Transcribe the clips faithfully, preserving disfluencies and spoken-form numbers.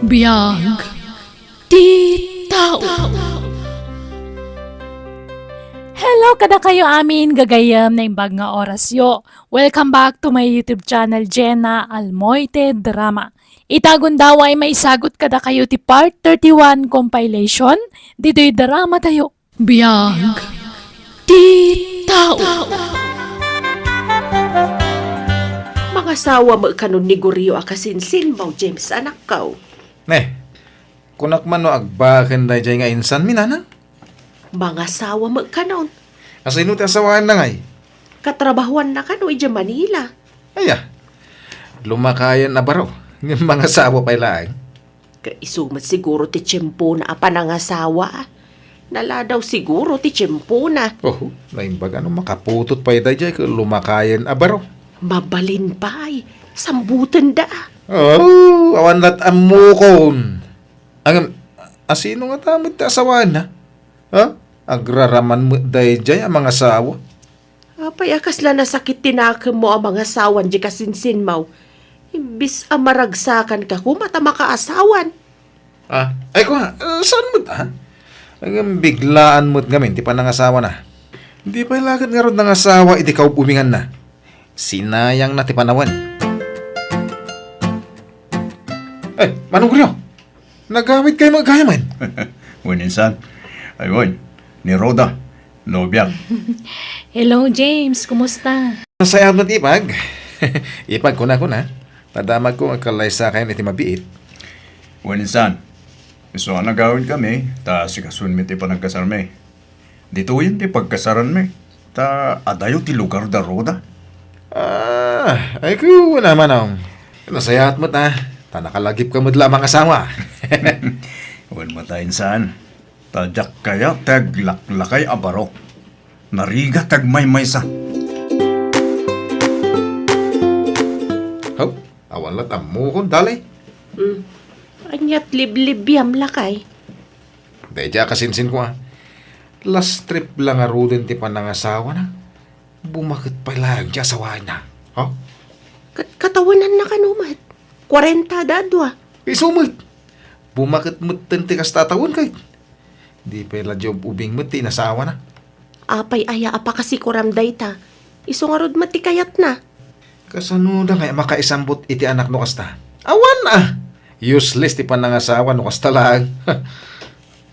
Biag ti tao. Hello kadakayo amin, gagayyem, naimbag nga orasyo. Welcome back to my YouTube channel, Jenna Almoite Drama. Ita gundaway maisagut kadakayo ti part thirty-one compilation ditoy drama tayo. Biag ti tao. Mangasawa met kanon ni Gorio a kasinsinmo, James, anakko. Ne, kunak man no agbaken daydiay nga insanmi, nanang? Mangasawa met kanon. Asino ti asawaenna ngay? Katrabahoanna kano idiay Manila. Aya, lumakayen a baro, ngem mangasawa pay laeng. Ket isu met siguro ti tiempona a panangasawa. Naladaw siguro ti tiempona. Oh, naimbag a no makaputot pay daydiay ket lumakayen a baro. Mabalin pay, sambutenda. Oh, awan lat ammokon. Ngem, asino ngata met ti asawaenna? Ha? Agraraman met daydiay a mangasawa. Apay a kasla nasakit ti nakemmo a mangasawan diay kasinsinmo? Imbes a maragsakanka koma ta makaasawan. Ah, ay kua, eh, saan met, ah? Ngem biglaan met ngamin ti panangasawana. Di pay la ket ngarud nangasawa iti kaub-ubinganna. Sinayangna ti panawen. Eh, Manong Gorio! Nagawidkayo met gayamen? Wen, insan. Ay, wen. Ni Rhoda, nobiak. Hello, James. Kumusta? Nasayaat met, ipag. Ipag, kunakon, a. Ta damagko nga agkallaysakayon iti mabiit. Wen, insan. Isu a nagawidkami, ta asikasoenmi ti panagkasarmi. Ditoyen ti pagkasaranmi, ta adayo ti lugar da Rhoda. Ah, ay, kuna, Manong. Nasayaat met, a. Ta nakalagipka met la a mangasawa. Wen met, insan. Ta diak kayat ti aglaklakay a baro. Narigat ti agmaymaysa. Haw, awan lat ammokon, dali. Hmm. Aniat liblibiam, lakay? Daydiay a kasinsinko, a. Last trip la ngaruden ti panangasawana. Bumaket pay laeng ti asawaenna. Ha? Kat-, katawenanna kano met? Kuarenta da dua. Isu met. Bumaket metten ti kasta a tawen, ket di pay la diay ub-ubing met ti inasawana. Apay aya a pakasikoram dayta? Isu ngarud met ti kayatna. Kasano da ngay a makaisambut iti anak no kasta? Awan a! Useless ti panangasawa no kasta laeng.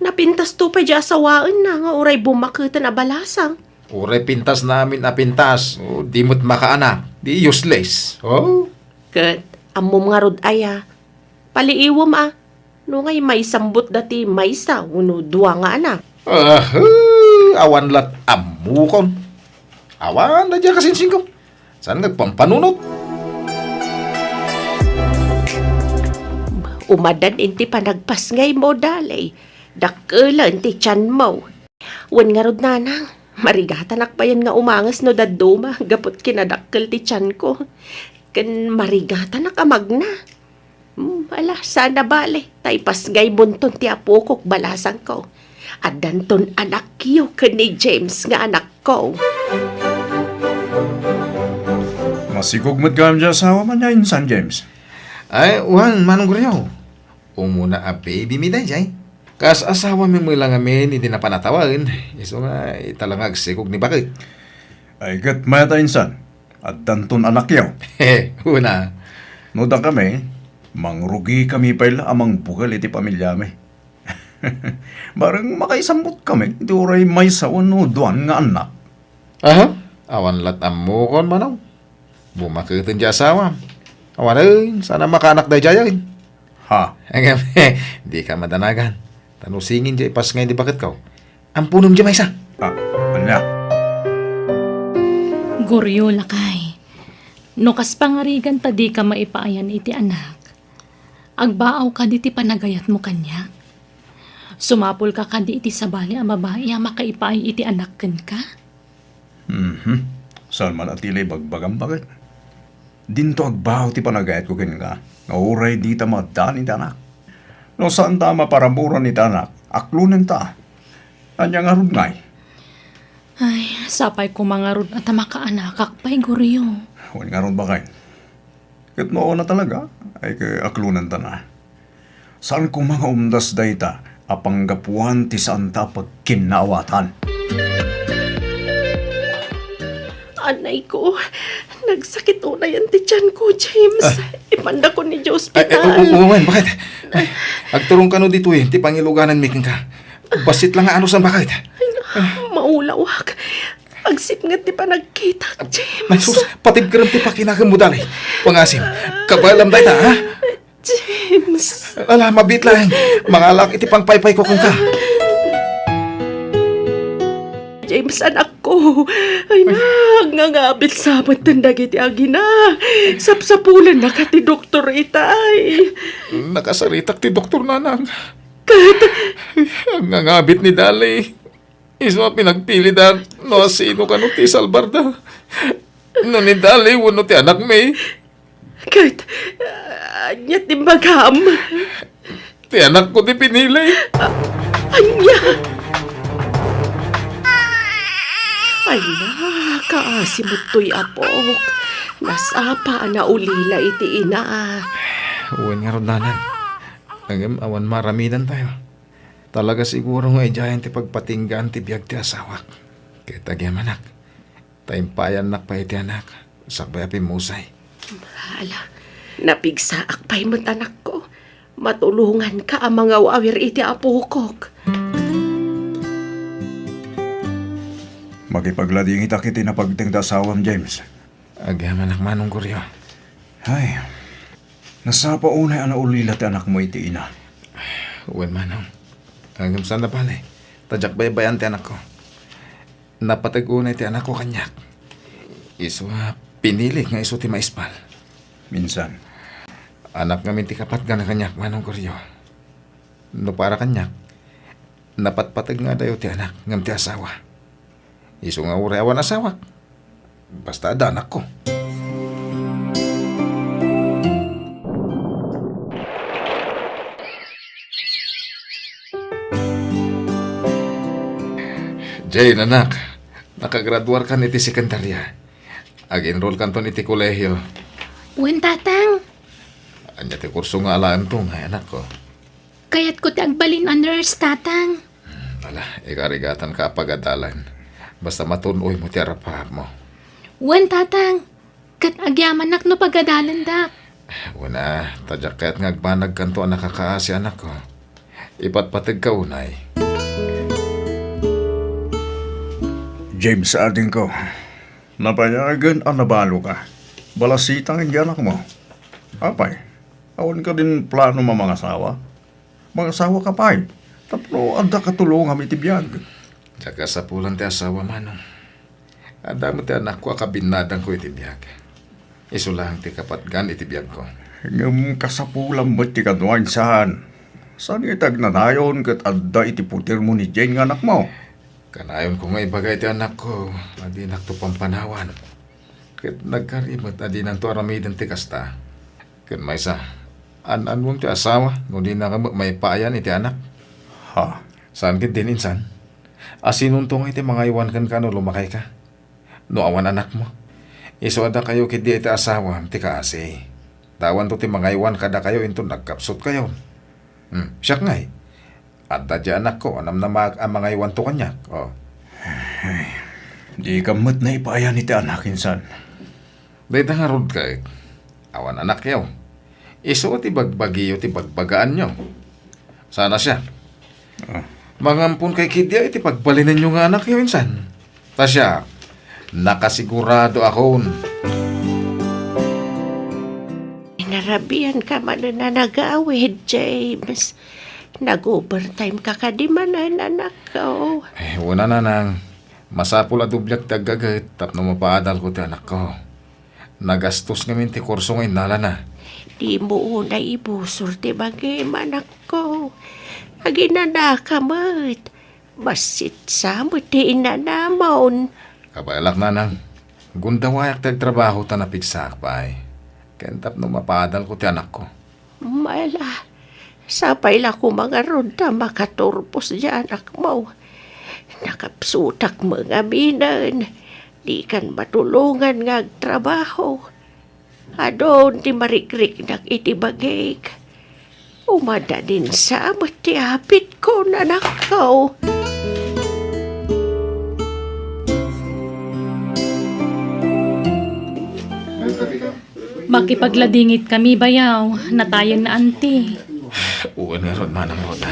Napintasto pay diay asawaenna nga uray bumaketen a balasang. Uray pintasna amin a pintas, o, di met makaanak, di useless. Oh? Ket, ammom ngarud aya, paliiwem a, no ngay maisambutda ti maysa wenno dua nga anak. Ah, awan lat ammokon. Awan daydiay a kasinsinko. Saan nga agpampanunot? Umadan iti panagpasngaymo, dali. Dakkelen ti tianmo. Wen ngarud, nanang, marigatanak payen nga umanges no dadduma gapu ti kinadakkel ti tianko. Ken marigatanak a magna. Hmm, ala, saan a bale, ta ipasngaymonton ti apokok balasangko. Addanton anakyo ken ni James nga anakko. Masikog met gayam diay asawam ania, insan James? Ay, wen, Manong Gorio. Umuna a baby mi daydiay. Kas asawami met la ngamin iti napan a tawen, isu nga ita la nga agsikog ni baket. Ay, ket mayat a, insan. Addanton anakyo. He, una. No dakami, mangrugikami pay la a mangbukel iti pamiliami. Bareng makaisambutkami iti uray maysa wenno duan nga annak. Aha? Awan lat ammokon, Manong. Bumaketen diay asawam. Awanen, saan a makaanak daydiayen. Ha? Ngem, dika madanagan. Ta no singin diay ipasngay ni baketko, amponem diay maysa. Ah, ania? Gorio, lakay. No kas pangarigan ta dika maipaayan iti anak, agbaaw kadi ti panagayatmo kaniak? Sumapul ka kadi iti sabali a babai a makaipaay iti anak kenka? Mhm. Saan man a ti la ibagbagam, baket? Dinto agbaaw ti panagayatko kenka, nga uray dita maaddaan iti anak. No saanta a maparaburan iti anak, aklonenta. Ania ngarud ngay? Ay, sapay koma ngarud a ta makaanakak pay, Gorio. Wen ngarud, baket. Ket no awan a talaga, ay ket aklonenta na. Saan koma nga umdas dayta a panggapuan ti saanta a pagkinnaawatan. Anay ko, nagsakit unayen ti tiyan ko, James. Ah. Ipandako ni Ay, ay, ospital. Oo, wen, bakit? Agturong kano ditoy, ti pangilugananmi kenka. Bassit lang nga anusan, bakit? Ay, maulawak. Agsipnget ti panagkitak, James. Ay, sus, patibkerem ti pakinakem mo, dali. Pangasim, kabaelam dayta, ha? James. Ala, mabiit laeng. Mangalak iti pangpaypay ko kenka. James, anakko. Ay, nangangabit sa met dagiti agina. Sapsapulan na ka ti doktor itay. Nakasaritak ti doktor, nanang. Ket? Ay, nangangabit ni Dali. Isu a pinagpilida no asino kano ti salbarda. No ni Dali wenno ti anakmi. Ket, ah, ania ti imbagam? Ti anakko ti pinili. Ah, ania? Ay, nakaasi met toy apok. Nasapa a naulila iti ina. Wen ngarud, nanang. Ngem awan maaramidantayo. Talaga siguro nga idiayen ti pagpatinggaan ti biag ti asawak. Ket agyamanak, ta impayannak pay iti anak, sakbay a pimmusay. Ala, napigsaak pay met, anakko. Matulonganka a mangawawir iti apokok. Makipagladingitak iti napagteng ti asawam, James. Agyamanak, Manong Goryo. Ay, nasapa unay a naulila ti anakmo iti ina. Wen, Manong. Ngem saan a bale, ta diak baybay-an ti anakko. Napateg unay ti anakko kaniak. Isu a pinilik nga isu ti maispal. Minsan. Anak ngamin ti kapatgan a kaniak, Manong Goryo. No para kaniak, napatpateg nga adayo ti anak ngem ti asawa. Isu nga uray awan asawak, basta adda anakko. Jane, anak, nakagraduarkan iti sekundarya. Ag-enrollkanton iti kolehio. Wen, Tatang. Ania ti kurso nga alaento, ngay anakko? Kayatko ti agbalin a nurse, Tatang. Hmm, ala, ikarigatanka a pagadalan. Basta matun-oymo ti arap-arapmo. Wen, Tatang. Ket agyamanak no pagadalandak. Wen a, ta diak kayat nga agbanagkanto a nakakaasi, anakko. Ipatpategka unay. James, adingko, nabayagen a nabaloka. Balasitang iti anakmo. Apay, awan kadin plano a mangasawa? Mangasawaka pay, tapno adda katulongam iti biag. Diak kasapulan ti asawa, Manong. Adda met ti anakko a kabinnadangko iti biag. Isu laeng ti kapatgan iti biagko. Ngem kasapulam met ti kano, insan. Saan nga iti agnanayon ket adda iti putermo ni Jane nga anakmo? Kanayonko nga ibaga iti anakko a dinakto pampanawan. Ket nagkari met a dinanto aramiden ti kasta. Ken maysa, an-annuem ti asawa no dinaka met maipaayan iti anak. Ha? Saan ketdin, insan? Asinonto nga iti mangaywan kenka no lumakayka? No awan anakmo, isu a dakayo ketdi iti asawam ti kaasi. Ta awanto ti mangaywan kadakayo inton nagkapsutkayon. Hmm, siak ngay, adda diay anakko a namnamaak a mangaywanto kaniak. Oh. Ay, dika met naipaayan iti anak, insan. Dayta ngarud ket, awan anakyo. Isu ti bagbagiyo ti bagbagaanyo. Sana siak. Ah. Mangampon kay kidia iti pagbalinenyo nga anakyo, insan. Ta siak, nakasigurado akon. Inarabian ka manen a nagawid, James. Nag-overtime ka kadi manen, anakko. Eh, una, nanang, masapul a dubliak ti aggaget tapno mapaadalko ti anakko. Nagastos ngamin ti kurso nga innalana. Dimo unay ibusor ti bagim, anakko. Aginanaka met. Bassit sa met ti inanamon. Kabaelak, nanang. Gundawayak ti agtrabaho ta napigsaak pay. Ken tapno mapaadalko ti anakko. Ala, sapay la koma ngarud ta makaturpos diay anakmo. Nakapsutak met ngaminen. Dikan matulongan nga agtrabaho. Adun ti marikriknak iti bagik. Umadadinsa met ti apitko, anakko. Makipagladingit kami, bayaw. Natayen na, anti. Wen ngarud, Manang Roda.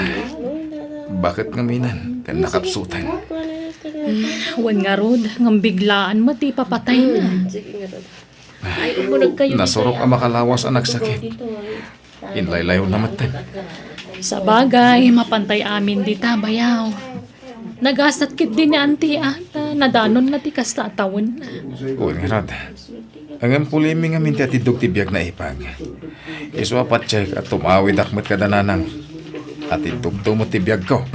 Baket ngamin ken nakapsutan. Wen ngarud, ngem biglaan met ti ipapatayna. Nasurok a makalawas a nagsakit. Inlaylayon na metten. Sabagay, mapantay amin dita, bayaw. Nagasat ketdi ni anti a, ta nadanonna ti kasta a tawen. Wen ngarud. Ngem pulimi ngamin ti atiddog ti biag, naipag. Isu a patiek a tumawidak met kada nanang. Atiddogto met ti biagko.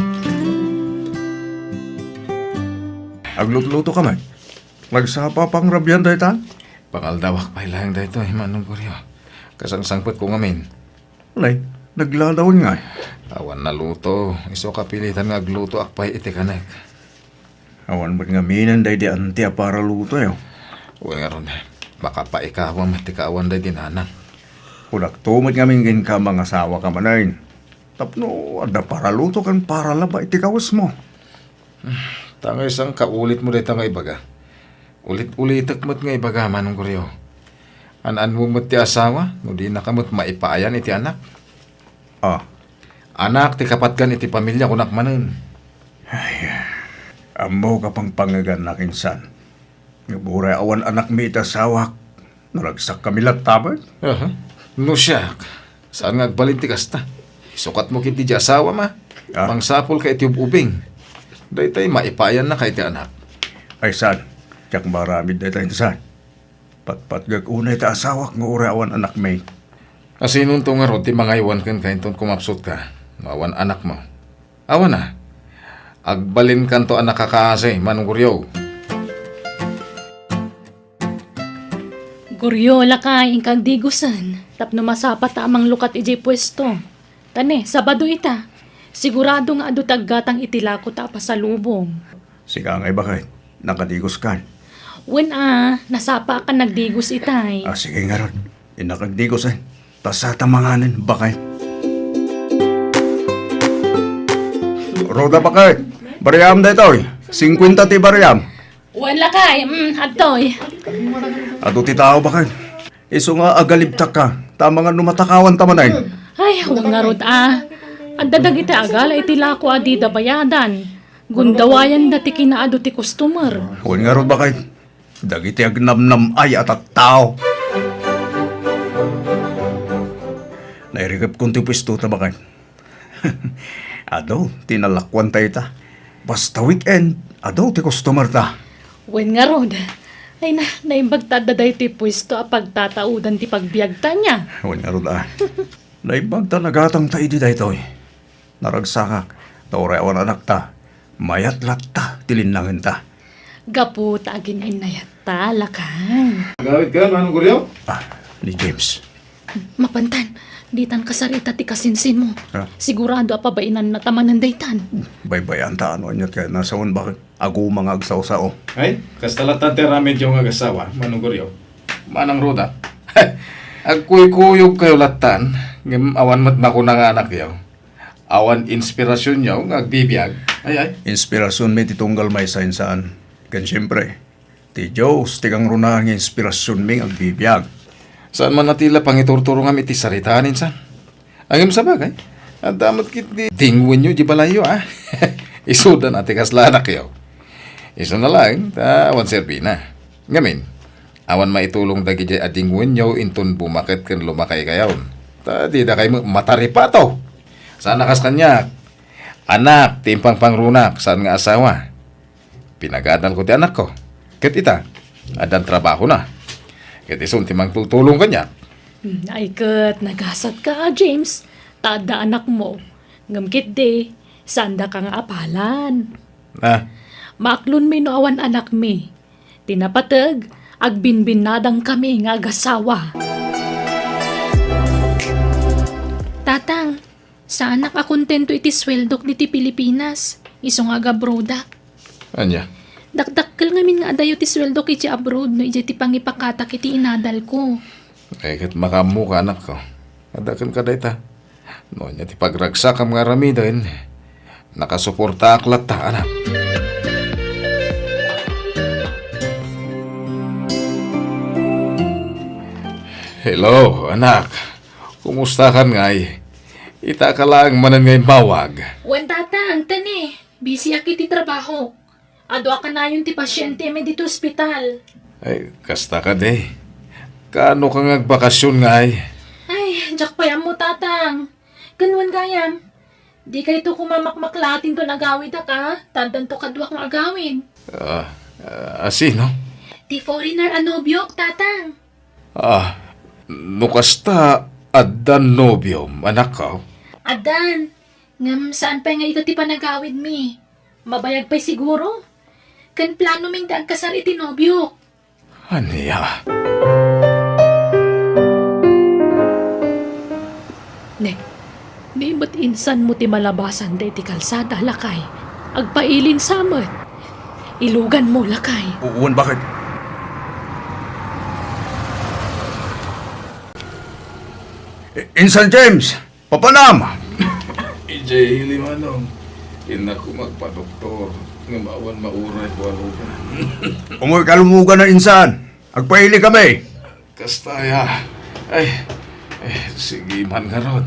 Aglutluto ka met? Nagsapa pangrabian dayta? Pangaldawak pay laeng daytoy, Manong Goryo. Kasangsangpetko ngamin. Nay, naglalawen ngay. Awan naluto. Isu a kapilitan nga aglutoak pay iti kanek. Awan met ngaminen daydi anti a paralutoyo. Wen ngarud, makapaikawa met ti kaawan daydi nanang. Kunakto met ngamin kenka, mangasawa ka manen. Tapno adda paraluto ken paralaba iti kawesmo. Ta ngay saan ka ulitmo dayta nga ibaga? Ulit-ulitek met nga ibaga, Manong Goryo. An-anmo met ti asawa, no dinaka met maipayan iti anak. Ah. Anak ti kapatgan iti pamilia, kunak manen. Ay, ammok a pangpangegannak insan. Ngem uray awan anakmi iti asawak, naragsakkami latta met. Aha. No siak, saan nga agbalin ti kasta? Isukatmo ketdi diay asawam a. Ah. Mangsapulka iti ub-ubing. Daytay maipaayannaka iti anak. Ay, saan? Diak maaramid dayta insan. Patpatgek unay ti asawak nga uray awan anakmi. Asinonto ngarud ti mangaywan kenka inton kumapsutka no awan anakmo? Awan a. Agbalinkanto a nakakaasi, Manong Goryo. Goryo, lakay, inka agdigusen tapno masapata a manglukat idiay puesto. Ta ne, Sabado ita. Sigurado nga adu ti aggatang iti lakota a pasalubong. Sika ngay, baket, nakadiguskan? Wen a, nasapaak a nagdigus itay. Ah, sige ngarud. Innak agdigus, eh. Ta saan ta manganen, baket. Roda, baket. Bariam daytoy. Singkuenta ti bariam. Wen, lakay, mm, adtoy. Adu ti tao, baket. Isu nga agalibtakka, ta amangan no matakawan ta manen. Ay, wen ngarud a. Adda dagiti agala iti lako a dida bayadan. Gundawayanda ti kinaadu ti customer. Wen ngarud, baket. Dagiti agnamnam-ay a tattao. Nairikepkon ti puesto ta, baket. Adu ti nalakuanta ita. Basta weekend, adu ti customer ta. Wen ngarud. Ay na, naimbag ta adda daytoy puesto a pagtataudan ti pagbiagta, ania? Wen ngarud a. Naimbag ta nagatangta idi daytoy. Naragsakak, ta uray awan anakta, mayat latta ti linnangenta. Gapu ta agin-innayatta, lakay. Agawidka, Manong Goryo? Ah, ni James. Mapantan, ditan kasarita ti kasinsinmo. Ha? Sigurado a pabainanna ta manen daytan. Baybay-anta no ania ti kayatna sawen, baket aguma nga agsao-sao. Ay, kasta lattan ti aramidyo nga agassawa, Manong Goryo. Manang Roda. Agkuykuyogkayo lattan, ngem awan met makuna nga anakyo. Awan inspirasionyo nga agbibiag. Ay, ay. Inspirasionmi ti tunggal maysa insan. Ken siempre, ti Dios ti kangrunaan nga inspirasionmi nga agbibiag. Saan man a ti la pangiturturongam iti saritaam insan. Ngem sabagay, adda met ketdi dingwenyo di balayyo, a. Isuda na ti kasla anakyo. Isuna laeng, ta awan serbina. Ngamin, awan maitulong dagidiay a dingwenyo inton bumaket ken lumakaykayon. Ta didakay met mataripato. Saan a kas kaniak. Anak ti impangpangrunak, saan nga asawa. Pinagadalko ti anakko. Ket ita, addan trabahona. Ket isun ti mangtultulong kaniak. Hmm, ay ket, nagasatka, James. Ta adda anakmo. Ngem ketdi, saandaka nga apalan. Ah. Maaklonmi no awan anakmi. Ti napateg, agbinbinnadangkami nga agasawa. Tatang, saanak a kontento iti sueldok diti Pilipinas, isu nga agabrodak. Ania? Dakdakkel ngamin nga adayo ti sueldok iti abroad no idiay ti pangipakatak iti inadalko. Ay, ket makaammoka, anakko. Adda kenka dayta. No ania ti pagragsakam nga aramiden, nakasuportaak latta, anak. Hello, anak. Kumustakan ngay? Ita ka laeng manen nga immawag. Wen, Tatang, tani. Busyak iti trabaho. Adu a kanayon ti pasientemi ditoy ospital. Ay, kasta kadi. Kaano ka nga agbakasyon ngay? Ay, diak pay ammo, Tatang. Ken wen gayam, dikayto koma makmaklaatinton agawidak a, ta addanto kaduak nga agawid. Ah, ah, a sino? Ti foreigner a nobiok, Tatang. Ah, no kasta, addan nobiom, anakko? Addan. Ngem saan pay nga ita ti panagawidmi? Mabayag pay siguro? Ken planomin ti agkasar iti nobiok. Ania? Ne, ni met insanmo ti malabasan daydi kalsada, lakay. Agpailin sa met. Iluganmo, lakay. Wen, bakit? I-, Insan James! Papanam! Idiay ili, Manong. Innak koma agpadoktor, ngem awan mauray ko a lugan. Umoy ka lumugan a insan. Agpaili kami. Kasta aya. Ay, ay, sige man ngarud.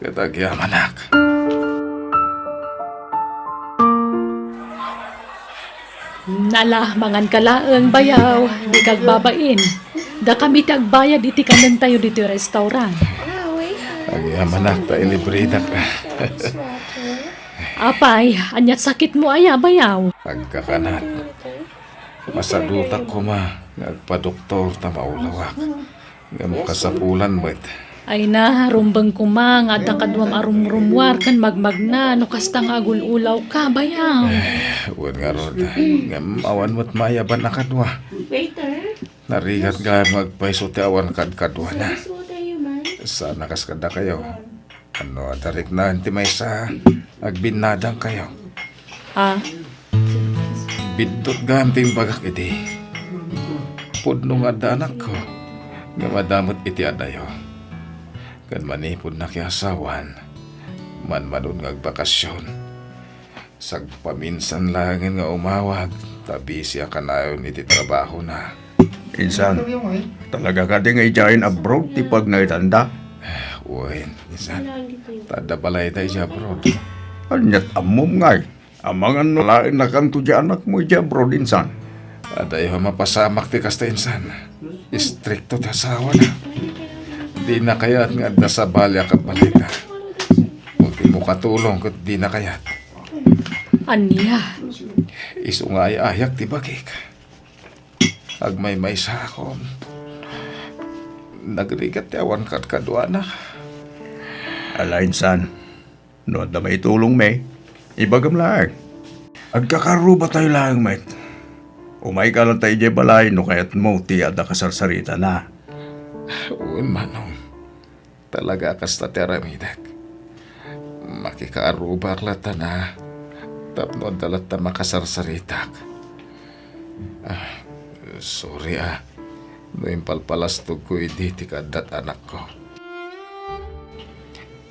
Ket agyamanak. Nala, mangan ka laeng, bayaw, dika agbabain. Dakami ti agbayad iti kanentayo ditoy restaurant. Agyamanak ta ilibredak. Apay, aniat sakitmo aya, bayaw? Agkakanat. Masadutak koma nga agpadoktor ta maulawak. Ngem kasapulan met. Ay na, rumbeng koma nga adda kaduam a rumrummuar ken magmagna no kasta nga agul-ulawka, bayaw. Eh, wen ngarud, ngem awan met mayaban a kadua. Narigat gayam nga agpayso ti awan kadkaduana. Sana kas kadakayo. Ano, adda riknaen ti maysa, agbinnadangkayo. Ah, Biddut gayam ti imbagak idi. Pudno nga adda anakko, ngem adda met iti adayo. Ken manipud nakiasawan, manmanon nga agbakasyon. Sagpaminsan laengen nga umawag, ta busy a kanayon iti trabahona. Insan, talaga kadi nga idiayen abroad ti pagnangitanda? Wen, insan. Ta adda balayda idiay abroad. Aniat ammom ngay? Amangan no laennakanto diay anakmo idiay abroad, insan? Adayo a mapasamak ti kasta, insan. Istrikto ti asawana. Dina kayat nga adda sabali a kabalayda. Ultimo katulong ket dina kayat. Ania? Isu nga ay-ayak ti bagik. Agmaymaysaakon. Nagrigat ti awan kadkaduana. Ala, insan, no adda maitulongmi, ibagam laeng. Agkakarrubatayo laeng met. Umayka latta idiay balay no kayatmo ti adda kasarsaritana. Wen, Manong. Talaga a kasta ti aramidek. Makikaarrubak latta na tapno adda latta makasarsaritak. Ah, sorry, ah, no impalpalastogko idi ti kaaddat anakko.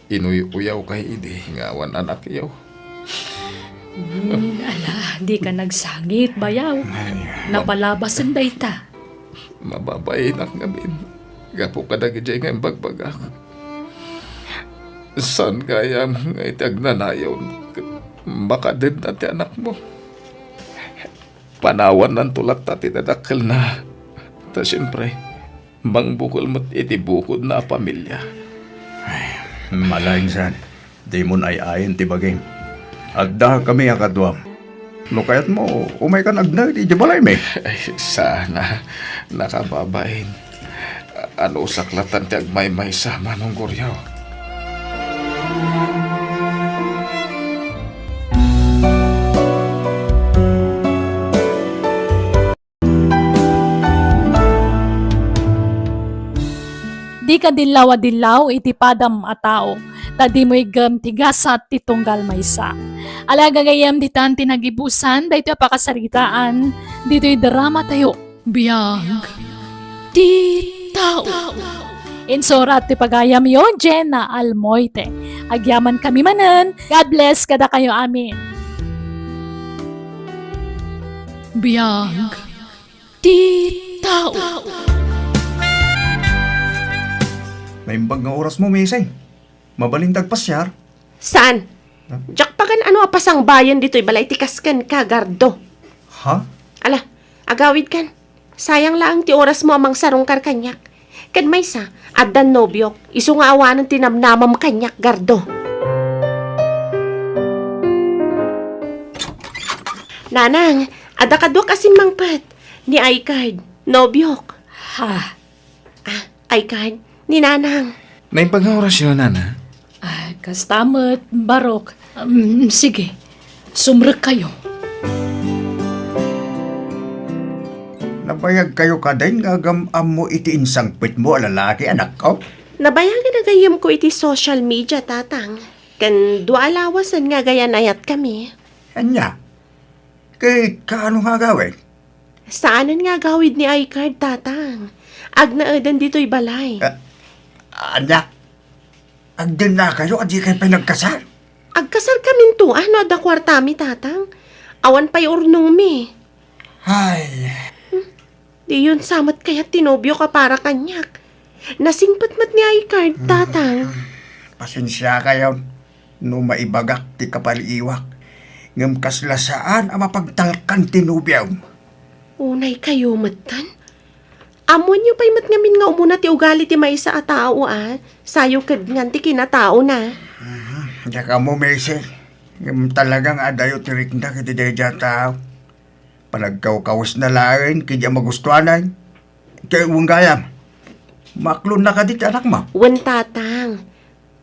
Inuy-uyawkay idi nga awan anakyo. Hmm, ala, dika nagsangit, bayaw. Ay, mab- Napalabasen dayta. Mababainak ngamin gapu kadagiti nga imbagbagak. Saan gayam nga iti agnanayon ket makadedna ti anakmo? Panawannanto latta ti dadakkelna. Ta siempre, mangbukel met iti bukodna a pamilia. Ay, ala, insan. Dimon ay-ayen ti bagim. Addakami a kaduam. No kayatmo, umaykan agnaed idiay balaymi. Ay, saan a. Nakababain. Anusak latta ti agmaymaysa, Manong Goryo. Dika dillaw a dillaw iti padam a tao, ta dimo iggem ti gasat ti tunggal maysa. Ala, gagayyem, ditan ti nagibusan daytoy a pakasaritaan ditoy dramatayo. Biag ti tao. Insurat ti pagayamyo, Jenna Almoite. Agyaman kami manen. God bless kadakayo amin. Biag ti tao. Naimbag nga oras mo, Missy. Mabalin ta agpasiar? Saan? Huh? Diak pagan-ano a pasangbayen ditoy balay ti kas kenka, Gardo. Ha? Ala, agawidkan. Sayang laeng ti orasmo a mangsarungkar kaniak. Ken maysa, addan nobiok, isu nga awanen ti namnamam kaniak, Gardo. Nanang, adda kaduak a simmangpet. Ni Aykard, nobiok. Ha? Ah, Aykard, ni Nanang. Naimbag nga orasyo, Nana? Ah, kasta met, Barok. Um, sige, sumrekkayo. Nabayagkayo kadin nga agam-ammo iti insangpetmo a lalaki, anakko? Nabayagen a gayyemko iti social media, Tatang. Ken dua a lawasen nga agayan-ayatkami. Ania? Ket kaano nga agawid? Saanen nga agawid ni Aykard, Tatang. Agnaeden ditoy balay. Ah, ania? Agdennakayo a dikay pay nagkasar? Agkasarkaminto, ah, no adda kuartami, Tatang. Awan pay urnongmi. Ay. Hmm? Diyon sa met kayat ti nobiok a para kaniak. Nasingpet met ni Aykard, Tatang. Pasensiakayon no maibagak ti kapaliiwak, ngem kasla saan a mapagtalkan ti nobiom. Unaykayo metten? Ammoenyo pay met ngamin nga umuna ti ugali ti maysa a tao, a sayo kedngan ti kinataona. Mhm. Diak ammo, Missy. Ngem talaga nga adayo ti riknak iti daydiay a tao. Panagkawkawesna laeng ket diak magustuanan. Ket wen gayam, maaklonna kadi ti anakmo? Wen, Tatang.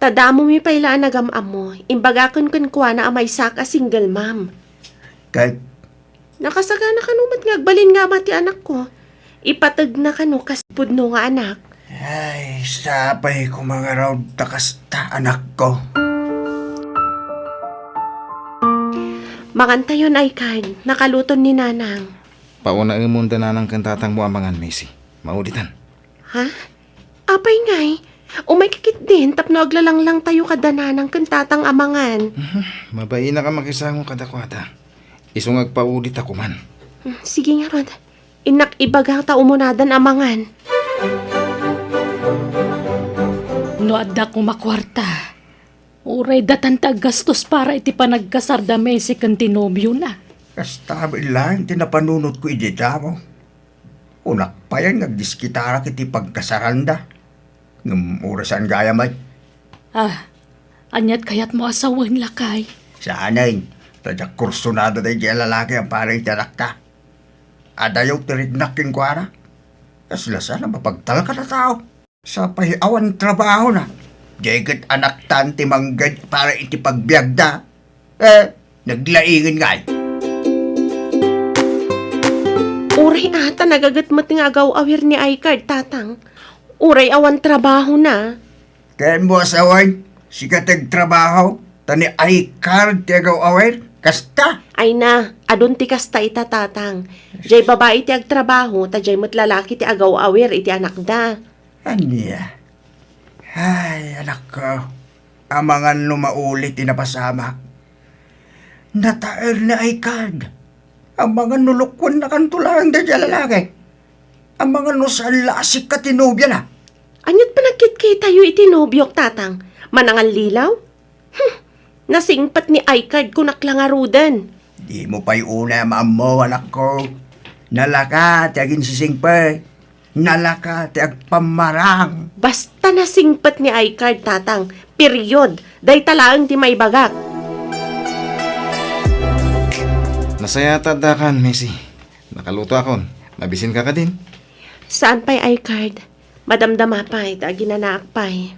Ta damomi pay la a nagam-ammo, imbagaken kenkuana a maysak a single mom. Ket? Nakasagana kano met nga agbalin nga ama ti anakko. Ipategna kano kas pudno nga anak. Ay, sapay koma ngarud ta kasta, anakko. Mangantayon, Aykard, nakaluton ni Nanang. Paunaemon da Nanang ken Tatangmo a mangan, Missy. Mauditan. Ha? Apay ngay? Umayka ketdin tapno aglalanglangtayo kada Nanang ken Tatang a mangan. Mhm. Mabainak a makisango kadakuada. Isu nga agpaudita koman. Hmm, sige ngarud. Innak ibaga ta umunadan a mangan. No adda koma kuarta, uray datan ti aggastos para iti panagkasar da Missy ken ti nobiona. Kasta met laeng ti napanunotko idi damo. Kunak payen nga agdiskitarak iti pagkasaranda. Ngem uray saan gayam met. Ah, aniat kayatmo a sawen, lakay? Saanen, ta diak kursunada daydiay a lalaki a para iti anakta. Adayo ti riknak kenkuana. Kasla saan a mapagtalkan a tao. Sapay awan trabahona. Diay ket anaktan ti mangged para iti pagbiagda. Eh, naglaingen ngay. Uray a ta nagaget met nga agaw-awir ni Aykard, Tatang. Uray awan trabahona. Ken mo a sawen, sika ti agtrabaho, ta ni Aykard ti agaw-awir, kasta? Ay na, adun ti kasta ita, Tatang. Diay babai ti agtrabaho, ta diay met lalaki ti agaw-awir iti anakda. Ania? Ay, anakko, amangan no mauli ti napasamak. Nataer ni Aykard. Amangan no lukuennakanto laeng daydiay a lalaki. Amangan no saan la a sika ti nobiana. Aniat panagkitkitayo iti nobiok, Tatang? Manangallilaw? Hmm, nasingpet ni Aykard, kunak la ngaruden. Dimo pay unay a maammo, anakko. Nalaka ti aginsisingpet. Nalaka ti agpammarang. Basta nasingpet ni Aykard, Tatang. Period. Dayta laeng ti maibagak. Nasayaat ta addakan, Missy. Nakalutoakon. Mabisinka kadin? Saan pay, Aykard? Madamdama pay, ta aginanaak pay.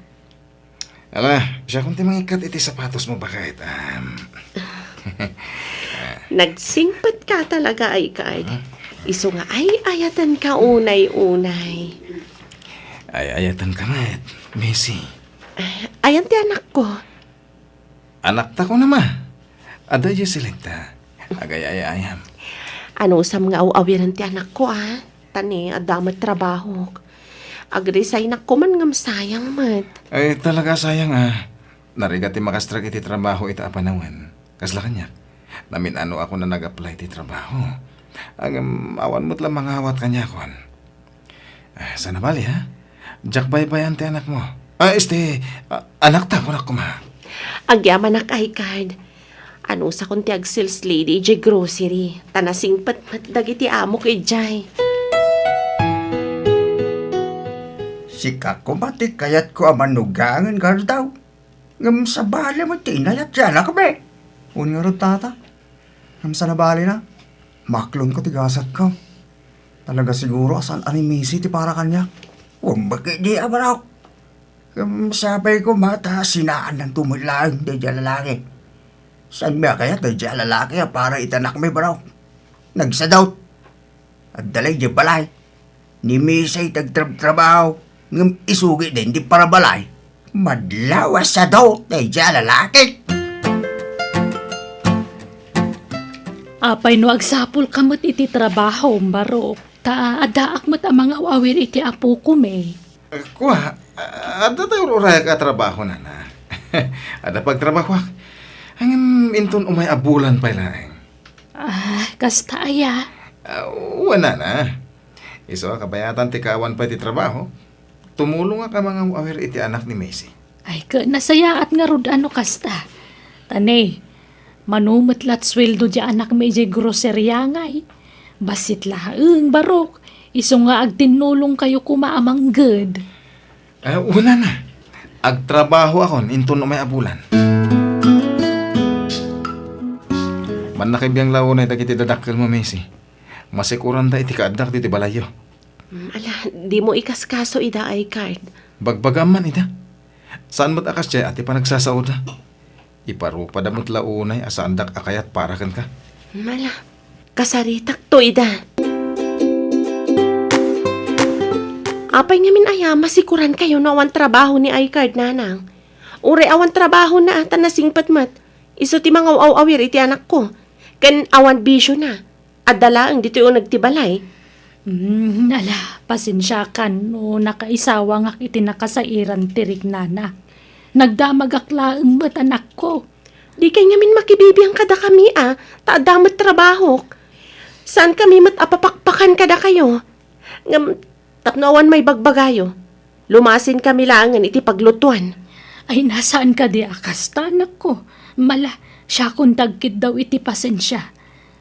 Ala, siakon ti mangikkat iti sapatosmo, baket. Am. Nagsingpetka talaga, Aykard. Isu nga ay-ayatenka unay-unay. Ay-ayatenka met, Missy. Ayan ti anakko. Anakta kunam a. Adda diay silikta. Agay-ayayam. Anusam nga aw-awiren ti anakko, a? Ta ni, adda met trabahok. Agresaynak koman ngem sayang met. Ay, talaga sayang, ah. Narigat ti makastrek iti trabaho ita a panawen. Kasla kaniak, namin-anoakon a nag-apply ti trabaho. Ngem awan met la mangawat kaniakon. Ah, saan a bali, ha? Diak baybay-an ti anakmo. Ah, este, ah, anakta, kunak koma. Agyamanak, iCard. Anusakon ti ag-sales lady idiay grocery, ta nasingpet met dagiti amok idiay. Sika koma ti kayatko a manugangen, Gardaw. Ngem sabali met ti inayat ti anakmi. Wen ngarud, tata. Ngem saan a balina, maklonko ti gasatko. Talaga siguro a saan a ni Missy ti para kaniak. Wen met ketdi a barok. Ngem sapay koma ta sinaannanto met laeng daydiay a lalaki. Saanmi a kayat daydiay a lalaki a para iti anakmi, barok. Nagsadot. Adda la idiay balay. Ni Missy ti agtrabtrabaho, ngem isu ketdi ti parabalay. Madlaw a sadot daydiay a lalaki. Apay no agsapulka met iti trabahom, barok? Ta addaak met a mangaw-awir iti apokon. Eh, kua, a-, adda ti ur-urayak a trabaho, nana. Adda pagtrabahoak. Ngem inton umay a bulan pay laeng. Ah, kasta aya? Ah, wen, nana. Isu a kabayatan ti kaawan pay ti trabaho, tumulongak a mangaw-awir iti anak ni Missy. Ay, ket nasayaat ngarud a no kasta. Ta ne, mano met lat sueldo diay anakmi idiay groceria ngay. Bassit laeng, barok. Isu nga agtinnulongkayo koma a mangged. Eh, wen, nana. Agtrabahoakon inton umay a bulan. Mannakabiang la unay dagiti dadakkelmo, Missy. Masikuranda iti kaaddak ditoy balayyo. Mm, ala, dimo ikaskaso ida, iCard. Bagbagam man ida. Saan met a kasdiay a ti panagsasaoda. Iparupada met la unay a saandak a kayat para kenka. Mm, ala, kasaritakto ida. Apay ngamin aya masikurankayo no awan trabaho ni iCard, nanang? Uray awan trabahona ta nasingpet met. Isu ti mangaw-awir iti anakko. Ken awan bisiona. Adda laeng ditoy uneg ti balay. Mm, ala, pasensiakan no nakaisawangak iti nakasairan ti riknana. Nagdamagak laeng met, anakko. Dikay ngamin makibibiang kadakami a, ta adda met trabahok. Saankami met a papakpakan kadakayo. Ngem tapno awan maibagbagayo, lumasinkami laengen iti paglutuan. Ay, saan kadi a kasta, anakko. Mala, siakon ti agkiddaw iti pasensia.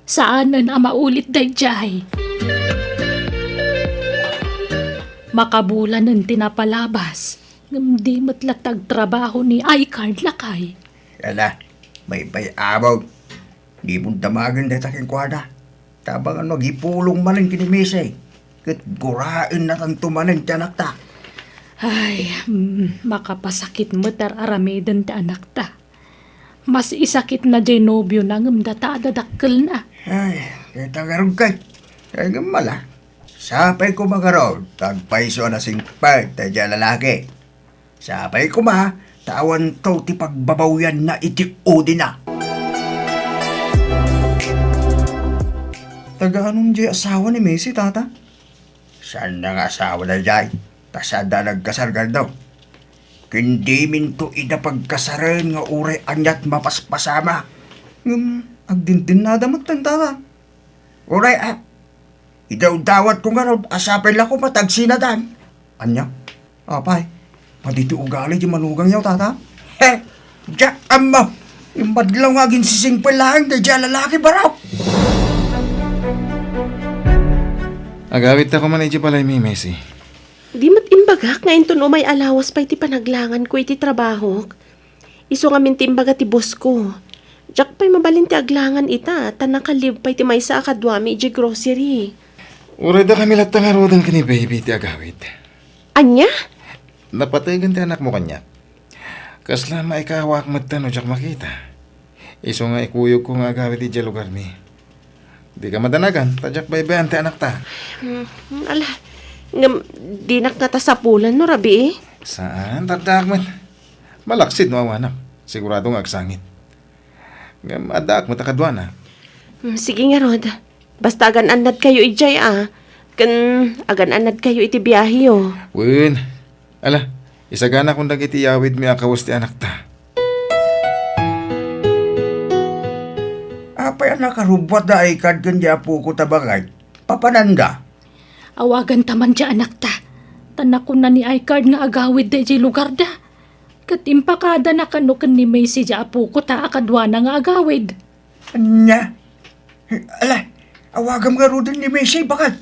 Saanen a maulit daydiay. Makabulanen ti napalabas, ngem di met latta agtrabaho ni iCard, lakay. Ala, baybay-amon. Dimon damagen dayta kenkuana. Ta amangan no agipulong manen ken ni Missy, ket guraennatanto manen ti anakta. Ay, mm, makapasakit met ar-aramiden ti anakta. Mas isakitna diay nobiona ngem data a dadakkelna. Ay, dayta ngarud kay. Ay, ngem mala. Sapay koma ngarud, ta agpayso a nasingpet daydiay a lalaki. Sapay koma, ta awanto ti pagbabawianna iti udina. Taga-anon diay asawa ni Missy, tata? Saanna nga asawa daydiay, ta saanda a nagkasar, Gardaw. Ken diminto ida pagkasaren nga uray aniat mapaspasama. Ngem, agdindennada metten, tata. Uray, a, idawdawatko ngarud a sapay la koma ta agsinadan. Ania? Apay, madi ti ugali ti manugangyo, tata? He, diak ammo. Imbadlaw nga aginsisingpet laeng daydiay a lalaki, barok! Agawidta koma idiay balaymi, Missy. Di met imbagak nga inton umay a lawas pay ti panaglanganko iti trabahok. Isu ngamin ti imbaga ti boss ko. Diak pay mabalin ti aglangan ita, ta naka-leave pay ti maysa a kaduami idiay grocery. Uray dakami latta ngaruden ken ni baby ti agawid. Ania? Napategen ti anakmo kaniak. Kasla maikawaak metten no diak makita. Isu nga ikuyogko nga agawid idiay lugarmi. Dika madanagan, ta diak baybay-an ti anakta. Hmm, ala, ngem dinak ngata sapulan no rabii? Saan, ta addaak met. Malaksid no awanak. Sigurado nga agsangit. Ngem addaak met a kaduana. Hmm, sige ngarud. Basta agan-annadkayo idiay a. Ken agan-annadkayo iti biaheyo. Wen, ala, isaganakon dagiti yawidmi a kawes ti anakta. Apay a nakarubbuat da Aikard ken di apoko ta bangay? Papananda? Awaganta man ti anakta. Ta nakuna ni Aikard nga agawidda idiay lugarda. Ket impakadana kano ken ni Macy ti apoko ta a kaduana nga agawid. Ania? Ala, awagam ngaruden ni Macy, baket.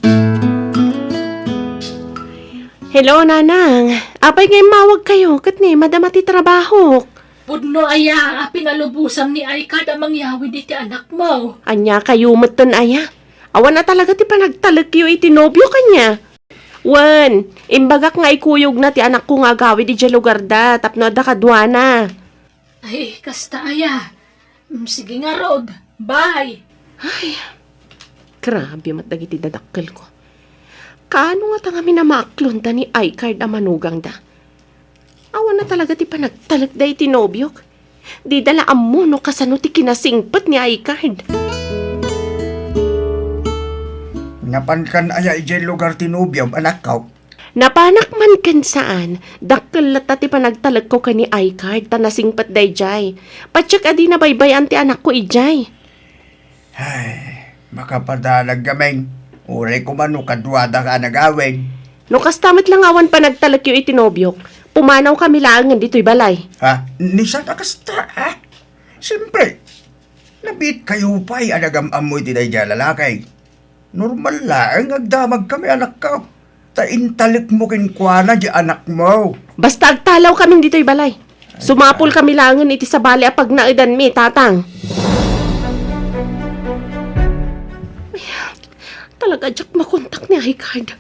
Hello, Nanang. Apay nga immawagkayo ket ni madama ti trabahok? Pudno aya a pinalubosam ni Aikard a mangyawid iti anakmo. Ania kayo metten aya? Awan a talaga ti panagtalekyo iti nobiok ania? Wen, imbagak nga ikuyogna ti anakko nga agawid idiay lugarda tapno adda kaduana. Ay, kasta aya. Mm, sige ngarud. Bye. Ay, grabe met dagiti dadakkelko. Kaano ngata ngamin a maaklonda ni Aikard a manugangda? Awan a talaga ti panagtalekda iti nobiok. Dida la ammo no kasano ti kinasingpet ni Aikard. Napankan aya idiay lugar ti nobiom, anakko? Napanak man ken saan, dakkel latta ti panagtalekko ken ni Aikard ta nasingpet daydiay. Patiek a dina baybay-an ti anakko idiay. Ay, makapadalag ngamin. Uray koma no kaduada ka a nagawid. No kasta met la nga awan panagtalekyo iti nobiok, pumanawkami laengen ditoy balay. Ha? Ni saan a kasta, ha? Siyempre, nabiit kayo pay a nagam-ammo iti daydiay a lalaki. Normal laeng nga agdamagkami, anakko. Ta intalekmo kenkuana di anakmo. Basta agtalawkamin ditoy balay. Sumapulkami laengen iti sabali a pagnaedanmi, Tatang. Ay, talaga, diak makontak ni Aikard.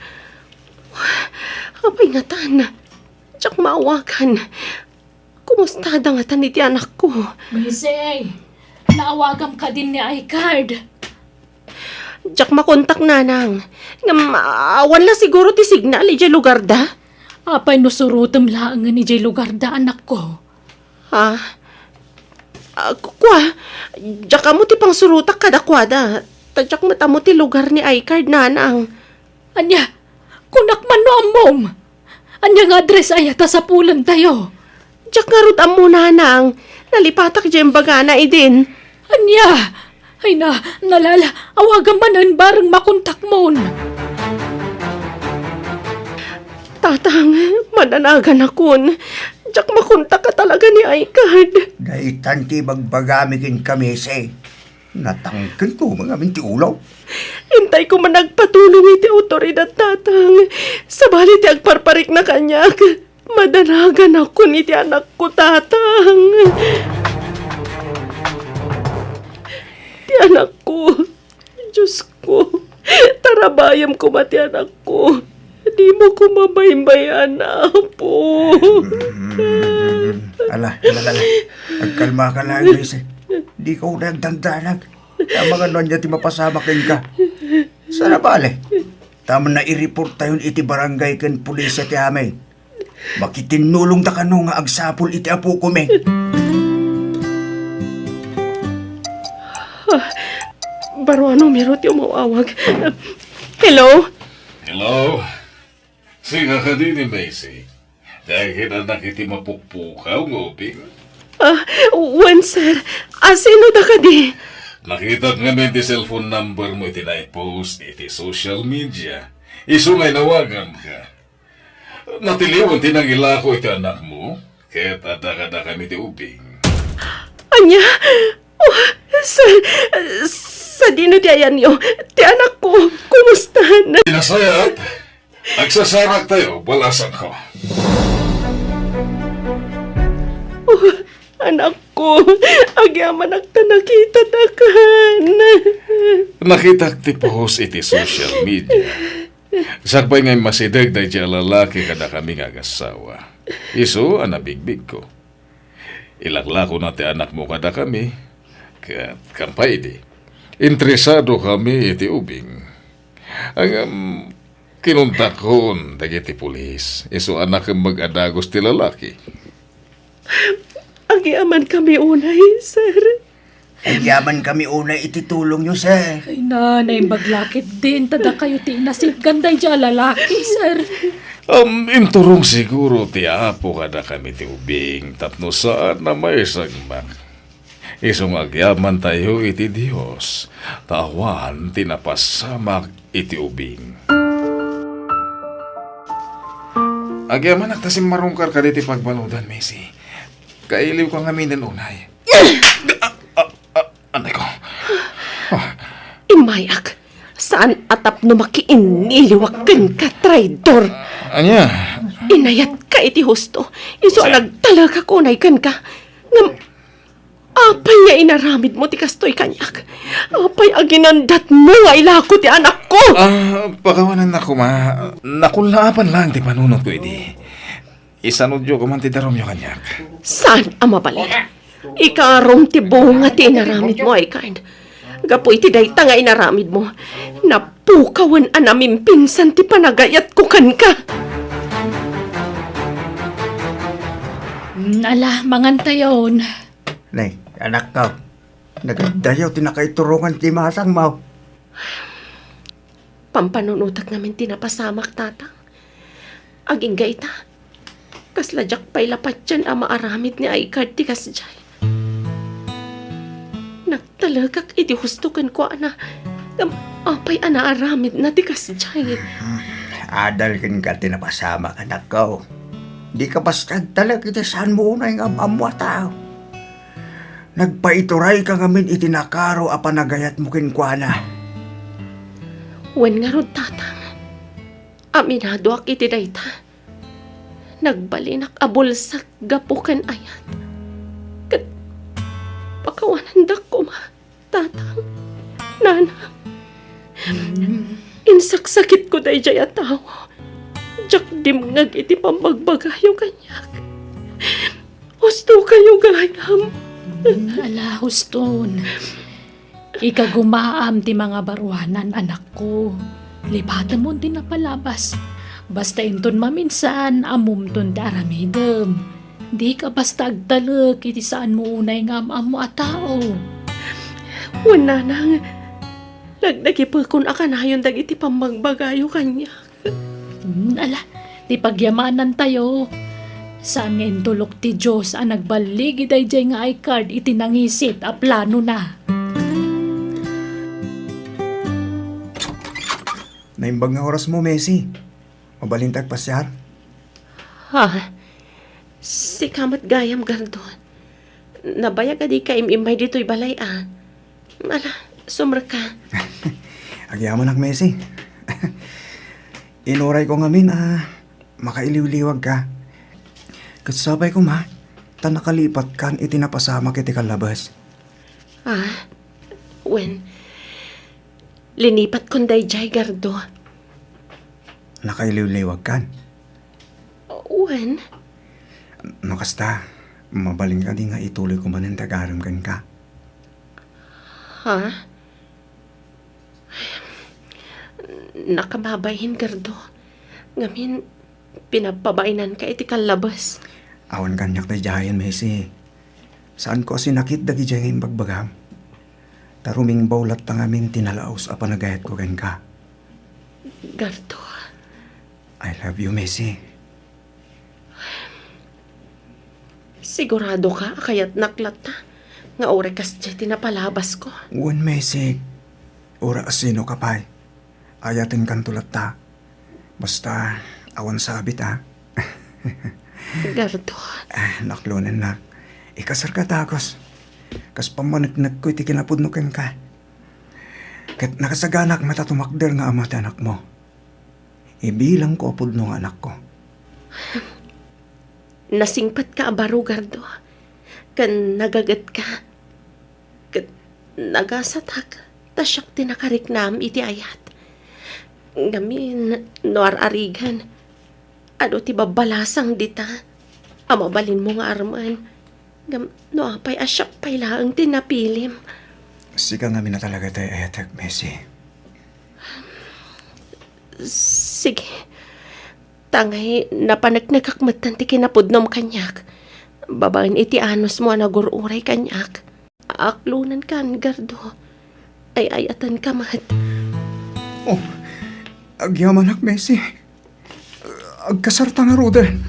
Apay ngatan? Diak maawagan. Kumustada ngatan iti anakko? Macy, naawagam kadin ni Aikard? Diak makontak, Nanang. Ngem, awan la siguro ti signal idiay lugarda. Apay no surotem laengen idiay lugarda, anakko? Ha? Ah, ku-, kua, diak ammo ti pangsurotak kadakuada. Ta diak met ammo ti lugar ni Aikard, Nanang. Ania? Kunak man no ammom. Ania nga address aya ta sapulentayo? Diak ngarud ammo, Nanang. Nalipatak diay imbagana idin. Ania? Ay na, nalala, awagam manen bareng makontakmon. Tatang, madanaganakon. Diak makontak a talaga ni Aikard. Daytan ti ibagbagami kenka, Macy. Natangken koma ngamin ti ulo. Intay koma nagpatulong iti awtoridad, Tatang. Sabali ti agparparikna kaniak, madanaganakon iti anakko, Tatang. Ti anakko, Diosko, tarabayem koma ti anakko. Dimo koma baybay-an, Apo. Mm, ala, ala, ala. Agkalmaka laeng, Macy. Dika unay agdandanag. Amangan no ania ti mapasamak kenka. Saan a bale? Tamna i-report tayon iti barangay ken pulisya ti amin. Makitinnulongda kano nga agsapul iti apokomi. Ah, baro a numero ti umaw-awag. Hello? Hello? Sika kadi ni Macy? Dagiti anak iti mapukpukaw nga ubing? Ah, wen, sir. Ah, sino da kadi? Nakitak ngamin ti cellphone number mo iti naipost iti social media. Isu nga inawaganka. Natiliwan ti nangilako iti anakmo, ket adda kadakami ti ubing. Ania? Oh, sir, sadino ti ayanyo? Ti anakko, kumustan? Nasayaat, agsasaraktayo, balasangko. Oh, anakko, agyamanak ta nakitadakan. Nakitak ti post iti social media. Sakbay nga immasideg daydiay a lalaki kadakami nga agassawa, isu a nabigbigko. Ilaklakona ti anakmo kadakami, ket kampay idi, interesado kami iti ubing. Ngem kinuntakkon dagiti pulis, isu a nakemmeg a dagus ti lalaki. Agyamankami unay, sir. Agyamankami unay iti tulongyo, sir. Ay na, naimbag la ketdin, ta dakayo ti inasingkan daydiay a lalaki, sir. Um, inturong siguro ti Apo kadakami ti ubing tapno saan a maisagmak. Isu nga agyamantayo iti Dios, ta awan ti napasamak iti ubing. Agyamanak ta simmarungkar kaditi pagbaludan, Macy. Kailiwka ngamin unay. Ah, ah, ah, anay ko. Ah. Immayak, saan a tapno makiiniliwak kenka, traidor. Ania? Inayatka iti husto, isu a Sa- nagtalekak unay kenka. Ngem, apay nga inaramidmo ti kastoy kaniak? Apay a ginandatmo nga ilako ti anakko? Ah, pakawanannak koma. Nakullaapan laeng ti panunotko idi. Isanudyo koman ti darumyo kaniak. Saan a mabalin? Ikarom ti bunga ti inaramidmo, Aykard. Gapu iti dayta nga inaramidmo, napukawen a namimpinsan ti panagayatko kenka. Mm, ala, mangantayon. Ne, anakko, nagaddayaw ti nakaiturongan ti masangmo. Pampanunotek ngamin ti napasamak, Tatang. Agingga ita, kasla diak pay la patien a maaramid ni Aykard ti kasdiay. Nagtalekak iti husto kenkuana, ngem apay a naaramidna ti kasdiay? Adal kenka ti napasamak, anakko. Dika basta agtalek iti saanmo unay nga am-ammo a tao. Nagpaiturayka ngamin iti nakaro a panagayatmo kenkuana. Wen ngarud, Tatang, aminadoak iti dayta. Nagbalinak a bulsak gapu ken ayat. Ket pakawanandak koma, Tatang, Nanang. Insaksakitko daydiay a tao. Diak dimngeg iti pammagbagayo kaniak. Hustokayo gayam. Mm, ala, huston. Ikagumaam ti mangabaruanan, anakko. Lipatemon ti napalabas. Basta inton maminsan, ammomton ti aramidem. Dika basta agtalek iti saanmo unay nga am-ammo a tao. Wen, Nanang, nagdagipekon a kanayon dagiti pammagbagayo kaniak. Hmm, ala, ti pagyamanantayo. Saan nga intulok ti Dios a nagballigi daydiay nga I-card iti nangisit a planona. Naimbag nga orasmo, Macy. Mabalinta agpasiar? Ha? Sika met gayam, Gardo. Nabayag a dika im-immay ditoy balay a. Ala, sumrekka. Agyamanak, Macy. Inurayko ngamin a makailiwliwagka. Ket sapay koma ta nakalipatkan iti napasamak iti kallabes. Ah, wen. Linipatkon daydiay, Gardo. Nakailiwliwagkan? Wen. No kasta, mabalin kadi nga ituloyko manen ti agarem kenka? Ha? Nakababain, Gardo. Ngamin, pinagpabainanka iti kallabes. Awan kaniak daydiayen, Macy. Saanko a sinakit dagidiay nga imbagbagam. Ta rumingbaw latta ngamin ti nalaus a panagayatko kenka. Gardo. I love you, Macy. Siguradoka a kayatnak latta nga uray kasdiay ti napalabasko? Wen, Macy. Uray asinoka pay, ayatenkanto latta. Basta, awan sabit, a. Gardo. Ah, naklonennak. Ikasarka dagus. Kas pammaneknekko iti kinapudno kenka. Ket nakasaganak met a tumakder nga ama ti anakmo. Ibilangko a pudno nga anakko. Nasingpetka a baro, Gardo. Ken nagagetka. Ket nagasatak ta siak ti nakariknam iti ayat. Ngamin, no ar-arigan, adu ti babbalasang dita a mabalinmo nga armen. Ngem no apay a siak pay laeng ti napilim? Sika ngamin a talaga ti ayatek, Macy. Sige. Tangay napaneknekak metten ti kinapudnom kaniak. Babaen iti anusmo a nagur-uray kaniak. Aklonenkan, Gardo. Ay-ayatenka met. Oh, agyamanak, Messi. Agkasarta ngaruden.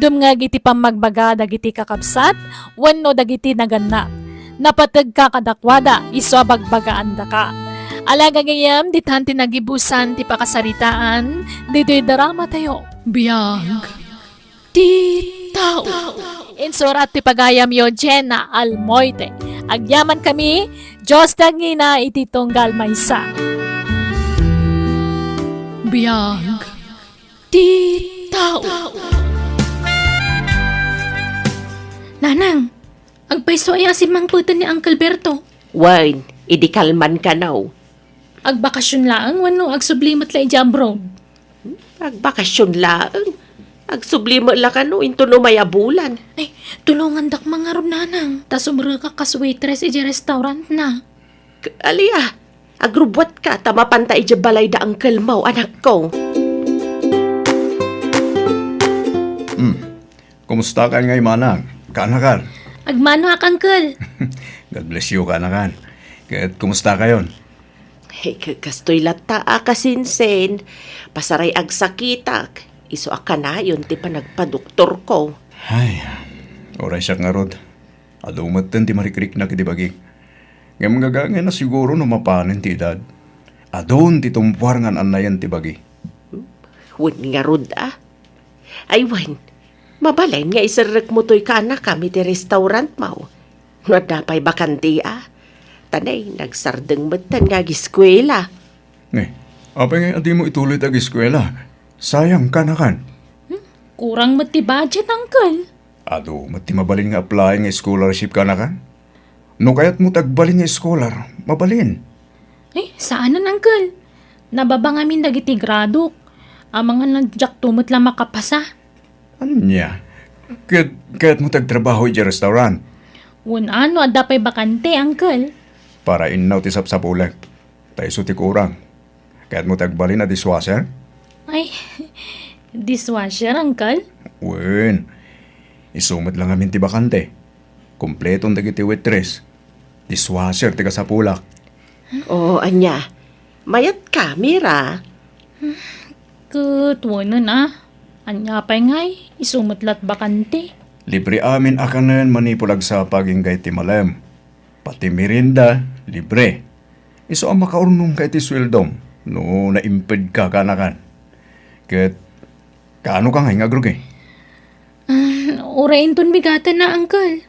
Dumngeg iti pammagbaga dagiti kakabsat wenno dagiti nagannak. Napategka kadakuada, isu a bagbagaandaka. Ala gagayem, ditan ti nagibusan ti pakasaritaan ditoy drama tayo. Biag ti tao. Insurat ti pagayamyo, Jenna Almoite. Agyamankami, Dios ti agngina iti tunggal maysa. Biag ti tao. Nanang, agpayso aya a simmangpeten ni Uncle Berto? Wen, idi kalman kano. Agbakasyon laeng wenno agsubli met la idiay abroad? Agbakasyon laeng. Agsubli met la kano inton umay a bulan. Ay, tulongandak man ngarud, Nanang, ta sumrekak kas waitress idiay restaurant na. K-, alia, agrubbuatka ta mapanta idiay balay da uncle mo, anakko. Hmm. Kumusta ka ngay, manang? Kaanakan? Agmanoak, uncle. God bless you, kaanakan. Ket kumusta kayon? Hey, k-, kastoy latta a kasinsin. Pasaray agsakitak. Isu a kanayon ti panagpadoktorko. Ay, uray siak ngarud. Adu metten ti marikriknak iti bagik. Ngem gagangay na siguro no mapanen ti edad. Adun ti tumpuar nga an-annayen ti bagi. Wen ngarud a. Ay wen, mabalin nga iserrekmo toy kaanakam iti restaurantmo. No adda pay bakante a. Ta nay, nagsardeng metten nga agiskuela. Eh, apay ngay a dimo ituloy ti agiskuela? Sayang, kaanakan. Hmm? Kurang met ti budget, uncle. Adu met ti mabalin nga apply nga scholarship, kaanakan? No kayatmo ti agbalin nga scholar, mabalin. Eh, saanen, uncle. Nababa ngamin dagiti gradok. Amangan a diakto met la makapasa. Ania? Ket kayatmo ti agtrabaho idiay restaurant? Wen a, no adda pay bakante, uncle. Para innaw ti sapsapulek. Ta isu ti kurang. Kayatmo ti agbalin a dishwasher? Ay, dishwasher, uncle? Wen, isu met la ngamin ti bakante. Kompleton dagiti waitress. Dishwasher ti kasapulak. O, ania? Mayatka, Mira? Ket wenen a. Ania pay ngay? Isu met la't bakante. Libre amin a kanen manipud agsapag inggay ti malem. Pati merienda, libre. Isu a makaurnongka iti sueldom no naimpedka, kaanakan. Ket kaano ka ngay nga agrugi? Ah, uray inton bigaten a, uncle.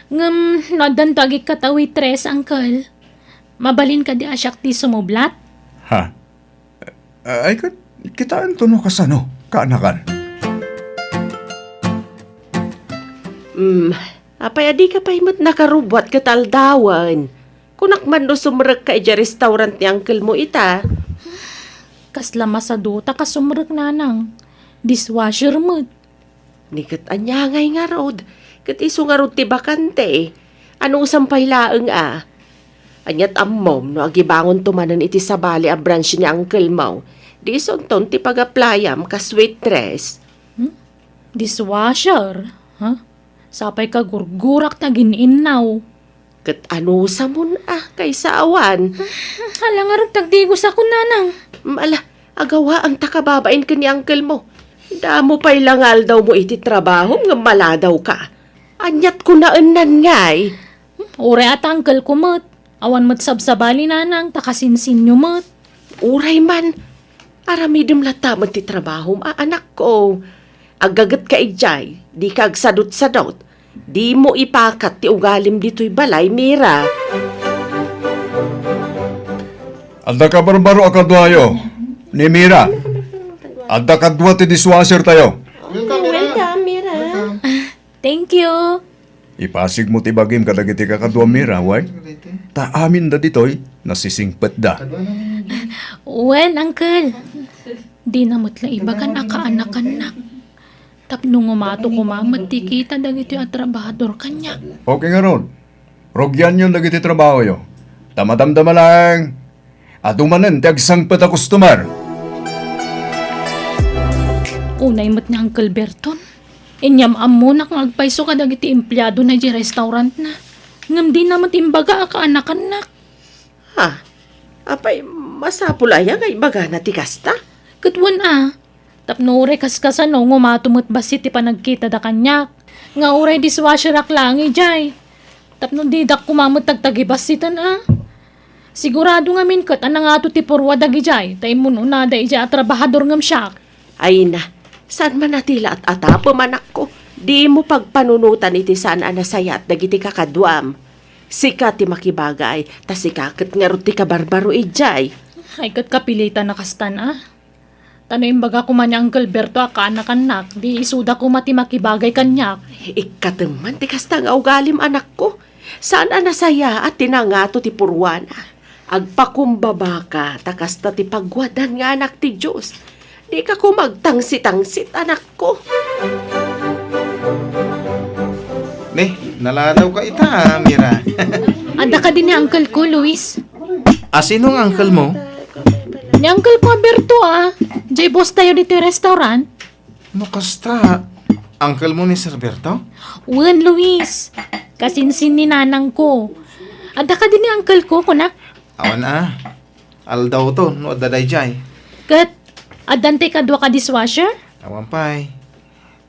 Ngem no addanto agikkat a waitress, uncle, mabalin kadi a siak ti sumublat? Ha? Ay, ket kitaento no kasano, kaanakan. Hmm, apay a dika pay met nakarubbuat ket aldawen? Kunak man no sumrekka idiay restaurant ni uncle mo ita. Kasla masaduta ka sumrek, nanang. Dishwasher met. Ni ket ania ngay ngarud? Ket isu ngarud ti bakante. Anusam pay laeng a. Ania't ammom no agibangonto manen iti sabali a branch ni uncle mo? Di isunton ti pag-applyam kas waitress. Hmm? Dishwasher? Ha? Sapay kagurgurak ta gin-innaw. Ket anusamon a, kaysa awan? Ala ngarud ti agdigosakon, nanang. Mm, ala, agawaang ta kababain ken ni uncle mo. Damo pay la nga aldawmo iti trabahom ngem maladawka. Ania't kunaennan ngay? Uray a ti uncle ko met. Awan met sabsabali, nanang, ta kasinsinyo met. Uray man, aramidem latta met ti trabahom a, anakko. Aggagetka idiay, dika agsadutsadut. Dimo ipakat ti ugalim ditoy balay, Mira. Adda kabarbaro a kaduayo ni Mira. Adda kadua ti dishwasher tayo. Welcome, Mira. Welcome, Mira. Welcome. Thank you. Ipasigmo ti bagim kadagiti kakaduam, Mira, wen? Ta aminda ditoy, nasisingpetda. Wen, uncle. Dina met la ibagan a kaanakannak. Tapno ngumato koma met ti kita dagitoy a trabahador kaniak. Okay ngarud. Rugianyon dagiti trabahoyo. Ta madamdama laeng, adu manen ti agsangpet a customer. Unay met ni Uncle Berton. Inyam-ammonak nga agpayso kadagiti empleadona idiay restaurantna. Ngem dina met imbaga a kaanakannak. Ha? Apay, masapul aya nga ibagana ti kasta? Ket wen a, tapno uray kaskasano nga umato met bassit ti panagkitada kaniak, nga uray dishwasherak laeng idiay. Tapno didak koma met tagtagibassiten a. Sigurado ngamin ket a nangato ti purua dagidiay ta immun-unada idiay a trabahador ngem siak. Ayna, saan man a ti la at-atapem, anakko. Dimo pagpanunotan iti saan a nasayaat dagiti kakaduam. Sika ti makibagay, ta sika ket ngarud ti kabarbaro idiay. Ay, ket kapilitan a kastan a. Ta no imbaga koma ni Uncle Berto a kaanakannak, di isuda koma ti makibagay kaniak. Ikkatem man ti kasta nga ugalim, anakko. Saan a nasayaat ti nangato ti purwana. Agpakumbabaka, ta kasta ti pagwadan nga anak ti Dios. Dika koma agtangsi-tangsit, anakko. Ne, naladawka ita, Mira. Adda kadi ni uncle ko, Luis. A, sino nga uncle mo? Ni uncle ko a Berto a. Diay boss tayo ditoy restaurant. No kasta, uncle mo ni Sir Berto? Wen, Luis. Kasinsin ni nanang ko. Adda kadi ni uncle ko, kunak? Awan a. Aldawto no adda daydiay. Ket, addan ti kadua ka dishwasher? Awan pay.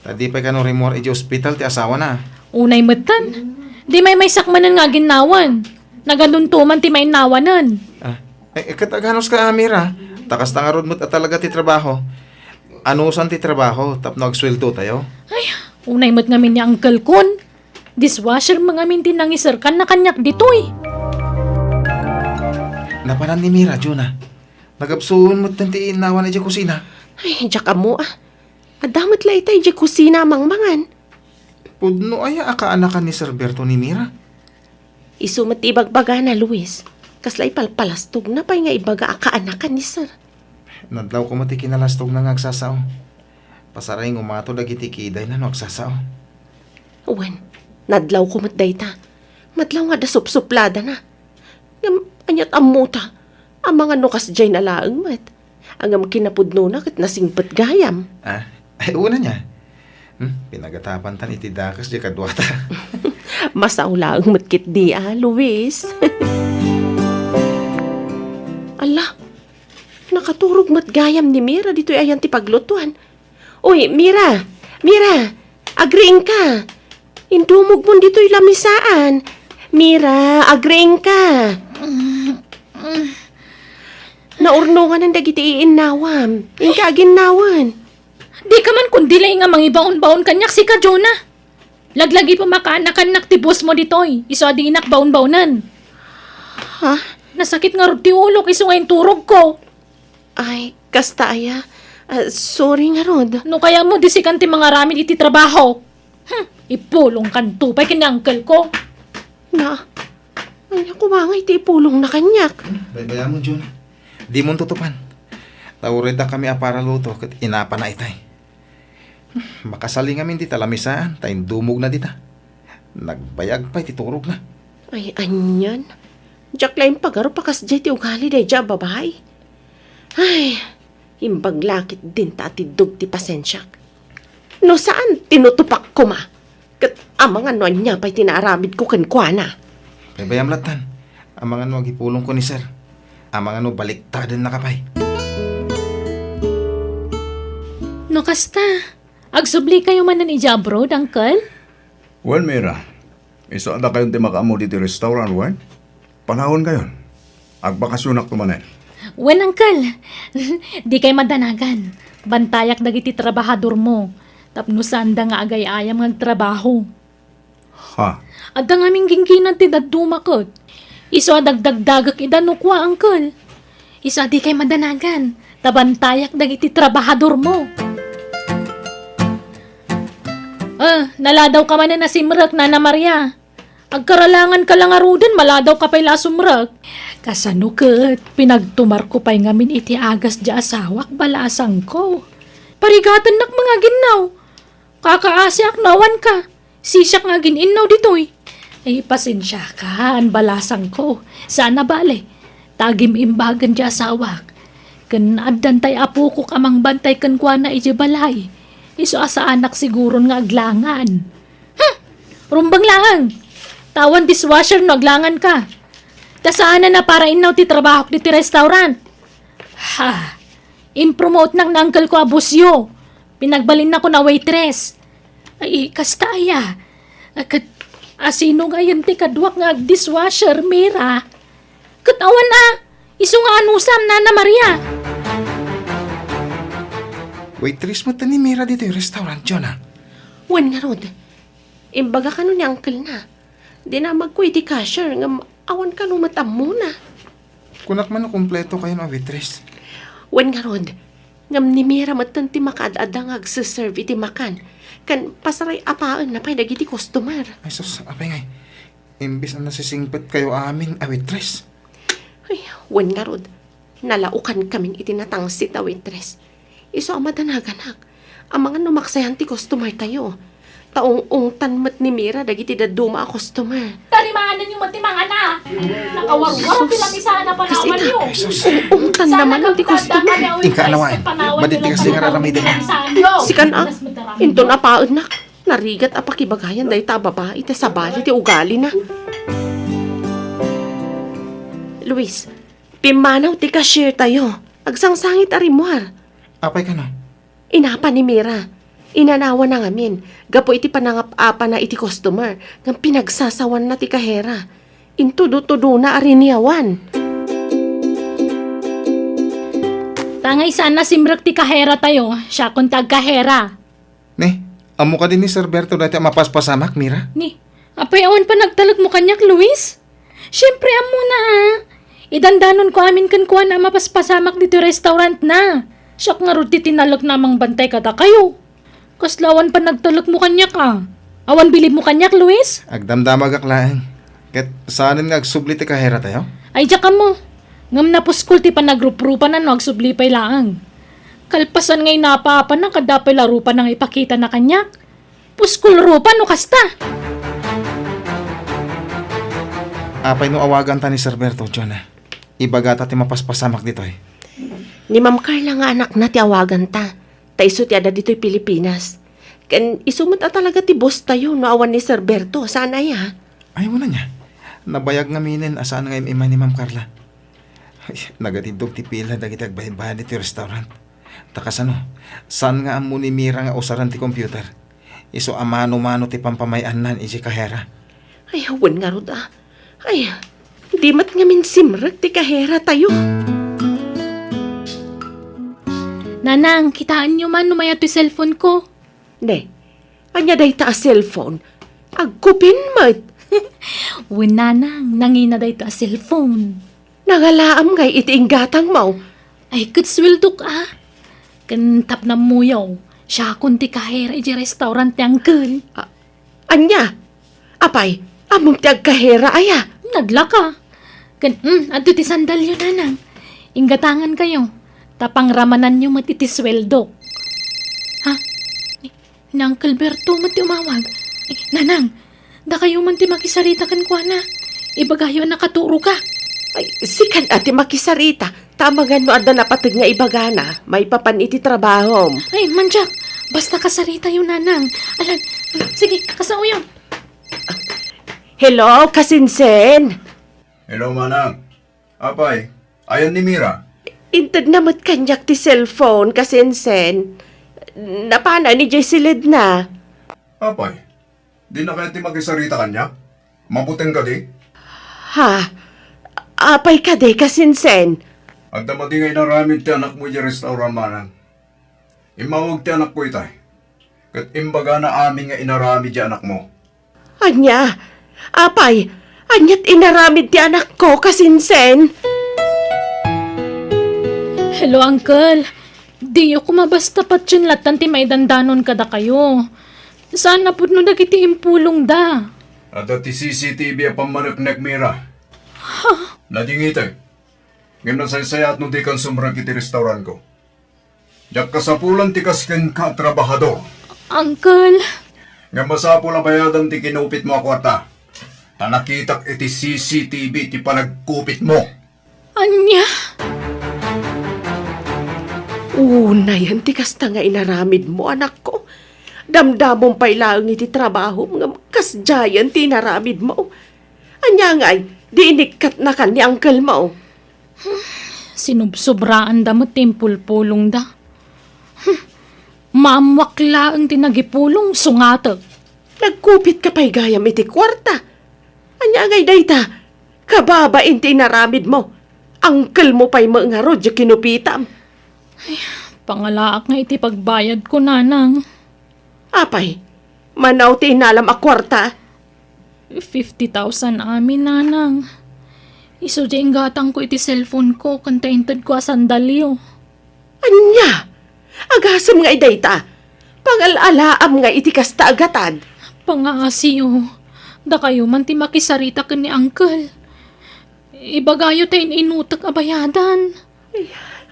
Ta di pay kano rimmuar idiay ospital ti asawana. Unay metten. Di maymaysak manen nga aginnawan. Nagadunto man ti mainnawanen. A, e, ket aganuska, Mira? Ta kasta ngarud met a talaga ti trabaho. Anusan ti trabaho tapno agsueldo tayo? Ay, unay met ngamin ni uncle kon. Dishwasher met ngamin ti nangiserkan na kaniak ditoy. Napanan ni Mira, Juna. Nagapsuon metten ti innawan idiay kusina. Ay, diak ammo a. Adda met la ita idiay kusina a mangmangan. Pudno aya a kaanakan ni Sir Berto ni Mira? Isu met ti ibagbagana, Luis. Kasla ipalpalastogna pay nga ibaga a kaanakan ni Sir. Nadlawko met ti kinalastogna nga agsasao. Pasaray nga umato dagiti kidayna no agsasao. Wen, nadlawko met dayta. Madlaw nga adda supsupladana. Ngem aniat ammota? Amangan no kasdiay na laeng met. Ngem kinapudnona ket nasingpet gayam. A, ay, una niya. Hmm, pinagatapantan iti dakes diay kaduata. Masao laeng met ketdi a, Luis. Ala, nakaturog met gayam ni Mira ditoy ayan ti paglutuan. Uy, Mira! Mira! Agriingka! Indumogmon ditoy lamisaan. Mira, agriingka! Naurnonganan dagiti iinnawam. Inka aginnawan. Dika man kundi laeng a mangibaon-baon kaniak, sika, Jonah. Laglagipem a kaanakannak ti boss mo ditoy, isu a dinak baon-baonen. Ha? Nasakit ngarud ti ulok isu nga inturogko. Ay, kasta aya. A, sorry ngarud. No kayatmo, di sikan ti mangaramid iti trabaho. Hmm, ipulongkanto pay ken ni uncle ko. Na, ania koma nga iti ipulongna kaniak? Baybayamon, Jun. Dimon tutupan. Ta uray dakami a paraluto ket inapana itay. Hmm, makasali ngamin dita lamisaan ta indumogna dita. Nagbayag pay ti turogna. Ay, anian? Diak la impagarup a kasdiay ti ugali daydiay a babai. Ay, imbag la ketdin ta atiddog ti pasensiak. No saan, tinutupak koma. Ket amangan no ania pay ti naaramidko kenkuana. Baybayam lattan. Amangan no agipulongko ni Sir. Amangan no baliktadennaka pay. No kasta, agsublikayo manen idiay abroad, Uncle? Wen, Mira, isu a dakayon ti makaammo ditoy restaurant, wen? Panawenkayon. Agbakasionakto manen. Wen, Uncle. Dikay madanagan. Bantayak dagiti trabahadormo tapno saanda nga agay-ayam nga agtrabaho. Ha? Adda ngamin gingginad ti dadduma ket isu a dagdagdagek ida no kua, Uncle. Isu a dikay madanagan, ta bantayak dagiti trabahadormo. Ah, naladawka manen a simrek, Nana Maria. Agkaralanganka la ngaruden, maladawka pay la a sumrek. Kasano ket pinagtumarko pay ngamin iti agas diay asawak, balasangko. Parigatennak mangaginnaw. Kakaasiak no awanka. Sisiak nga agin-innaw ditoy. Ay, pasensiaka, balasangko. Saan a bale. Ta agim-imbagen diay asawak. Ken addan tay apokok a mangbantay kenkuana idiay balay. Isu a saanak siguron nga aglangan. Hmm! Rumbeng laeng! Ta awan dishwasher no aglanganka. Ta saanen a para innaw ti trabahok ditoy restaurant. Ha! Impromotenak ni uncle ko a bossyo. Pinagbalinnakon a waitress. Ay, kasta aya. A, ket, a, sino ngayen ti kaduak nga agdishwasher, Mira? Ket awan a, isu nga anusam, Nana Maria. Waitress met ni Mira ditoy restaurant, Jonah. Wen ngarud, imbaga kano ni uncle na. Dinamagko iti cashier ngem awan kano met ammona. Kunak man no kumpleto kayon a waitress. Wen ngarud, ngem ni Mira metten ti makaad-adda nga agse-serve iti makan. Ken pasaray-apaenna pay dagiti customer. Ay sus, apay ngay. Imbes a nasisingpet kayo amin a waitress. Ay, wen ngarud, nalaokan kamin iti natangsit a waitress. Isu a madanaganak. Amangan no maksayan ti customer tayo. Ta ung-ungtan met ni Mira dagiti dadduma a customer. Tarimaanenyo met ti mangana. Nakawarwar ti lamisaan a panawanyo. Ay, sus. Ung-ungtan naman ti customer. Inka anawaen. Badit ti kasdi nga raramiden. Sikan a, inton apaennak. Narigat a pakibagayan dayta a babai iti sabali ti ugalina. Luis, pimmanaw ti cashier tayo. Agsangsangit a rimmuar. Apay kano? Inapa ni Mira. Inanawanna ngamin gapu iti panangap-apana iti customer ngem pinagsasawanna ti kahera. Intudo-tudona a riniawan. Tangay saan a simrek ti kahera tayo, siakon ti agkahera. Ni, ammo kadi ni Sir Berto dayta a mapaspasamak, Mira? Ni, apay awan panagtalekmo kaniak, Luis? Siempre, ammona a. Idandanonko amin kenkuana a mapaspasamak ditoy restaurantna. Siak ngarud ti tinalekna a mangbantay kadakayo. Kasla awan panagtalekmo kaniak a. Awan bilibmo kaniak, Luis? Agdamdamagak laeng. Ket saanen nga agsubli ti kahera tayo? Ay, diak ammo. Ngem napuskol ti panagruprupana no agsubli pay laeng. Kalpasan nga inapa-apana, adda pay la rupana nga ipakitana kaniak. Puskol rupa no kasta. Apay no awaganta ni Sir Berto, Jonah? Ibagata ti mapaspasamak ditoy. Ni Ma'am Carla nga anakna ti awaganta. Ta isu ti adda ditoy Pilipinas. Ken isu met a talaga ti boss tayo no awan ni Sir Berto, saan aya? Ay, wen ania. Nabayag ngaminen a saan nga im-immay ni Ma'am Carla. Ay, nagatiddog ti pila dagiti agbaybayad iti restaurant. Ta kasano, saan nga ammo ni Mira nga usaren ti computer? Isu a mano-mano ti pampamay-annan iti kahera. Ay, wen ngarud a. Ay, di met ngamin simrek ti kahera tayo. Nanang, kitaenyo man no mayat ti cellphone ko. Ne, ania dayta a cellphone? Agkupin met. Wen, nanang, nangina dayta a cellphone. Nangalaam ngay iti inggatangmo? Ay, ket sueldok a. Ken tapno ammoyo, siakon ti kahera iti restaurant ti uncle. A-, ania? Apay, ammom ti agkahera aya? Nadlaka. Ken, mm, adto ti sandalyo, nanang. Inggatangan kayo. Ta pangramananyo met iti sueldok. Ha? Ni Uncle Berto met ti umawag. Eh, nanang, dakayo man ti makisarita kenkuana. Ibagayo a nakaturoka. Ay, sikan a ti makisarita. Ta amangan no adda napateg nga ibagana, maipapan iti trabahom. Ay, manjak, basta kasaritayo, nanang. Alan, sige, kasaoyo. Hello, kasinsen? Hello, manang. Apay, ayan ni Mira? Intedna met kaniak ti cellphone, kasinsen. Napana idiay siledna. Apay, dina kayat ti makisarita kaniak? Mabuteng kadi? Ha? Apay kadi, kasinsen? Adda madi nga inaramid ti anakmo idiay restaurant, manang. Immawag ti anakko itay. Ket imbagana amin nga inaramid ti anakmo. Ania? Apay, aniat inaramid ti anakko, kasinsen? Hello, Uncle. Diyo koma basta patien lattan ti maidandanon kadakayo. Saan a pudno dagiti impulongda. Adda ti C C T V a pammaneknek, Mira. Ha? Nadingiteg. Ngem nasaysayaat no dikan sumrek iti restaurantko. Diak kasapulan ti kas kenka a trabahador. Uncle. Ngem masapul a bayadam ti kinupitmo a kuarta. Ta nakitak iti C C T V ti panagkupitmo. Ania? Unayen ti kasta nga inaramidmo, anakko. Damdamom pay laeng iti trabahom ngem kasdiayen ti inaramidmo. Ania ngay, di inikkatnakan ni uncle mo? Sinubsobraanda met ti impulpulongda. Hmm. Maammoak laeng ti nagipulong, sungatek. Nagkupitka pay gayam iti kuarta. Ania ngay dayta? Kababain ti inaramidmo. Uncle mo pay met ngarud ti kinupitam. Pangalaak nga iti pagbayadko, nanang. Apay, mano ti innalam a kuarta? Fifty thousand amin, nanang. Isu ti inggatangko iti cellphone ko ken ta intedko a sandalyo. Ania? Agasem nga idayta? Pangal-alaam nga iti kasta a gatad. Pangaasiyo. Dakayo man ti makisarita ken ni uncle. Ibagayo ta in-inutek a bayadan.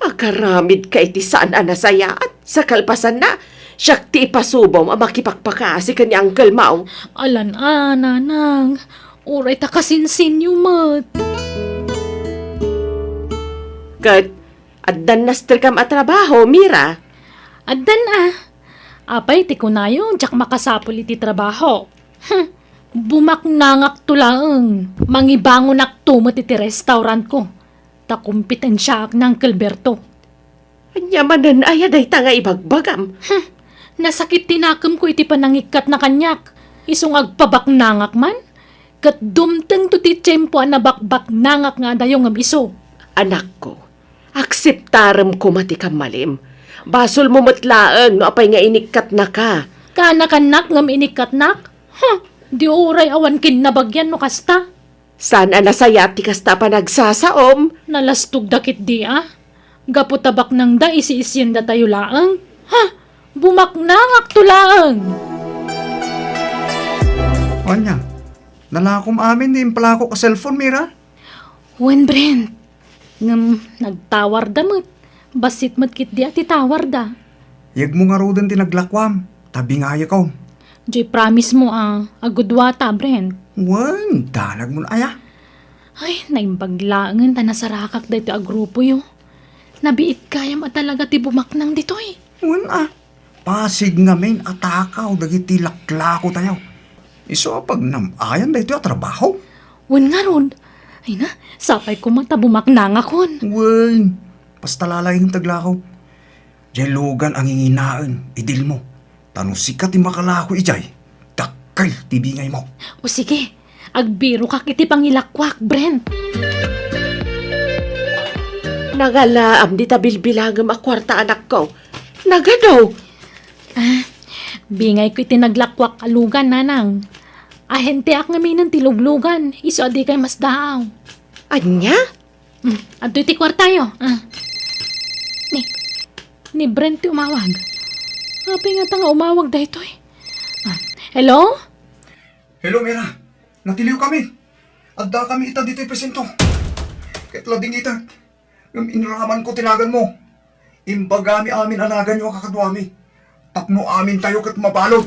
Agaramidka iti saan a nasayaat. Sa kalpasanna, siak ti ipasubom a makipakpakaasi ken ni Uncle Mao. Alan a, nanang. Uray ta kasinsinyo met. Ket, addan nasterkam a trabaho, Mira? Addan a. Apay ti kunayo, diak makasapul iti trabaho. Hmm, bumaknangakto laeng. Mangibangonakto met iti restaurantko. Ta kompitensiaak ni Uncle Berto. Ania manen aya dayta nga ibagbagam? Hmm, nasakit ti nakemko iti panangikkat na kaniak. Isu nga agpabaknangak man, ket dumtengto ti tiempo a nabakbaknangak nga adayo ngem isu. Anakko, akseptarem koma ti kammalim. Basolmo met laeng no apay nga inikkatnaka. Kaanakannak ngem inikkatnak? Huh, di uray awan kinnabagian no kasta. Saan a nasayaat ti kasta a panagsasaom? Nalastogda ketdi a. Gapu ta baknangda, isiisiendatayo laeng. Ha? Bumaknangakto laeng! Ania? Nalakom amin ti impalakok a cellphone, Mira? Wen, Brent. Ngem nagtawarda met. Bassit met ketdi a ti tawarda. Yegmo ngaruden ti naglakuam, ta bingayekon. Diay promise mo a agudua ta, Brent. Wen, danag mo aya. Ay, naimbag laengen ta nasarakak daytoy a grupoyo. Nabiit gayam a talaga ti bumaknang ditoy. Wen a, pasig ngamin a takaw dagiti laklakotayo. Isu a pagnam-ayan daytoy a trabaho. Wen ngarud. Ay na, sapay koma ta bumaknangakon. Wen, basta lalaing taglakaw. Diay lugan a nginginaen, idilmo. Ta no sika ti makalako idiay, dakkel ti bingaymo. O sige, agbirokak iti pangilakuak, Brent. Nangalaam dita bilbilangem a kuarta, anakko. Nagado. Ah, bingayko iti naglakuak a lugan, nanang. Ahenteak ngaminen ti luglugan, isu a dikay masdaaw. Ania? Mm, adtoy ti kuartayo. Ah. Ni, ni Brent ti umawag. Apay ngata nga umawag daytoy? Ah, hello? Hello, Mira. Natiliwkami. Addakami ita ditoy presinto. Ket ladingitek. Ngem inramanko ti naganmo. Imbagami amin a naganyo a kakaduami. Tapno amintayo ket mabalud.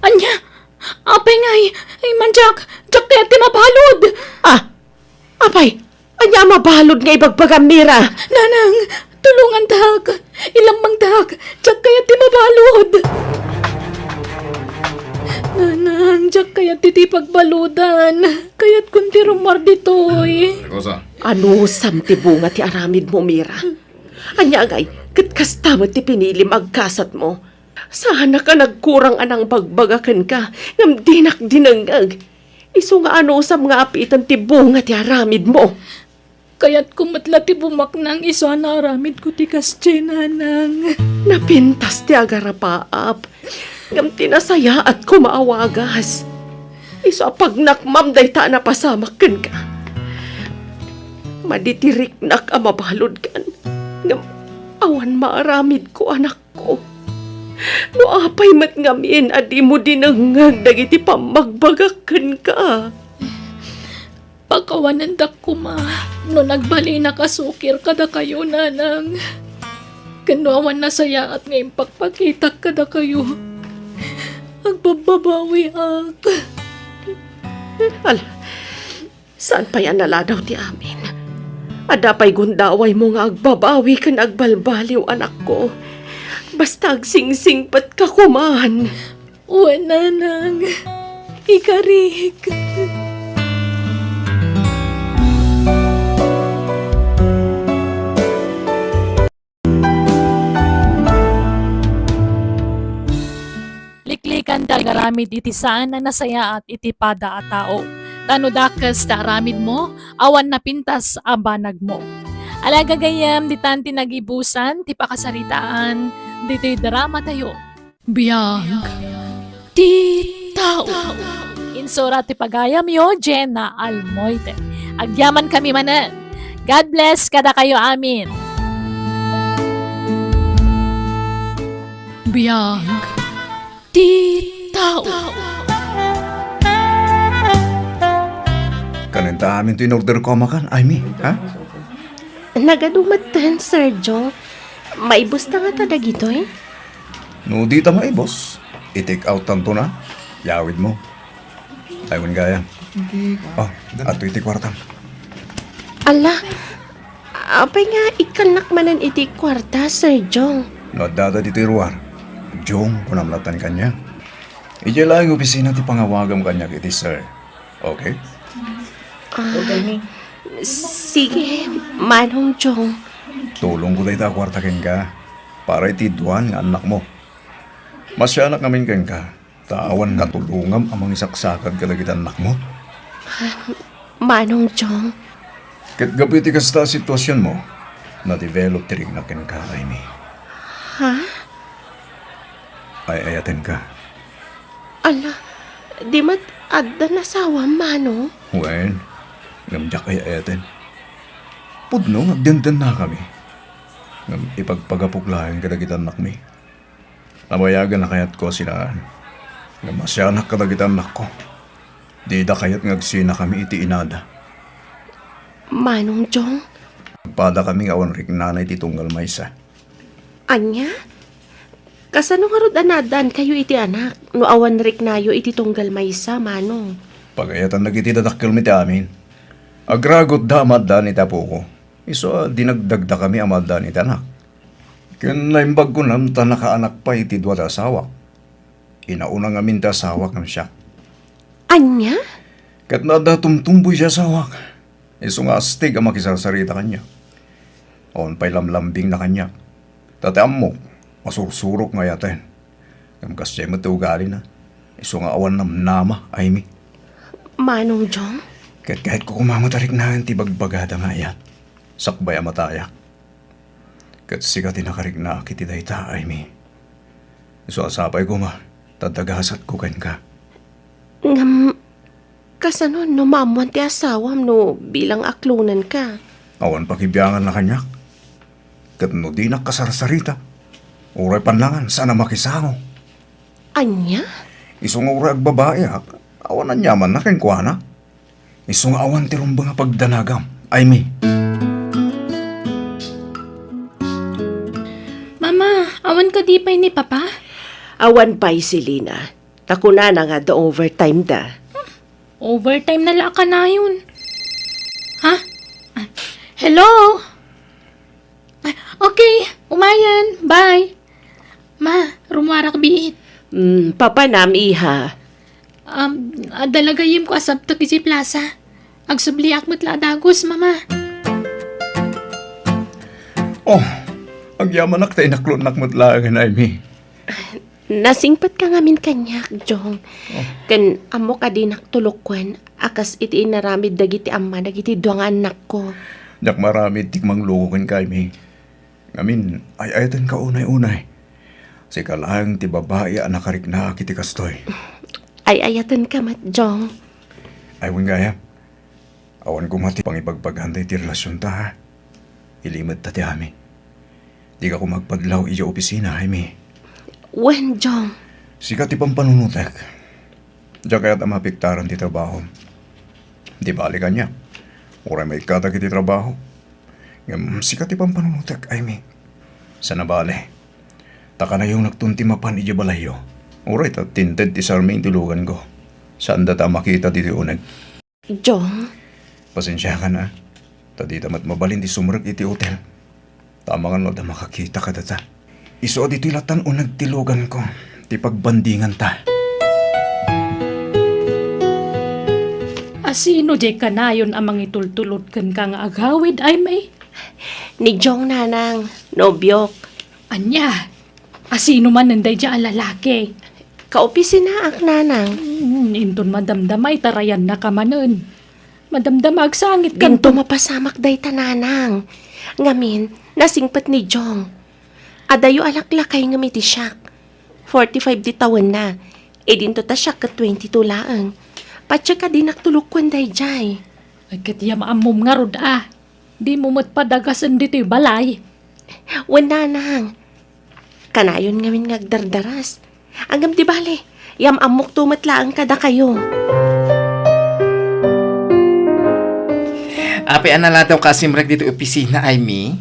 Ania? Apay ngay? Ay, mandiak, diak kayat ti mabalud. Ah, apay, ania a mabalud nga ibagbagam, Mira? Nanang, tulongandak. Ilammangdak. Diak kayat ti mabalud. Nanang, diak kayat ti, ti pagbaludan. Kayatkon ti rummuar ditoy. Rosa. Anusam ti bunga ti aramidmo, Mira? Ania ngay, ket kasta met ti pinilim a agkasatmo? Saanak a nagkurang a nangbagbaga kenka, ngem dinak dinengngeg. Isu nga anusam nga apiten ti bunga ti aramidmo. Kayatko met la ti bumaknang isu a naaramidko ti kasdiay, nanang. Napintas ti agarapaap, ngem ti nasayaat koma a wagas. Isu a pagnakmam dayta a napasamak kenka. Madi ti riknak a mabaludkan, ngem awan maaramidko, anakko. No apay met ngamin a dimo dinengngeg dagiti pammagbagak kenka. Pakawanendak koma no nagbalinak a sukir kadakayo, nanang. Ken no awan nasayaat nga impakpakitak kadakayo, agbabbabawiak. Ala, saan pay a naladaw ti amin? Adda pay gundawaymo nga agbabawi ken agbalbaliw, anakko. Basta agsingsingpetka koman. Wen, nanang. Ikarik. Liklikan ti agaramid iti saan a nasayaat iti pada a tao. Ta no dakes ti aramidmo, awan napintas a banagmo. Ala, gagayyem, ditan ti nagibusan ti pakasaritaan ditoy dramatayo. Biag ti tao. Insurat ti pagayamyo, Jenna Almoite. Agyamankami manen. God bless kadakayo amin. Biag ti tao. Kanen ta amin ti in-order ko a makan, Amy, ha? Nagadu metten, Sir Jong. Maibusta ngata dagitoy? No dita maibus, i-take out tanto na. Yawid mo. Ay, wen gayam. Oh, ato iti kuartam. Ala, apay nga ikkannak manen iti kuarta, Sir Jong? No addada ditoy ruar, Jong, kunam latta kaniak. Idiay laeng opisina ti pangawagam kaniak iti sir. Okay? Ah, sige, Manong Jong. Tulongko dayta a kuarta kenka para iti dua nga annakmo. Masianak ngamin kenka, ta awan katulongam a mangisaksakad kadagiti annakmo. Manong Jong. Ket gapu iti kasta a situasionmo, na-develop ti riknak kenka, Amy. Ha? Ay-ayatenka. Ala, di met adda asawam, Manong? Wen, ngem diak ay-ayaten. Pudno nga agdendennakami. Ngem ipagpagapok laeng kadagiti annakmi. Nabayagen a kayatko a sinaan. Ngem masianak kadagiti annakko. Dida kayat nga agsinakami iti inada. Manong Jong? Agpadakami nga awan riknana iti tunggal maysa. Ania? Kasano ngarud a naaddaankayo iti anak no awan riknayo iti tunggal maysa, Manong? Pagayatan dagiti dadakkelmi ti amin. Agragutda a maaddaan iti apoko. Isu a dinagdagdakami a maaddaan iti anak. Ken naimbag kunam ta nakaanak pay iti dua ti asawak. Inauna ngamin ti asawak ngem siak. Ania? Ket no adda tumtumboy ti asawak, isu nga astig a makisarsarita kaniak. Awan pay lamlambingna kaniak. Ta ti ammok, masursurok nga ayaten. Ngem kasdiay met ti ugalina. Isu nga awan namnama, Amy. Manong Jong? Ket kayatko koma met a riknaen ti ibagbagada nga ayat, sakbay a matayak. Ket sika ti nakariknaak iti dayta, Amy. Isu a sapay koma, ta dagasatko kenka. Ngem, kasano no maammoan ti asawam no bilang aklonenka? Awan pakibianganna kaniak. Ket no dinak kasarsarita, uray pannangan, saan a makisango. Ania? Isu nga uray agbabaiak, awan aniamanna kenkuana. Isu nga awan ti rumbeng a pagdanagam, Amy. Mama, awan kadi pay ni Papa? Awan pay, Selina. Ta kunana nga adda overtime da. Overtime na la a kanayon. Ha? Ah, hello? Ah, okay, umayen. Bye. Ma, rummuarak biit. Mm, papanam, iha? Um, adda la gayyemko a sabtek idiay plaza. Agsubliak met la a dagus, Mama. Oh, agyamanak ta inaklonnak met laengen, Amy. Nasingpetka ngamin kaniak, Jong. Oh. Ken ammok a dinak tulokuen a kas iti inaramid dagiti amma dagiti dua nga annakko. Diak maaramid ti mangluko kenka, Amy. Ngamin, ay-ayatenka unay-unay. Sika laeng ti babai a nakariknaak iti kastoy. Ay-ayatenka met, Jong. Ay, wen gayam. Awan koma ti pangibagbaganda iti relasionta, ha? Ilimedta ti amin. Dika koma agpadlaw idiay opisina, Amy. Wen, Jong. Sika ti pampanunotek. Diak kayat a maapektaran ti trabahom. Di bale kaniak. Uray maikkatak iti trabaho. Ngem sika ti pampanunotek, Amy. Saan a bale. Ta kanayonakton ti mapan idiay balayyo. Uray ta tinted ti sarmi iti luganko. Saanda ta a makita ditoy uneg. Jong? Pasensiakan, a. Ta dita met mabalin ti sumrek iti otel. Ta amangan no adda makakita kadata. Isu a ditoy latan uneg ti luganko, ti pagbandinganta. Asino diay kanayon a mangitultulod kenka nga agawid, Aimee? Ni Jong, nanang, nobiok. Ania? Asino manen daydiay a lalaki? Kaopisinaak, nanang. Hmm, inton madamdama, itarayannaka manen. Madamdama agsangit kanto. Dinto mapasamak dayta, nanang. Ngamin, nasingpet ni Jong. Adayo a laklakay ngem iti siak. Forty-five ti tawenna. Idinto ta siak ket twenty-two laeng. Patiek a dinak tulokkuan daydiay. Ay, ket ya maammom ngarud a. Dimo met padagasen ditoy balay. Wen, nanang. Kanayon ngamin nga agdardaras. Ngem di bale, yam-ammokto met laeng kadakayo. Apay a naladawka a simrek ditoy opisina, Aimee?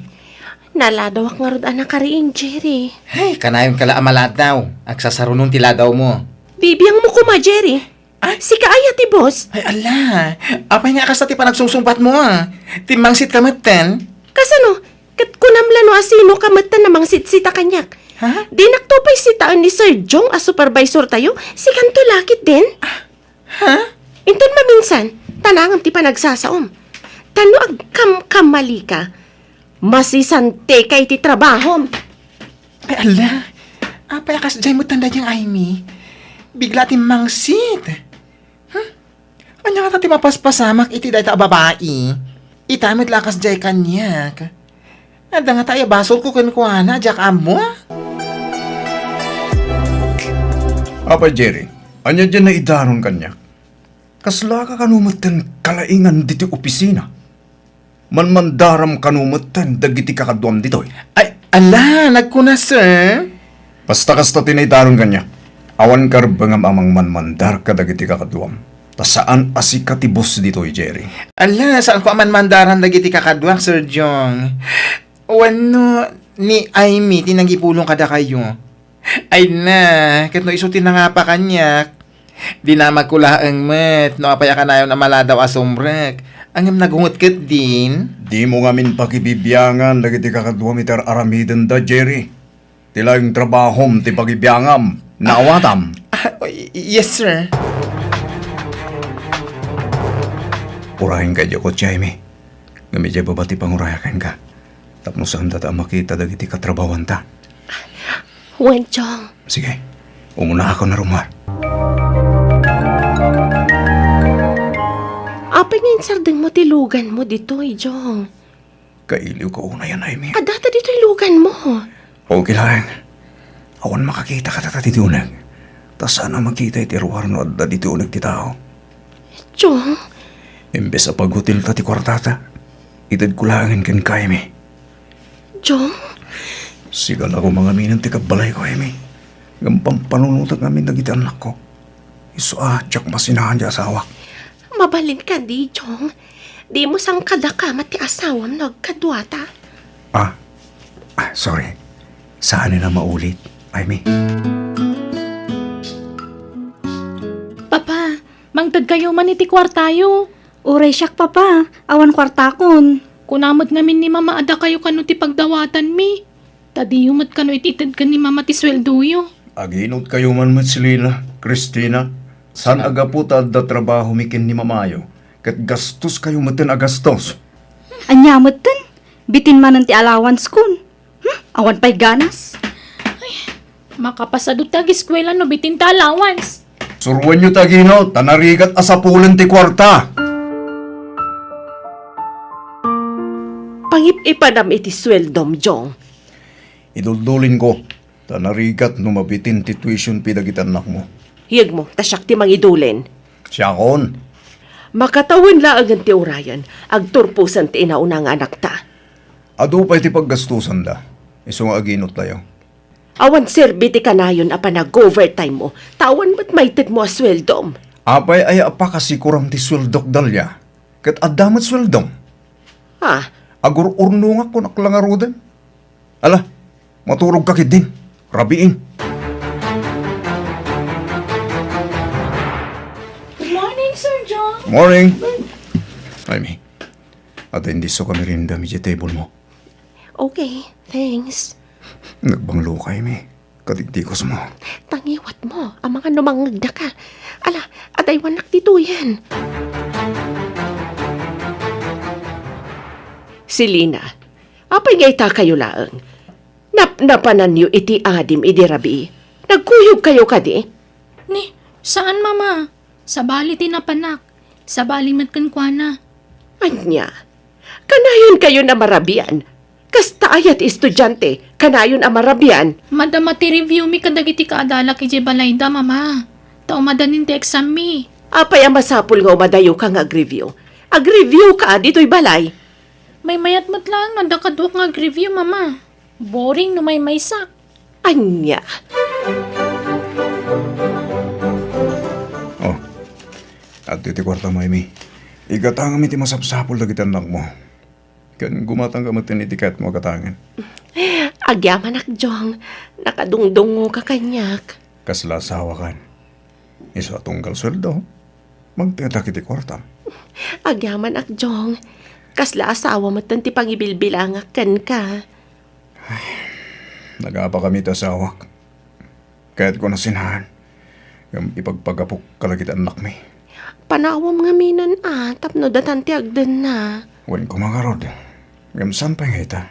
Naladawak ngarud a nakariing, Jerry. Ay, kanayonka la a maladaw. Agsasarunon ti ladawmo. Bibiangmo koma, Jerry. Ay. Sika aya ti boss? Ay, ala. Apay nga kasta ti panagsungsungbatmo, a? Timmangsitka metten? Kasano? Ket kunam la no asinoka metten a mangsitsitta kaniak. Ha? Dinakto pay sitaen ni Sir Jong a supervisortayo, sikanto la ketdin? Ha? Inton maminsan, tanangem ti panagsasaom. Ta no agkamkammalika, masisantika iti trabahom. Ay, ala. Apay a kasdiay metten daydiay, Aimee? Bigla ti mangsit. Hmm? Ania ngata ti mapaspasamak iti dayta a babai? Ita met la kasdiay kaniak. Adda ngata aya basolko kenkuana, diak ammo? Apay, Jerry, ania diay naidaron kaniak? Kaslaka kano metten kalaingan ditoy opisina? Manmandaram kano metten dagiti kakaduam ditoy? Ay, ala, nagkuna, sir. Basta kasta ti naidaron kaniak. Awan karbengan a mangmanmandar kadagiti kakaduam. Ta saan a sika ti boss ditoy, Jerry. Ala, saanko a manmandaran dagiti kakaduak, Sir Jong. Wenno ni Aimee ti nangipulong kadakayo? Ay na, ket no isu ti nangapa kaniak, dinamagko laeng met no apay a kanayon a maladaw a sumrek, ngem nagunget ketdin. Dimo ngamin pakibibiangan dagiti kakaduam iti ar-aramidenda, Jerry. Ti laeng trabahom ti pagibiangam. Naawatam? Ah, y-, yes, sir. Urayenka idiay kotse, Aimee. Ngem idiay baba ti pangurayak kenka. Tapno saandata a makita dagiti katrabahoanta. Wen, Jong. Sige. Umunaakon a rummuar. Apay nga insardengmo ti luganmo ditoy, Jong? Kailiwko unayen, Aimee. Addata ditoy luganmo. Okay laeng. Awan makakita kadata ditoy uneg. Ta saan a makita iti ruar no adda ditoy uneg ti tao. Jong? Imbes a paghotelta ti kuartata, itedko laengen kenka, Aimee. Jong? Sigala ko mangaminen ti kabbalayko, Aimee. Ngem pampanunotek ngamin dagiti annakko. Isu a diak masinaan ti asawak. Mabalin kadi, Jong? Dimo sangkadakama ti asawam no agkaduata? Ah, ah, sorry. Saanen a maulit, Aimee. Papa, mangtedkayo man iti kuartayo. Uray siak, Papa. Awan kuartakon. Kuna met ngamin ni Mama a dakayo kano ti pagdawatanmi. Ta diyo met kano it-itedken ni Mama ti sueldoyo. Aginotkayo man met, Selina, Christina, saan a gapu ta adda trabahomi ken ni mamayo, ket gastoskayo metten a gastos. Ania metten? Bitin manen ti allowancekon. Hmm? Awan pay ganas. Ay, makapasado ti ageskuela no bitin ti allowance. Suroenyo ti aginot, ta narigat a sapulen ti kuarta. Pangip-ipanam iti sueldom, Jong. Iduldulinko, ta narigat no mabitin ti tuition fee dagiti annakmo. Yegmo, ta siak ti mangidulin. Siakon. Makatawen laengen ti urayen, agturposen ti inauna nga anakta. Adu pay ti paggastusanda, isu nga aginot tayo. Awan serbi ti kanayon a panag-overtime mo, ta awan met maitedmo a sueldom. Apay aya a pakasikuram ti sueldok, Dalia? Ket adda met sueldom. Ah. Agur-urnongak kunak la ngaruden. Ala, maturogka ketdin. Rabiin. Good morning, Sir John. Morning. Ay, mi. Adda indisso ka merienda idiay table mo. Okay, thanks. Nagbanglo ka, Amy. Kadigdigos mo. Tangiwat mo, amangan no mangngegna ka. Ala, adaywannak ditoyen. Selina, apay nga itakayo laeng? Napnapananyo iti adim idi rabii? Nagkuyogkayo kadi? Ni, saan, Mama. Sabali ti napanak. Sabali met kenkuana. Ania? Kanayon kayon a marabian? Kasta aya ti estudiante, kanayon a marabian? Madama ti review mi kadagiti kaadalak idiay balayda, Mama. Ta umadanin ti exam mi. Apay a masapul nga umadayo ka nga agreview? Agreview ka ditoy balay. Maymayat met laeng no adda kaduak nga agreview, Mama. Boring no maymaysak. Ania? Oh, adtoy ti kuartam, Amy. Igatangam iti masapsapul dagiti annakmo. Ken gumatangka met iti kayatmo a gatangen. Agyamanak, Jong. Nakadungdungngoka kaniak. Kasla asawakan. Isu a tunggal sueldo, mangtedak iti kuartam. Agyamanak, Jong. Kasla asawa metten ti pangibilbilangak kenka. Nagapakami ti asawak. Kayatko a sinaan, ngem ipagpagapok kadagiti annakmi. Panawam ngamin a tapno datan ti agdenna. Wen koma ngarud, ngem saan pay nga ita?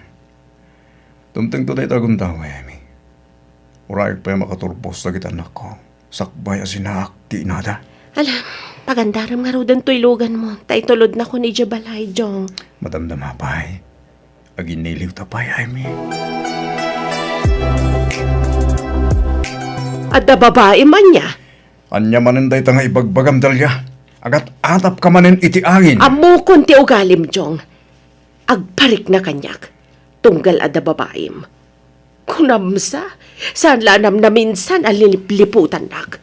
Dumtengto dayta a gundawem, Amy. Uray pay a makaturbos dagiti annakko, sakbay a sinaak ti inada. Ala, pagandarem ngaruden toy luganmo, ta itulodnakon idiay balay, Jong. Madamdama pay. Aginiliwta pay, Amy. Adda babaim ania? Ania manen dayta nga ibagbagam, Dalia? Agat-atapka manen iti angin. Ammokon ti ugalim, Jong. Agparikna kaniak, tunggal adda babaim. Kunam sa, saan la a namnaminsan a lilipliputannak.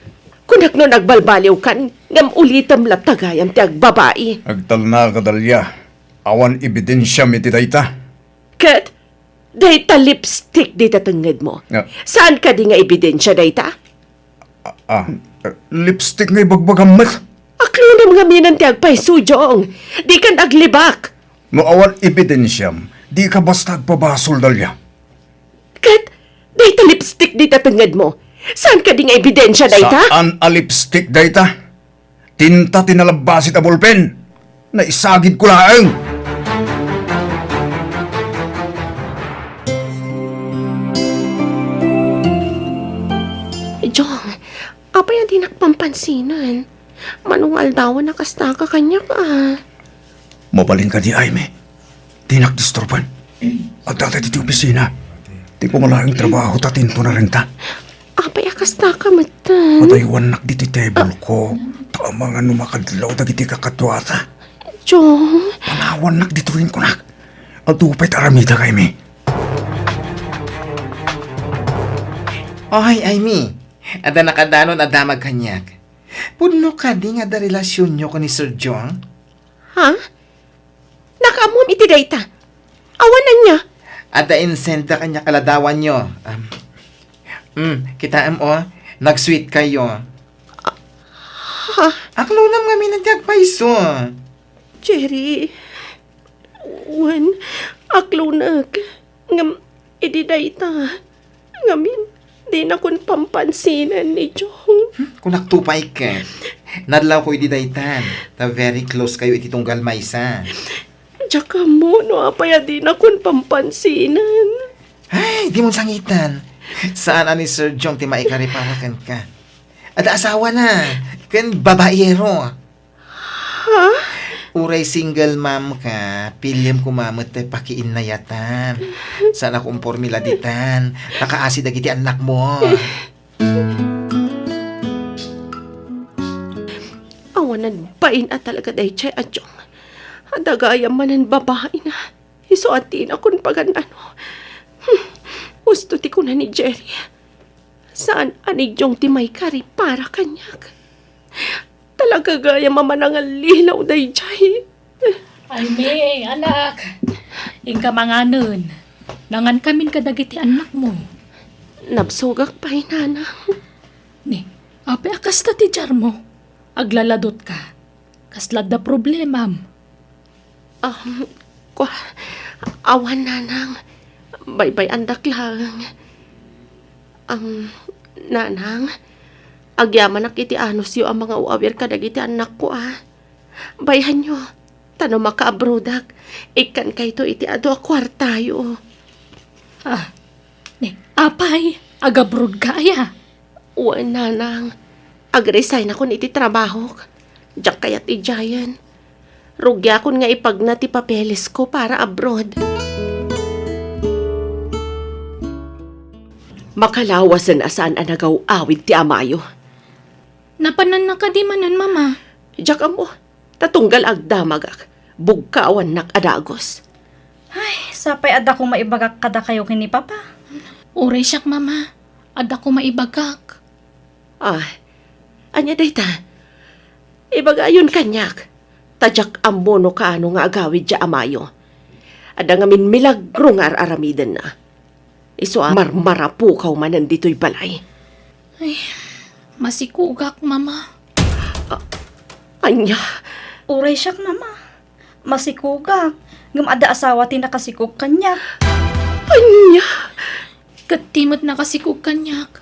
Kunak no nagbalbaliwkan, ngem ulitem latta gayam ti agbabai. Agtalnaka, Dalia. Awan ebidensiam iti dayta. Ket dayta lipstick dita tengngedmo. Ah. Saan kadi nga ebidensia dayta? Ah, ah, lipstick nga ibagbagam met. Aklonam ngamin ti agpayso, Jong. Dikan aglibak. No awan ebidensiam, dika basta agpabasol, Dalia. Ket dayta lipstick dita tengngedmo. Saan kadi nga ebidensia dayta? Saan a lipstick dayta? Tinta ti nalabbasit a bolpen. Naisagidko laeng. Jong, apay a dinak pampansinan? Mano nga aldawan a kastaka kaniak a. Mabalin kadi, Amy? Dinak disturban. Adda ditoy opisina. Ti pumalaeng trabaho ta tinto narenta. Apay a kastaka metten? Adaywannak ditoy table ko. Ta amangan no makadlaw dagiti kakaduata. Jong. Panawannak ditoyen kunak. Adu pay ti aramidek, Amy. Oy, Amy. Adda nakadanon a damag kaniak. Pudno kadi nga adda relasionyo ken ni Sir Jong? Ha? Nakaammom iti dayta? Awan ania? Adda insenta kaniak a ladawanyo. Um, mm, kitaem, o, nag-sweet kayo. Ha? Aklonam ngamin ti agpayso. Jerry, wen, aklonek. Ngem idi dayta, ngamin, dinakon pampansinan ni Jong. Hmm, kunak to pay ket. Nadlawko idi daytan, ta very close kayo iti tunggal maysa. Diak ammo no apay a dinakon pampansinan. Ay, dimon sangitan. Saan a ni Sir Jong ti maikari para kenka. Adda asawana, ken babaero. Ha? Uray single mom ka, piliem koma met ti pakiinnayatan. Saan a kumpormila ditan, ta kaasi dagiti annakmo. Awanan bain a talaga daydiay a Jong. Adda gayam manen babaina. Isu a dinakon pagan-ano. Hmm. Usto ti kuna ni Jerry. Saan a ni Jong ti maikari para kaniak. Talaga gayam a manangallilaw daydiay. Ay, May, anak. Inka manganen. Nangankamin kadagiti annakmo. Nabsogak pay, Nanang. Ni, apay a kasta ti diarmo? Aglaladotka. Kasla adda problemam? Um, kua, awan, Nanang. Baybay-andak laeng. Am, Nanang, agyamanak iti anusyo a mangawawir kadagiti annakko, a. Bayhanyo, ta no makaabrodak, ikkankayto iti adu a kuartayo. Ah, ni, apay, agabrodka aya? Wen, Nanang. Ag-resignakon iti trabahok. Diak kayat idiayen. Rugiakon nga ipagna ti papelesko para abroad. Makalawasen a saan a nagaw-awid ti amayo. Napananna kadi manen, Mama? Diak ammo. Ta tunggal agdamagak, bugkawannak a dagus. Ay, sapay adda ko maibagak kadakayo ken ni Papa. Uray siak, Mama. Adda ko maibagak. Ah, ania dayta? Ibagayon kaniak. Ta diak ammo no kaano nga agawid diay amayo. Adda ngamin milagro nga ar-aramidenna. Isu a marmarapukaw manen ditoy balay. Ay, masikugak, Mama. A-, ania? Uray siak, Mama. Masikugak. Ngem adda asawa ti nakasikog kaniak. Ania? Ket ti met nakasikog kaniak.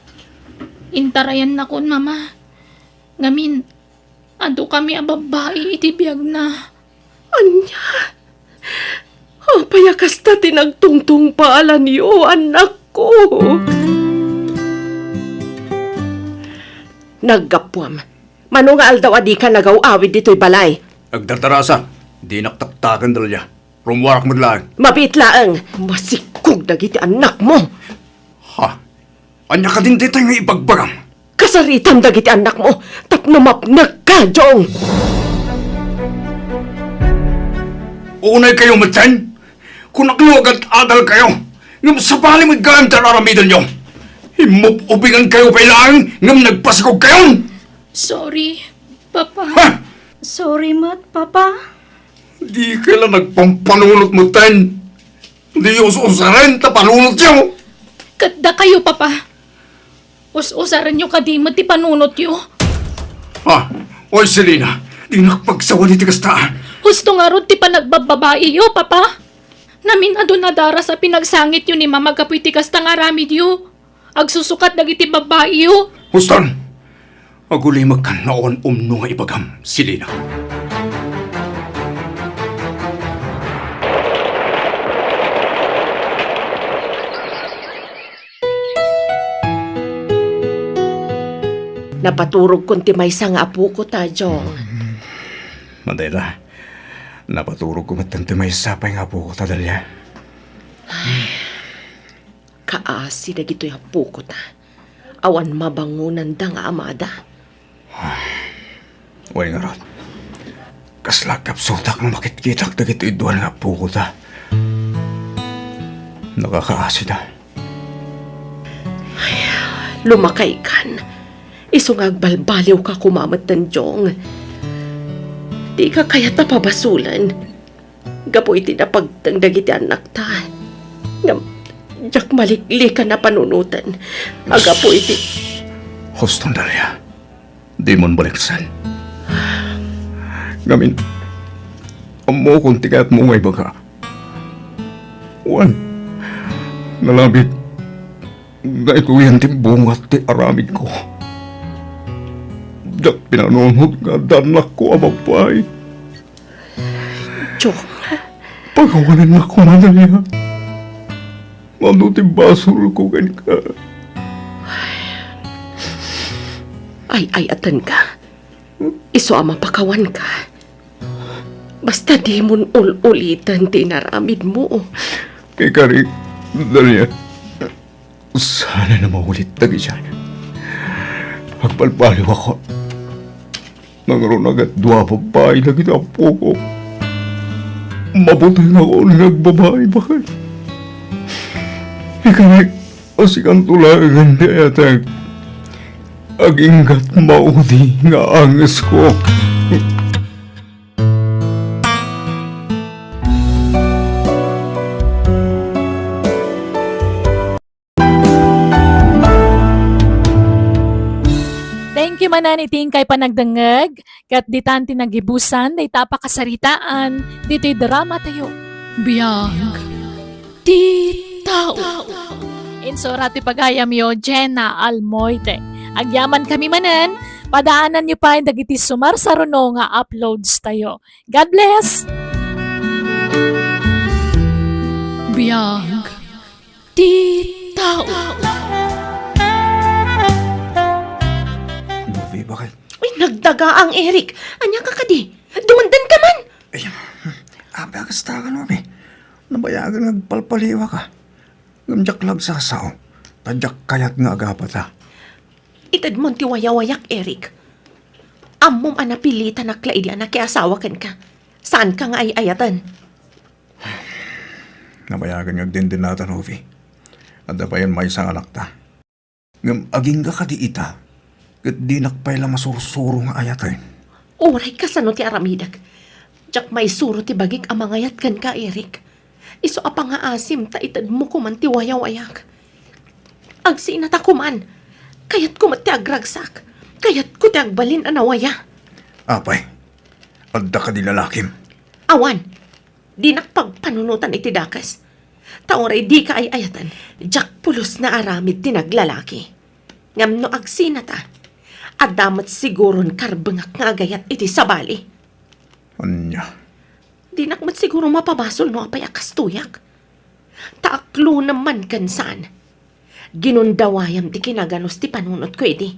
Intarayannakon, Mama. Ngamin, adu kami a babbai iti biagna. Ania? Apay a kasta ti nagtungtungpaalanyo, annakko? Naggapuam. Mano nga aldaw a dika nagaw-awid ditoy balay? Agdardarasak. Dinak taktaken, Delia. Rummuarak met laeng. Mabiit laeng. Masikog dagiti annakmo. Ha? Ania kadin daytoy nga ibagbagam? Kasaritam dagiti annakmo tapno mapnekka, Jong! Unaykayo metten? Kunakno agad-adalkayo, ngem sabali met gayam ti ar-aramidenyo. Immub-ubingankayo pay laeng ngem nagpasikogkayon! Sorry, Papa. Ha? Sorry met, Papa. Dika la nagpampanunot metten. Diyo us-usaren ta panunotyo. Ket dakayo, Papa. Us-usarenyo kadi met ti panunotyo. Ah, oy, Selina, dinak pagsawan iti kasta. Husto ngarud ti panagbababaiyo, Papa. Namin-adun a daras a pinagsangityo ni Mama gapu iti kasta nga aramidyo. Agsusukat dagiti babaiyo. Huston! Agulimekkan no awan umno nga ibagam, Selina. Napaturogkon ti maysa nga apoko ta, Jong. Madela, napaturogko met ti maysa pay nga apoko ta, Delia. Kaasi dagitoy apoko ta. Awan mabangonanda nga amada. Wen ngarud, kasla agkapsutak no makitkitak dagitoy dua nga apoko ta. Nakakaasida. Ay, lumakaykan. Isu nga agbalbaliwka koma metten, Jong. Dika kayat a pabasolen. Gapu iti napagteng dagiti annakta. Ngem, diak maliklikan a panunoten. Agapu iti Huston, Delia. Dimon baliksen. Ngamin, ammokon ti kayatmo nga ibaga. Wen, nalabit, daytoyen ti bunga ti aramidko. Diak pinanunot nga adda annakko a babbai. Jong. Pakawanennak koma, Delia. Mano ti basolko kenka? Ay-ayatenka. Isu a mapakawanka. Basta dimon ul-uliten ti inaramidmo. Ikarik, Delia. Saan a maulit dagiti. Agbalbaliwakon. Nangruna ket dua a babbai dagiti appoko. Mabutengakon nga agbabai baket. Ikarik, a sikanto laengen ti ayatek. Aginggat maudi nga angesko. Thank you manen iti inkay panagdengngeg, ket ditan ti nagibusan dayta a pakasaritaan ditoy drama tayo. Biag ti tao. Insura ti pagayamyo, Jenna Almoite. Agyamankami manen, padaananyo pay dagiti sumarsaruno nga uploads tayo. God bless! Biag ti tao. Novi, bakit? Ay, nagdagaang, Eric. Ania ka kadi? Dumandang ka man! Ay, apay a kasta ka, Novi? Nabayagan nga agpalpaliwaka. Ngem diak la agsasao, ta diak kayat nga agapata. Itedmon ti wayawayak, Eric. Ammom a napilitanak la idi a nakiasawa kenka. Saanka nga ay-ayaten. Nabayagan nga agdindinata, Novi. Adda payen maysa nga anakta. Ngem agingga kadi ita, ket dinak pay la masursuro nga ayaten. Uray kasano ti aramidek, diak maisuro ti bagik a mangayat kenka, Eric. Isu a pangaasim ta itedmo koman ti wayawayak. Agsinata koman. Kayatko met ti agragsak. Kayatko ti agbalin a nawaya. Apay, adda kadi lalakim? Awan. Dinak pagpanunotan iti dakes. Ta uray dika ay-ayaten, diak pulos nga aramid ti naglalaki. Ngem no agsinata, adda met siguron karbengak nga agayat iti sabali. Ania? Dinak met siguro mapabasol no apay a kastoyak. Ta aklonam man ken saan. Ginundawayam ti kinaganus ti panunotko idi.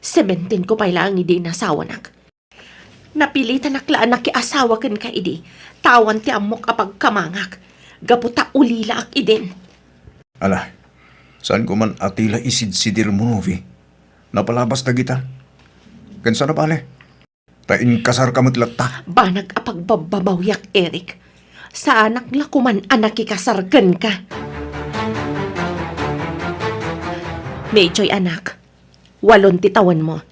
Sebentinko pay laeng idi inasawanak. Napilitanak la a nakiasawa kenka idi, ta awan ti ammok a pagkamangak, gapu ta ulilaak idin. Ala, saanko man a ti la isidsidirmo, Novi. Napalabas dagita. Ken saan a bale? Ta inkasarka met latta. Banag a pagbabbabawiak, Eric. Saanak la koman a nakikasar kenka. Mayjoy, anak, walon ti tawenmo.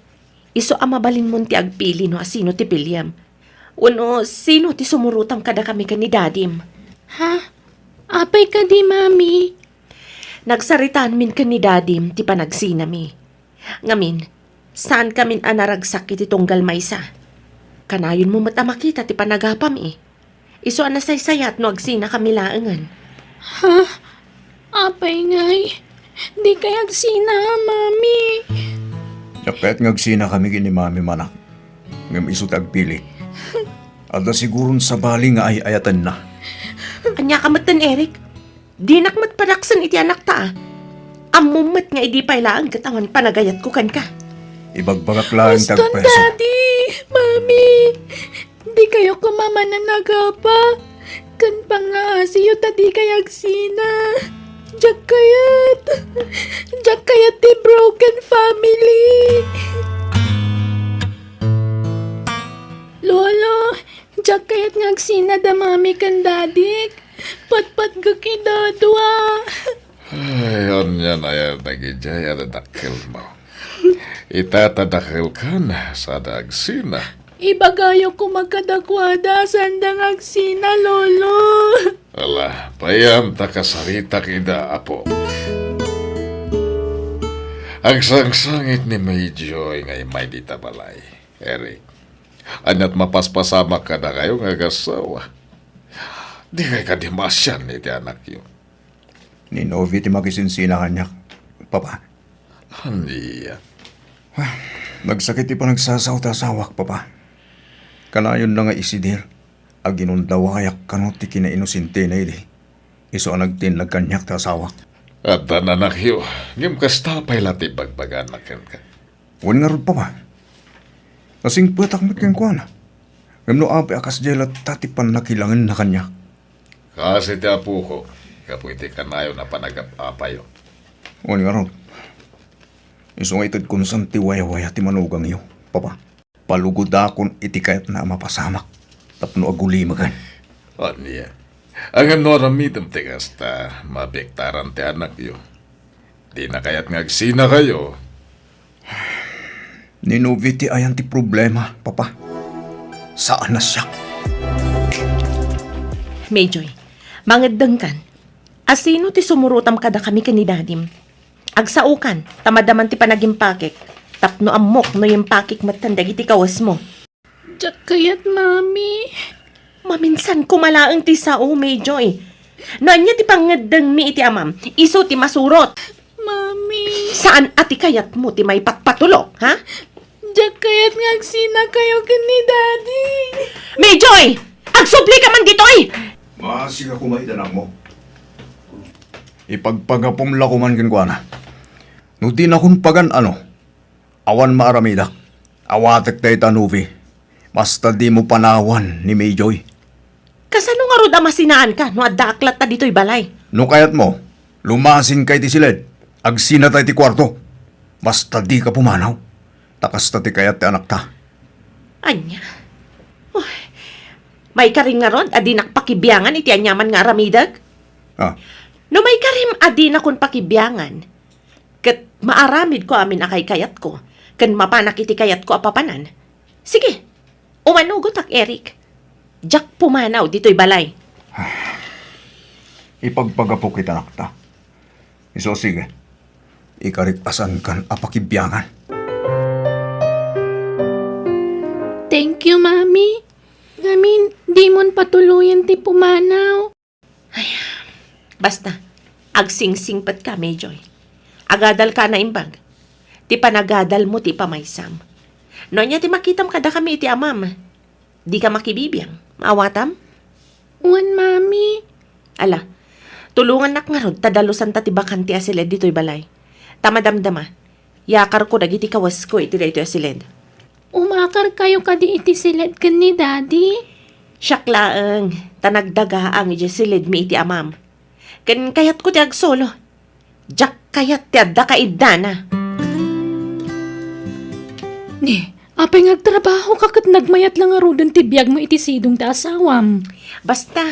Isu a mabalinmon ti agpili no asino ti piliem. Wenno sino ti sumurotam kadakami ken ni Dadim. Ha? Apay kadi, Mami? Nagsaritaanmin ken ni Dadim ti panagsinami. Ngamin, saankamin a naragsak iti tunggal maysa. Kanayonmo met a makita ti panagapami. Isu a nasaysayat no agsinakami laengen. Ha? Apay ngay, dikay agsina, Mami. Diak kayat nga agsinakami ken ni Mami, manak. Ngem isu ti agpili. Adda siguron sabali nga ay-ayatenna. Ania ka metten, Eric? Dinak met padaksen iti anakta, a. Ammom met nga idi pay laeng ket awan panagayatko kenka. Ibagbagak laeng ti agpayso. Uston, Daddy! Mami! Dikayo koma manen agapa. Ken pangaasiyo ta dikay agsina. Diak kayat. Diak kayat ti broken family. Lolo, diak kayat nga agsina da Mami ken Dadik. Patpatgek idadua. Ay, ania nayanak idiay a dadakkelmo? Ita ta dakkelkan, sada agsina. Ibagayo koma kadakuada, sanda nga agsina, Lolo. Ala, payam ta kasaritak ida, apo. Agsangsangit ni Mayjoy nga immay dita balay, Eric. Aniat mapaspasamak kadakayo nga agassawa? Dikay kadi maasian iti anakyo? Ni Novi ti makisinsina kaniak, Papa. Ania? Ah, nagsakit ti panagsasao ti asawak, Papa. Kanayon na nga isidir, aginundawayak kano ti kinainosentina idi. Isu a nagtinnag kaniak ti asawak. Addan anakyo, ngem kasta pay la ti ibagbagana kenka. Wen ngarud, Papa. Nasingpetak met kenkuana. Ngem no apay a kasdiay latta ti pannakilangenna kaniak. Kas iti apoko, gapu iti kanayon a panagap-apayo. Wen ngarud, isu nga itedkon san ti wayawaya ti manugangyo, Papa. Palugodakon iti kayatna a mapasamak tapno agulimekan. Ania? Ngem no aramidem ti kasta, mabiektaran ti anakyo. Dina kayat nga agsinakayo. Ni Novi ti ayan ti problema, Papa. Saan a siak. Mayjoy, mangeddengkan. Asino ti sumurotam kadakami ken ni Dadim? Agsaokan, ta madaman ti panagimpakek, tapno ammok no yimpakek metten dagiti kawesmo. Diak kayat, Mami. Maminsan koma laeng ti sao, Mayjoy. No ania ti pangngeddengmi iti amam, isu ti masurot. Mami. Saan a ti kayatmo ti maipatpatulok, ha? Diak kayat nga agsinakayo ken ni Daddy. Mijoy! Agsubli ka man ditoy! Maasika koma iti anakmo. Ipagpagapum la koman kenkuana. No dinakon pagan-ano, awan maaramidak. Awatek dayta, Novi. Basta dimo panawan ni Mijoy. Kasano ngarud a masinaanka no addaak latta ditoy balay? No kayatmo, lumasinka iti siled. Agsinata iti kuarto. Basta dika pumanaw. Ta kasta ti kayat ti anakta. Ania? Uy, maikarim ngarud a dinak pakibiangan iti aniaman nga aramidek? Ah. No maikarim a dinakon pakibiangan, ket maaramidko amin a kaykayatko, ken mapanak iti kayatko a papanan, sige, umanugotak, Eric. Diak pumanaw ditoy balay. Ipagpagapok iti anakta. Isu, sige. Ikarik a saankan a pakibiangan. Thank you, Mami. Ngamin, dimon patuloyen ti pumanaw. Ay, basta, agsingsingpetka, Mijoy. Agadalka a naimbag. Ti panagadalmo ti ipamaysam. No ania ti makitam kadakami iti amam, dika makibibiang. Maawatam? Wen, Mami. Ala, tulongannak ngarud ta dalusanta ti bakante a siled ditoy balay. Ta madamdama, yakarko dagiti kawasko iti daytoy a siled. Umakarkayo kadi iti siled ken ni Daddy? Siak laeng, ta nagdagaang idiay siledmi iti amam. Ken kayatko ti agsolo. Diak kayat ti adda kaiddana. Ni, apay nga agtrabahoka ket nagmayat la ngaruden ti biagmo iti sidong ti asawam? Basta,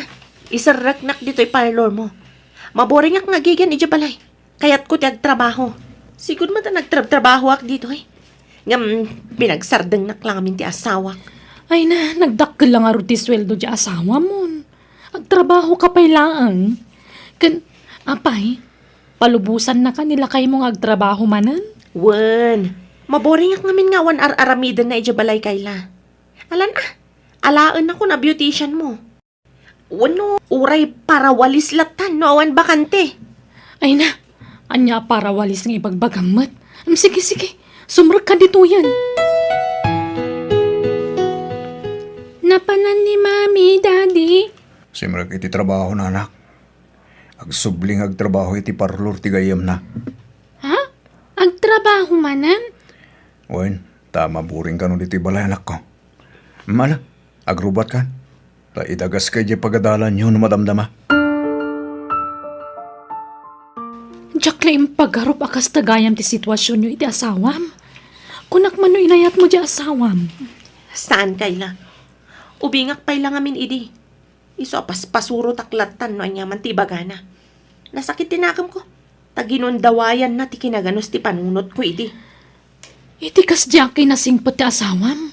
iserreknak ditoy parlormo. Maboringak nga agigian idiay balay. Kayatko ti agtrabaho. Sigud met a nagtrabtrabahoak ditoy. Ngem pinagsardengnak la ngamin ti asawak. Ay na, nagdakkel la ngarud ti sueldo ti asawamon. Agtrabahoka pay laeng. Ken, apay, palubosannaka ni lakaymo nga agtrabaho manen? Wen, maboringak ngamin nga awan ar-aramidenna idiay balay, Kayla. Alan a, alaennakon a beauticianmo. Wenno, uray parawalis lattan no awan bakante. Ay na, ania a parawalis nga ibagbagam met? Em, sige, sige, sumrekka ditoyen. Napanan ni Mami, Daddy. Simrek iti trabaho, anak. Agsubli nga agtrabaho iti parlor ti gayyemna. Ha? Agtrabaho manen? Wen, ta maboring kano ditoy balay, anakko. Mala, agrubat kan. Ta idagaska idiay pagadalanyo no madamdama. Diak la impagarup a kasta gayam ti situasionyo iti asawam. Kunak man no inayatmo diay asawam. Saan, Kayla. Ubingak pay la ngamin idi. Isu a paspasurotak lattan no aniaman ti ibagana. Nasakit ti nakemko, ta ginundawayanna ti kinaganus ti panunotko idi. Iti kasdiak kinasingpet ti asawam,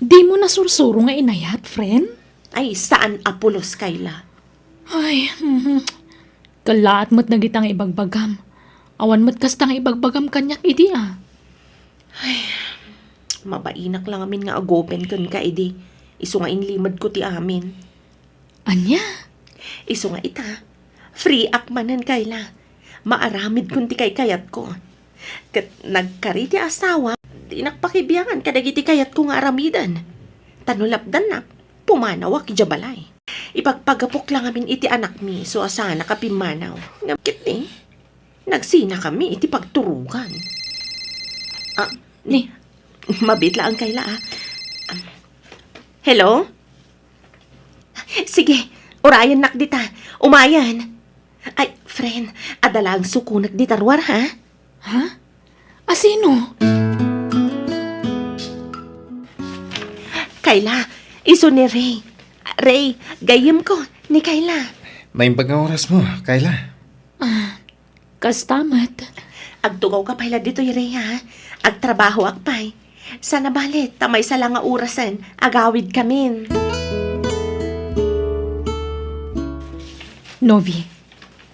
dimo nasursuro nga inayat, friend? Ay, saan a pulos, Kayla. Ay, mhm. Kellaat met dagita nga ibagbagam. Awan met kasta nga ibagbagam kaniak idi a. Ay, mabainak la ngamin nga agopen kenka idi. Isu nga inlimedko ti amin. Ania? Isu nga ita, free ak manen, Kayla. Maaramidkon ti kaykayatko. Ket nagkari ti asawa, dinak pakibiangan kadagiti kayatko nga aramiden. Ta no lapdannak, pumanawak idiay balay. Ipagpagapok la ngamin iti anakmi isu a saanak a pimmanaw. Ngem ketdi, nagsinakami iti pagturogan. Ah, ni, mabiit laeng, Kayla, ah. Hello? Sige, urayennak dita. Umayen. Ay, friend, adda laeng sukonek dita ruar, ha? Ha? Asino? Kayla, isu ni Ray. Ray, gayyemko, ni Kayla. Naimbag nga orasmo, Kayla. Ah, kasta met. Agtugawka pay la ditoy, Ray, ha? Agtrabahoak pay. Saan a bale, ta maysa la nga orasen, agawidkamin. Novi,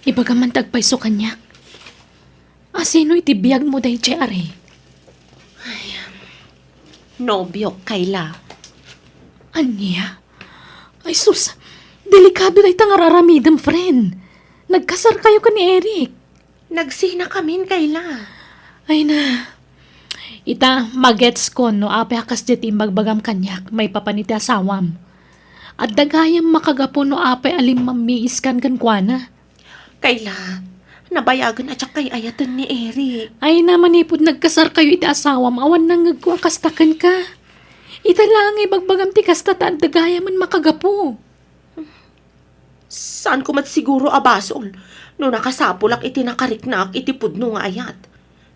ibagam man ti agpayso kaniak. Asino iti biagmo daydiay a Ray? Ay, nobiok, Kayla. Ania? Ay sus, Delikado dayta nga ar-aramidem, friend. Nagkasarkayo ken ni Eric. Nagsinakamin, Kayla. Ay na. Ita, magetskon no apay a kasdiay ti imbagbagam kaniak maipapan iti asawam. Adda gayam makagapu no apay a limmammiiskan kenkuana. Kayla, nabayagen a diak kay-ayaten ni Eric. Ay na, manipud nagkasarkayo iti asawam, awan nangngegko a kasta kenka. Ita laeng nga ibagbagam ti kasta ta adda gayamen makagapu. Saanko met siguro a basol no nakasapulak iti nakariknaak iti pudno nga ayat.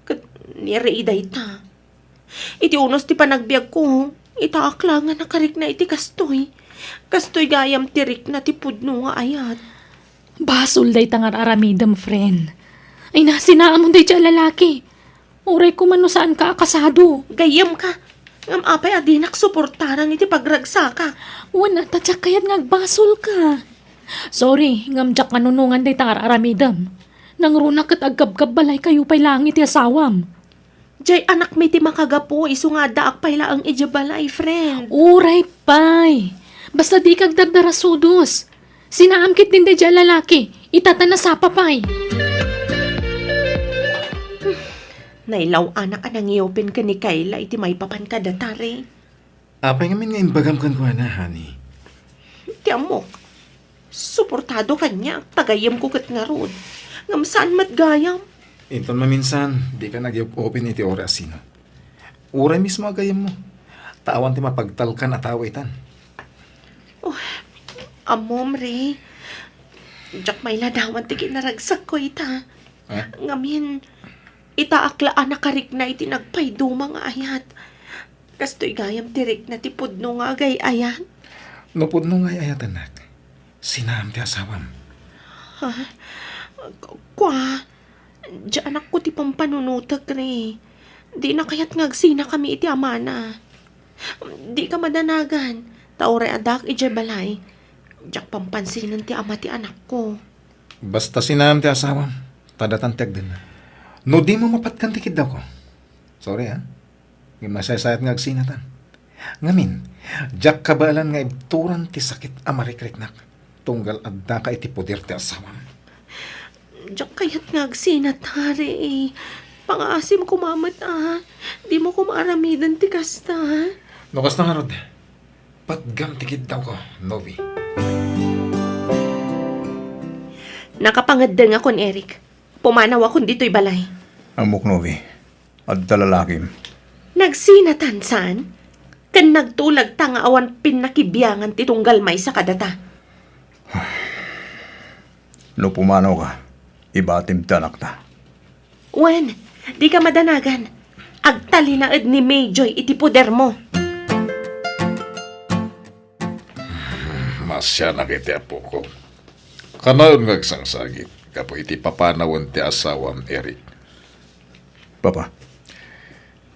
Ket ni Ray dayta. Iti unos ti panagbiagko, itaak la nga nakarikna iti kastoy. Kastoy gayam ti rikna ti pudno nga ayat. Basol dayta nga ar-aramidem, friend. Ay na, sinaamon daydiay a lalaki. Uray koma no saanka a kasado. Gayyemka. Ngem apay a dinak suportaran iti pagragsakak? Wen, ta diak kayat nga agbasolka. Sorry, ngem diak manunongan dayta nga ar-aramidem. Nangruna ket agkabkabbalaykayo pay laeng iti asawam. Diay anakmi ti makagapu, isu nga addaak pay laeng idiay balay, friend. Uray pay. Basta dika agdardarasudos. Sinaam ketdin daydiay a lalaki, ita ta nasapa pay. Nailaw-anak a nangiupin ken ni Kayla iti maipapan kadata, Ray. Apay ngamin nga imbagam kenkuana, honey? Ti ammok. Suportado kaniak, ta gayyemko ket ngarud. Ngem saan met gayam. Inton maminsan, dika nagyup-upin iti oras sino. Uray mismo a gayyemmo. Ta awan ti mapagtalkan a tao itan. Oh, ammom, Ray. Diak mailadawan ti kinaragsakko ita. Eh? Ngamin, itaak la a nakarikna iti nagpayduma nga ayat. Kastoy gayam ti rikna ti pudno nga agay-ayat. No pudno nga ay-ayatennak, sinaam ti asawam. Ha? Ku-, kua, diay anakko ti pampanunotek, Ray. Dina kayat nga agsinakami iti amana. Dika madanagan, ta uray addaak idiay balay, diak pampansinen ti ama ti anakko. Basta sinaam ti asawam, ta datan ti agdenna. No dimo mapatgan ti kiddawko. Sorry, ha? Ngem nasaysayat nga agsinatan. Ngamin, diak kabaelan nga ibturan ti sakit a marikriknak tunggal addaka iti poder ti asawam. Diak kayat nga agsinat, Ray. Pangaasim koma met, a. Dimo koma aramiden ti kasta. No kasta ngarud, patgam ti kiddawko, Novi. Nakapangeddengakon, Eric. Pumanawakon ditoy balay. Ammok, Novi. Adda lalakim. Nagsinatan, saan? Ken nagtulagta nga awan pinnakibiangan ti tunggal maysa kadata. No pumanawka, ibatim ti anakta. Wen, dika madanagan. Agtalinaed ni Mayjoy iti podermo. Masianak iti apok. Kanayon nga agsangsagit gapu iti papanawen ti asawam, Eric. Papa.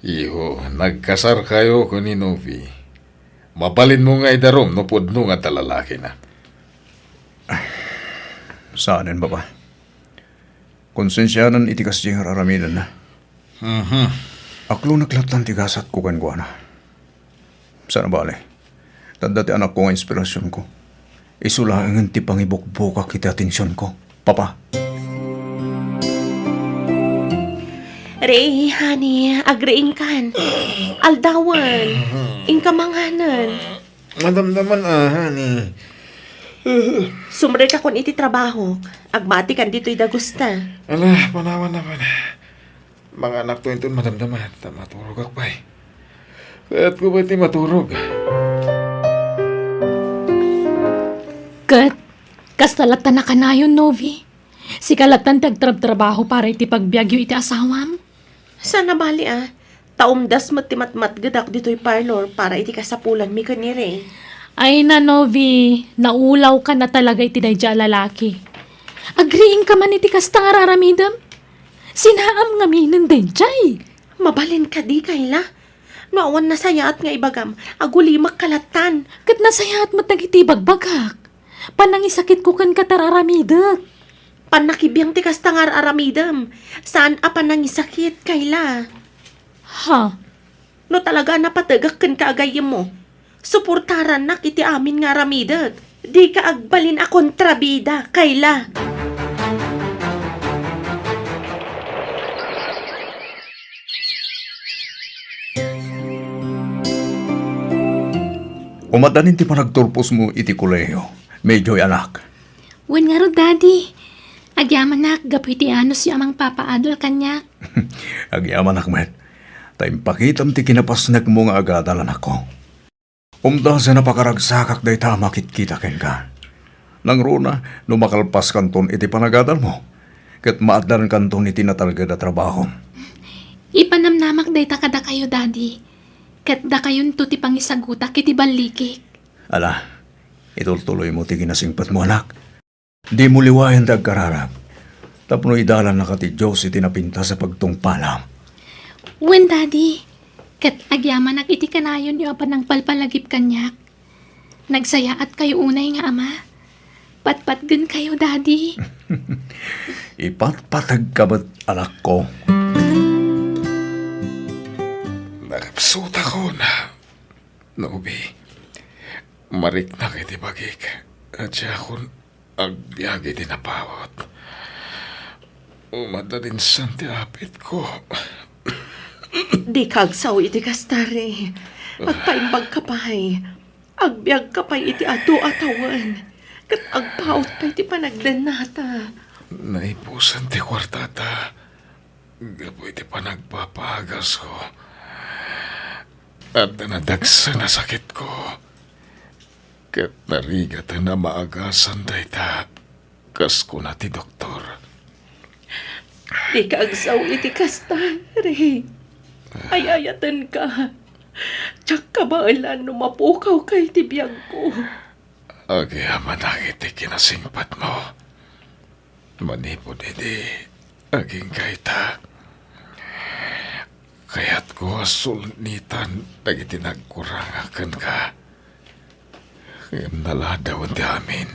Iho, nagkasarkayo ken ni Novi. Mabalinmo nga idarum no pudno nga adda lalakina. Saanen, Papa. Konsensianan iti kasdiay nga ar-aramidenna. Mhm. Aklonek lattan ti gasatko kenkuana. Sana bale, ta adda ti anakko nga inspirasionko. Isu laengen ti pangibukbukak iti atensionko, Papa. Ray, honey, agriingkan. Aldawen. Inka manganen. Madamdaman, ah, honey. Sumrekakon iti trabaho. Agmatikan ditoy dagusta. Ala, panawan naman. Manganakto inton madamdama, ta maturogak pay. Kayatko pay ti maturog. Ket, kasta lattan a kanayon, Novi. Sika lattan ti agtrabtrabaho para iti pagbiagyo iti asawam? Saan a bali, a. Ta umdas met ti matmatgedak ditoy parlor para iti kasapulanmi ken ni Ray. Ay na, Novi, naulawka na talaga iti daydiay a lalaki. Agriingka man iti kasta nga ar-aramidem? Sinaam ngaminen daydiay. Mabalin kadi, Kayla? No awan nasayaat nga ibagam, agulimekka lattan. Ket nasayaat met dagiti ibagbagak. Panangisakitko kenka ti ar-aramidek. Pannakibiang ti kasta nga ar-aramidem. Saan a panangisakit, Kayla. Ha? No talaga a napategak kenka a gayyemmo, suportarannak iti amin nga aramidek. Dika agbalin a kontrabida, Kayla. Umaddanin ti panagturposmo iti kolehiyo, Mayjoy, anak. Wen ngarud, Daddy. Agyamanak gapu iti anusyo a mangpapaadal kaniak. Agyamanak met. Ta impakitam ti kinapasnekmo nga agadal, anakko. Umdasen a pakaragsakak dayta a makitkita kenka. Nangruna, no makalpaskanton iti panagadalmo, ket maaddankanton iti natalged a trabahom. Ipanamnamak dayta kadakayo, Daddy. Ket dakayonto ti pangisagutak iti ballikik. Ala, itultuloymo ti kinasingpetmo, anak. Dimo liwayan ti agkararag, tapno idalannaka ti Dios iti napintas a pagtungpalam. Wen, Daddy. Ket agyamanak iti kanayonyo a panangpalpalagip kaniak. Nagsayaatkayo unay nga ama. Patpatgenkayo, Daddy. Ipatpategka met, anakko. Naripsutakon, Nobi. Mariknak iti bagik. Diakon agbiag iti napawot. Umaddaninsan ti apitko. Dika agsao iti kasta, Ray. Agpaimbagka pay. Agbiagka pay iti adu a tawen. Ket agpawot pay ti panagdennata. Naipusan ti kuartata gapu iti panagpapaagasko. Adda nadagsen a sakitko. Ket narigaten a maagasan dayta, kas kuna ti doktor. Dika agsao iti kasta, Ray. Ay-ayatenka. Diak kabaelan no mapukawka iti biagko. Agyamanak iti kinasingpetmo. Manipud idi agingga ita, kayatko a sulnitan dagiti nagkuranga kenka. Ngem naladawen ti amin.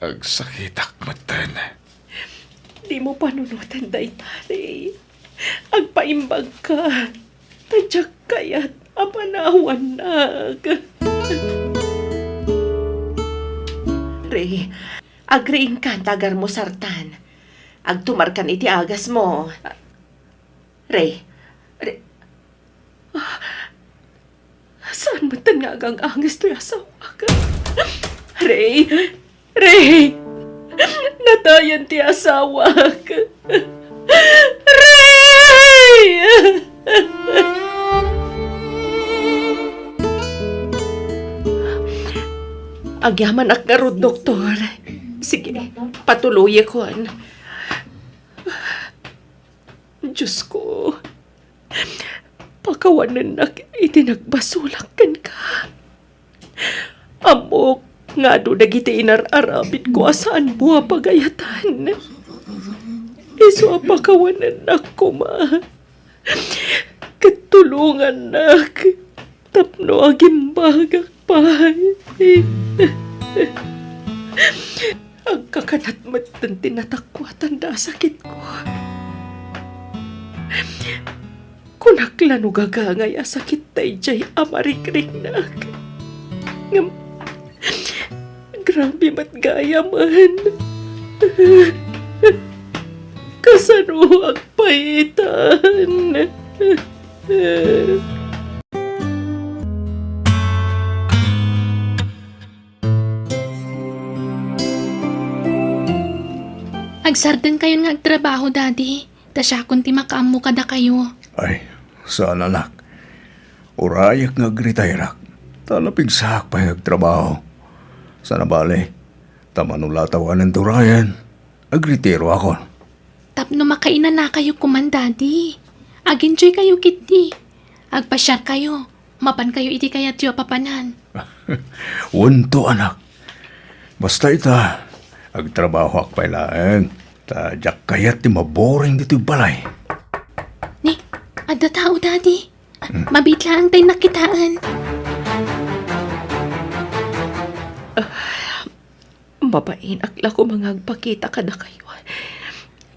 Agsakitak metten. Dimo panunoten dayta, Ray. Agpaimbagka. Ta diak kayat a panawannak. Ray, agriingkan ta agarmusartan. Agtumarkan iti agasmo. Ray, Ray, ah, saan metten nga agang-anges toy asawak? Ray, Ray, natayen ti asawak. Ray! Agyamanak ngarud, doktor. Sige, patuloyekon. Diosko, pakawanennak iti nagbasolak kenka. Ammok nga adu dagiti inar-aramidko a saanmo a pagayatan. Isu a pakawanennak koma ket tulongannak tapno agimbagak pay. Agkakanat metten ti natakuatanda a sakitko. Kunak la no gagangay a sakit daydiay a marikriknak. Ngem, grabe met gayamen. Kasano agpaitan? Agsardengkayon nga agtrabaho, Daddy. Ta siakon ti makaammo kadakayo. Ay, saan, anak. Urayek nga agretire-ak. Ta napigsaak pay nga agtrabaho. Sana bale, ta mano la a tawanen ti urayen, agretiroakon. Tapno makainanakayo koman, Daddy. Agenjoykayo ketdi. Agpasiarkayo. Mapankayo iti kayatyo a papanan. Wento, anak. Basta ita, agtrabahoak pay laeng. Ta diak kayat ti maboring ditoy balay. Ni, adda tao, Daddy. Hmm. Mabiit laeng tay nakitaen. Mabainak la koma nga agpakita kadakayo.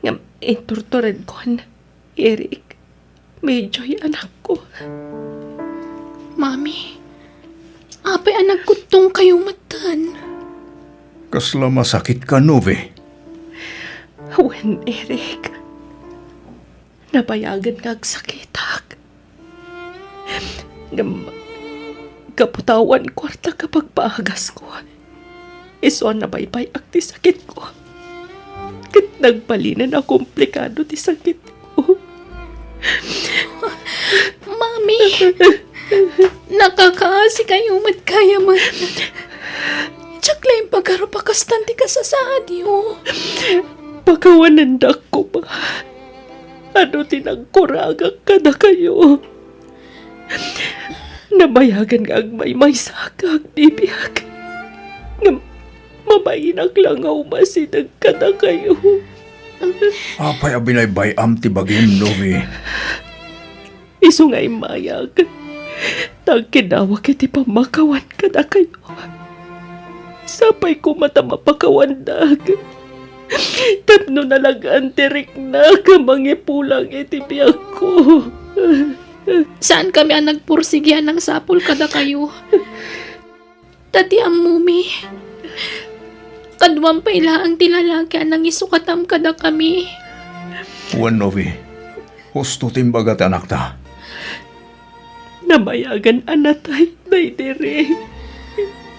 Ngem inturturedkon, Eric, medioy anakko. Mami, Apay a nagkuttongkayo metten? Kasla masakitka, Novi? Wen, Eric. Nabayagen nga agsakitak. Ngem, gapu ta awan kuarta nga pagpaagasko, isu a nabaybay-ak ti sakitko. Ket nagbalinen a komplikado ti sakitko. Mami, nakakaasikayo met gayam. Diak laeng pagarup a kastan ti kasasaadyo. Pakawanendak koma. Adu ti nagkuragak kadakayo. Nabayagen nga agmaymaysak nga agbibiag. Ngem mabainak la nga umasideg kadakayo. Apay a binaybay-am ti bagim, Novi? Isu nga immayak, ta agkidawak iti pammakawan kadakayo. Sapay koma ta mapakawandak tapno nalag-an ti riknak a mangipulang iti biagko. Saankami a nagpursigi a nangsapul kadakayo. Ta ti ammomi, kaduam pay laeng ti lalaki a nangisukatam kadakami. Wen, Novi, husto ti imbaga ti anakta. Nabayagen a natay daytoy.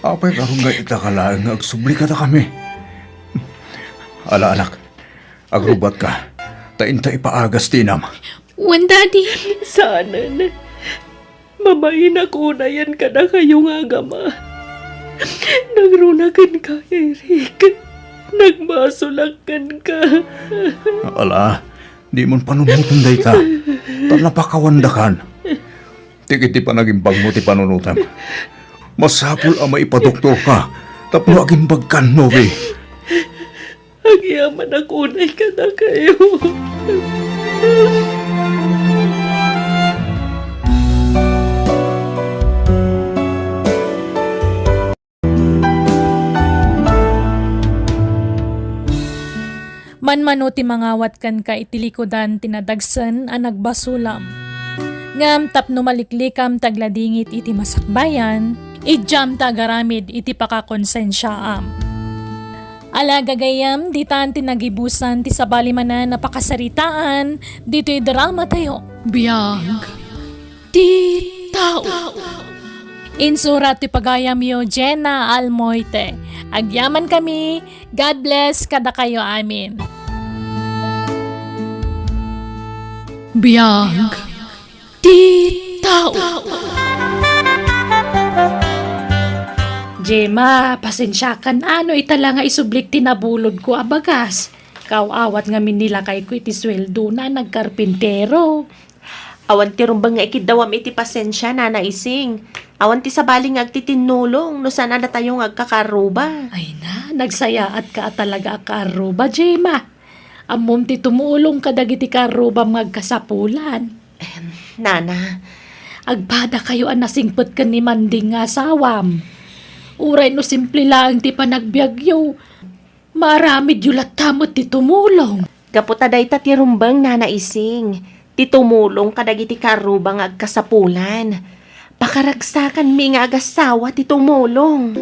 Apay ngarud nga ita ka laeng nga agsubli kadakami? Ala, anak, agrubatka, ta inta ipaagas ti inam. Wen, Daddy. Saanen. Mabainak unayen kadakayo nga agama. Nagruna kenka, Eric. Nagbasolak kenka. Ala, dimon panunoten dayta. Ta napakawandakan. Ti ket ti panagimbagmo ti panunotem. Masapul a maipadoktorka tapno agimbagkan, Novi. Agyamanak unay kadakayo. Manmano ti mangawat kenka iti likudan ti nadagsen a nagbasolam. Ngem tapno maliklikam ti agladingit iti masakbayan, idiam ta agaramid iti pakakonsensiaam. Ala, gagayyem, ditan ti nagibusan ti sabali manen a pakasaritaan ditoy dramatayo. Biag ti tao. Insurat ti pagayamyo, Jenna Almoite. Agyamankami. God bless kadakayo amin. Biag ti tao. Gemma, pasensiakan a no ita la nga isublik ti nabulodko a bagas. Kaaw-awat ngamin ni lakayko iti sueldona a nagkarpintero. Awan ti rumbeng nga ikiddawam iti pasensia, Nana Ising. Awan ti sabali nga agtitinnulong no saan a datayo nga agkakaarruba. Ay na, nagsayaatka a talaga a kaarruba, Gemma. Ammom ti tumulong kadagiti kaarrubam nga agkasapulan. Em, Nana. Agpadakayo a nasingpet ken ni Manding nga asawam. Uray no simple laeng ti panagbiagyo, maaramidyo latta met ti tumulong. Gapu ta dayta ti rumbeng, Nana Ising, ti tumulong kadagiti kaarruba nga agkasapulan. Pakaragsakanmi nga agassawa ti tumulong.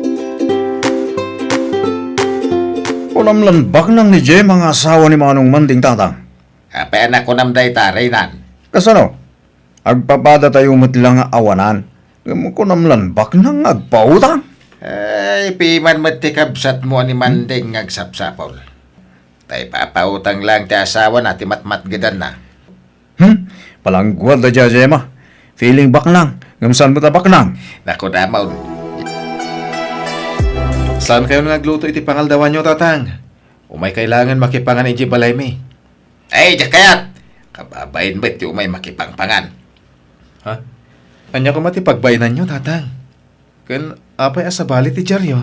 Kunam lan baknang ni Gemma nga asawa ni Manong Manding, Tatang. Apay a nakunam dayta, Reynan? Kasano? Agpapadatayo met la nga awanan. Ngem kunam lan baknang nga agpautang? Ay, piman met ti kabsatmo a ni Manding nga agsapsapul. Ta ipapautang laeng ti asawana ti matmatgedanna. Hmm? Palangguad da, Gemma. Feeling baknang, ngem saan met a baknang? Naku, damon. Saankayon nga agluto iti pangaldawanyo, Tatang? Umay kailangan makipangan idiay balaymi. Ay, diak kayat! Kababain met ti umay makipangpangan. Ha? Ania koma ti pagbainanyo, Tatang? Ken apay a sabali ti diaryo?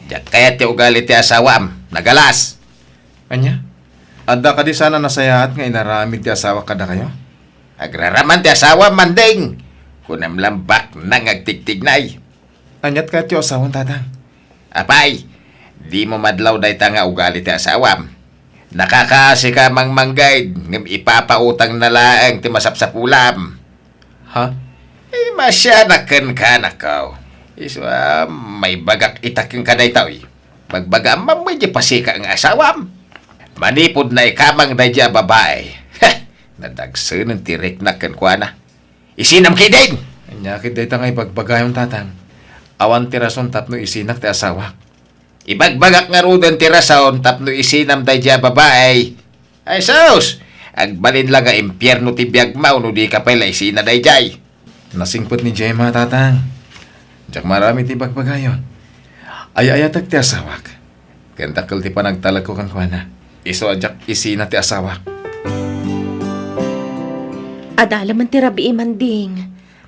Diak kayat ti ugali ti asawam. Nagalas! Ania? Adda kadi saan a nasayaat nga inaramid ti asawak kadakayo? Agraraman ti asawam, Manding! Kunam lan baknang nga agtigtignay. Aniat kayatyo a sawen, Tatang? Apay, dimo madlaw dayta nga ugali ti asawam. Nakakaasika a mangmangged, ngem ipapautangna laeng ti masapsapulam. Ha? Imasianak kenka, anakko. Isu a, maibagak ita kenka daytoy. Bagbagaam man met diay pasika nga asawam. Manipud naikamang daydiay a babai. Heh! Nadagsenen ti riknak kenkuana. Isinam ketdin! Ania ket dayta nga ibagbagayon, Tatang? Awan ti rason tapno isinak ti asawak. Ibagbagak ngaruden ti rason tapno isinam daydiay a babai. Ay sus! Agbalin la nga impierno ti biagmo no dika pay la isina daydiay. Nasingpet ni Gemma, Tatang. Diak maaramid ti ibagbagayon. Ay-ayatek ti asawak. Ken dakkel ti panagtalekko kenkuana. Isu a diak isina ti asawak. Adda laeng ti rabii, Manding.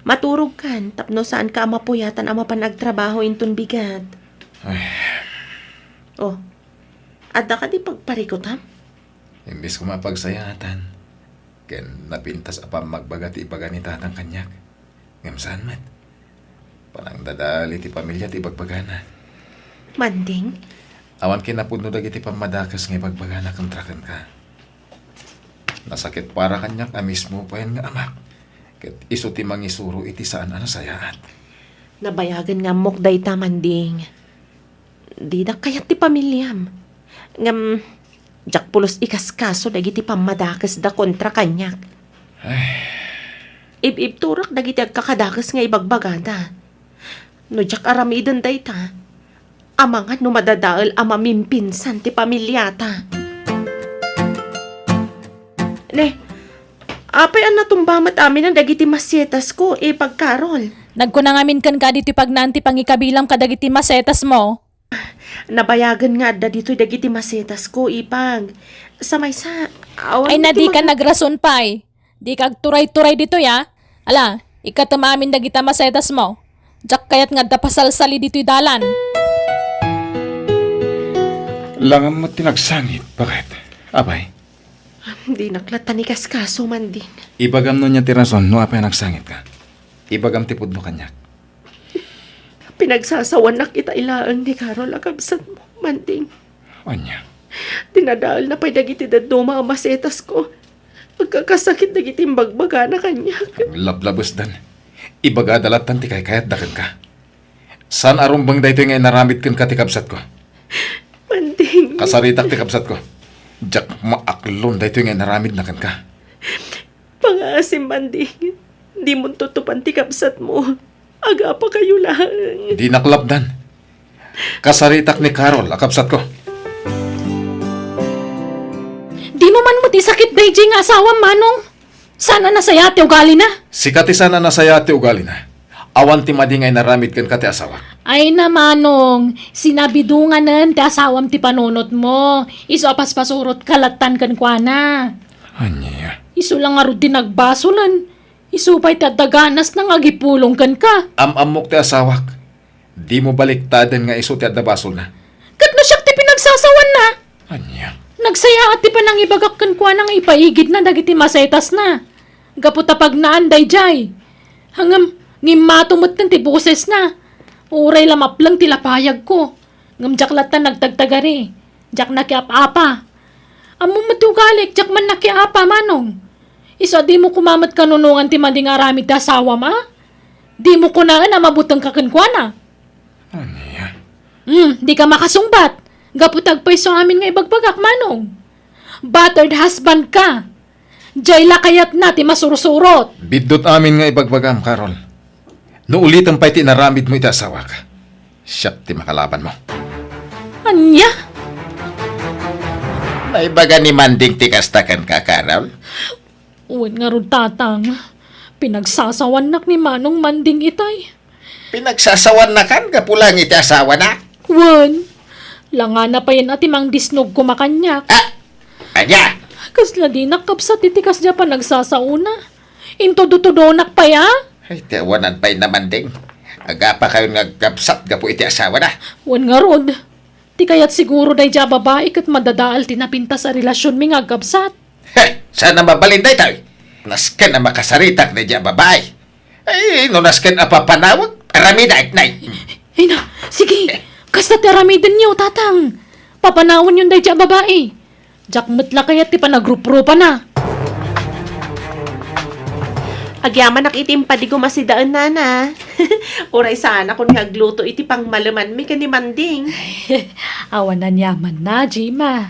Maturogkan tapno saanka a mapuyatan a mapan agtrabaho inton bigat. Ay. Oh, adda kadi pagparikutam? Imbes koma a pagsayaatan, ken napintas a pammagbaga ti ibaga ni Tatang kaniak. Ngem saan met. Panangdadael iti pamilia ti ibagbagana. Manding? Awan kinapudno dagiti pammadakes nga ibagbagana kontra kenka. Nasakit para kaniak a mismo payen nga amak, ket isu ti mangisuro iti saan a nasayaat. Nabayagen nga ammok dayta, Manding. Didak kayat ti pamiliam. Ngem, diak pulos ikaskaso dagiti pammadakesda kontra kaniak. Ay. Ib-ibturak dagiti agkakadakes nga ibagbagada. No diak aramiden dayta, amangan no madadael a mamimpinsan ti pamiliata. Ne, apay a natumba met amin dagiti masetasko, Ipag Carol? Nagkuna ngamin kenka ditoy pagnaan ti pangikabilam kadagiti masetasmo. Nabayagen nga adda ditoy dagiti masetasko, Ipag. Sa maysa, awan Ay, met ti nadika mag- nagrason pay. Dika agturay-turay ditoy, a. Ala, ikkatem amin dagita masetasmo. Diak kayat nga adda pasalsali ditoy dalan. Langam met ti nagsangit, baket. Apay? Dinak latta ikaskaso, Manding. Ibagam no ania ti rason no apay a nagsangitka. Ibagam ti pudno kaniak. Pinagsasawanak ita laeng ni Carol a kabsatmo, Manding. Ania? Dinadaelna pay dagiti dadduma a masetasko. Agkakasakit dagiti imbagbagana kaniak. Aglablabesdan. Ibagada lattan ti kaykayatda kenka. Saan a rumbeng daytoy nga inaramid kenka ti kabsatko. Manding. Kasaritak ti kabsatko. Diak maaklon daytoy nga inaramidna kenka. Pangaasim, Manding. Dimo tutupan ti kabsatmo. Agapakayo laeng. Dinak lapdan. Kasaritak ni Carol a kabsatko. Dimo man met isakit daydiay nga asawam, Manong. Saan a nasayaat ti ugalina? Sika ti saan a nasayaat ti ugalina. Awan ti madi nga inaramid kenka ti asawak. Ay na, Manong, sinabidonganen ti asawam ti panunotmo. Isu a paspasurotka lattan kenkuana. Ania? Isu la ngarud ti nagbasolen. Isu pay ti adda ganasna nga agipulong kenka. Am-ammok ti asawak. Dimo baliktaden nga isu ti adda basolna. Ket no siak ti pinagsasawanna? Ania? Nagsayaat ti panangibagak kenkuana nga ipaigidna dagiti masetasna. Gapu ta pagnaan daydiay. Ngem, ngimmato metten ti bosesna. Uray la mapleng ti lapayagko. Ngem diak latta nagtagtagari. Diak nakiap-apa. Ammom met ti ugalik, diak man nakiapa, Manong. Isu a dimo koma met kanunongan ti madi nga aramid ti asawam, a? Dimo kunaen a mabutengka kenkuana. Ania? Hmm, dika makasungbat. Gapu ta agpayso amin nga ibagbagak, Manong. Battered husband ka. Diay la kayatna ti masursurot. Biddut amin nga ibagbagam, Carol. No ulitem pay ti inaramidmo iti asawak, siak ti makalabanmo. Ania? Naibaga ni Manding ti kasta kenka, Carol? Wen ngarud, Tatang. Pinagsasawannak ni Manong Manding itay. Pinagsasawannakan gapu laeng iti asawana? Wen, langana payen a ti mangdisnog koma kaniak. Ah! Ania? Kasla dinak kabsat iti kasdiay a panagsasaona. Intudotudonak pay, a? Ay, ti awanan pay na, Manding. Agapakayon nga agkabsat gapu iti asawana. Wen ngarud, ti kayat siguro daydiay a babai ket madadael ti napintas a relasionmi nga agkabsat. He, saan a mabalin daytoy? Nasken a makasaritak daydiay a babai. Ay, no nasken a papanawek, aramidak, nay. Ay na, sige. Kasta ti aramidenyo, Tatang. Papanawenyon daydiay a babai. Diak met la kayat ti panagruprupana. Agyamanak iti impadigom a sidaen, nana. Uray saanakon nga agluto iti pangmalemanmi ken ni Manding. Awan aniamanna, Jima.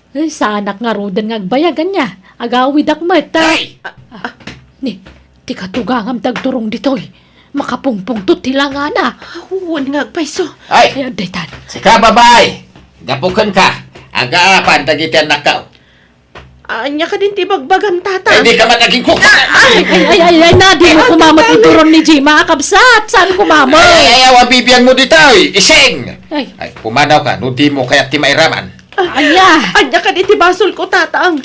Eh, saanak ngaruden nga agbayag, ania? Agawidak met, ah. Ay! Ah, ah, ni, ti katugangam ti agturong ditoy. Makapungpungtot ti langana. Wen nga agpayso. Ay! Ay, adda itan. Sika, babae! Gapu kenka, agaapan dagiti annakko. Ania kadin ti bagbagam, Tatang? Ay, di ka man agingko! Ay, ay, ay, ay, ay, na, di mo kumamot ituron ni Jima, kabsat. Saan kumamot? Ay, ay, awan bibiangmo ditoy, ising! Ay. Ay, pumanaw ka, no di mo kayat ti mairaman. Ania? Ania kadin ti basolko, Tatang?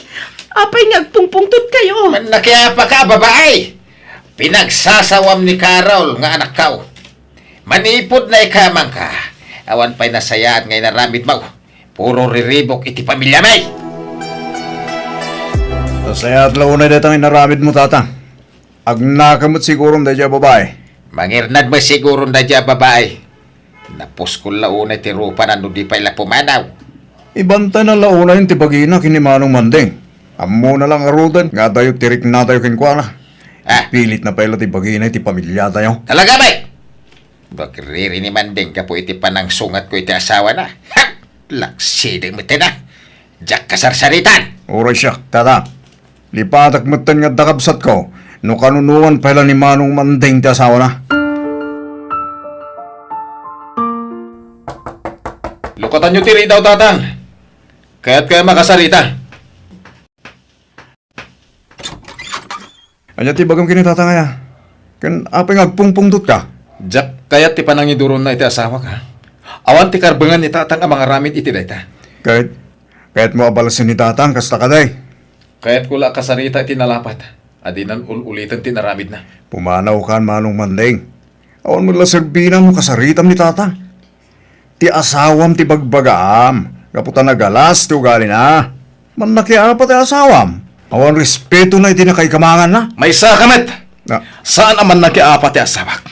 Apay nga agpungpungtot kayo? Mannakiapa ka, babae! Pinagsasawam ni Carol nga anakko. Manipud naikamangka, awan pay nasayaat nga inaramidmo. Puro riribuk iti pamiliami. Nasayaat la unay dayta nga inaramidmo, Tatang. Agnaka met siguron daydiay a babae. Mangirnad met siguron daydiay a babae. Napuskol la unay ti rupana no di pay la pumanaw. Ibantayna la unayen ti bagina ken ni Manong Manding. Ammona la ngaruden nga adayo ti riknatayo kenkuana. Ah. Pilitna pay la ti bagina iti pamiliatayo. Talaga, bay? Bagriri ni Manding gapu iti panangsungatko iti asawana. Ha! Laksidi met na. Diak kasarsaritan. Uray siak, Tatang. Lipatak metten nga adda kabsatko no kanunuan pay la ni Manong Manding ti asawana. Lukatanyo ti ridaw, Tatang. Kayat kaya makasarita. Ania ti ibagam ken ni Tatang aya? Ken apay nga agpungpungtotka? Diak kayat ti panangiduronna iti asawak, ha? Awan ti karbengan ni Tatang a mangaramid iti dayta. Ket, kayatmo a balasen ni Tatang, kasta kadi? Kayatko la a kasarita iti nalapat, a dinan ul-uliten ti inaramidna. Pumanawkan, Manong Manding. Awan met la serbina no kasaritam ni Tatang. Ti asawam ti bagbagaam, gapu ta nagalas ti ugalina. Mannakiapa ti asawam. Awan respetona iti nakaikamanganna. Maysaka met! Ah. Saan a mannakiapa ti asawak.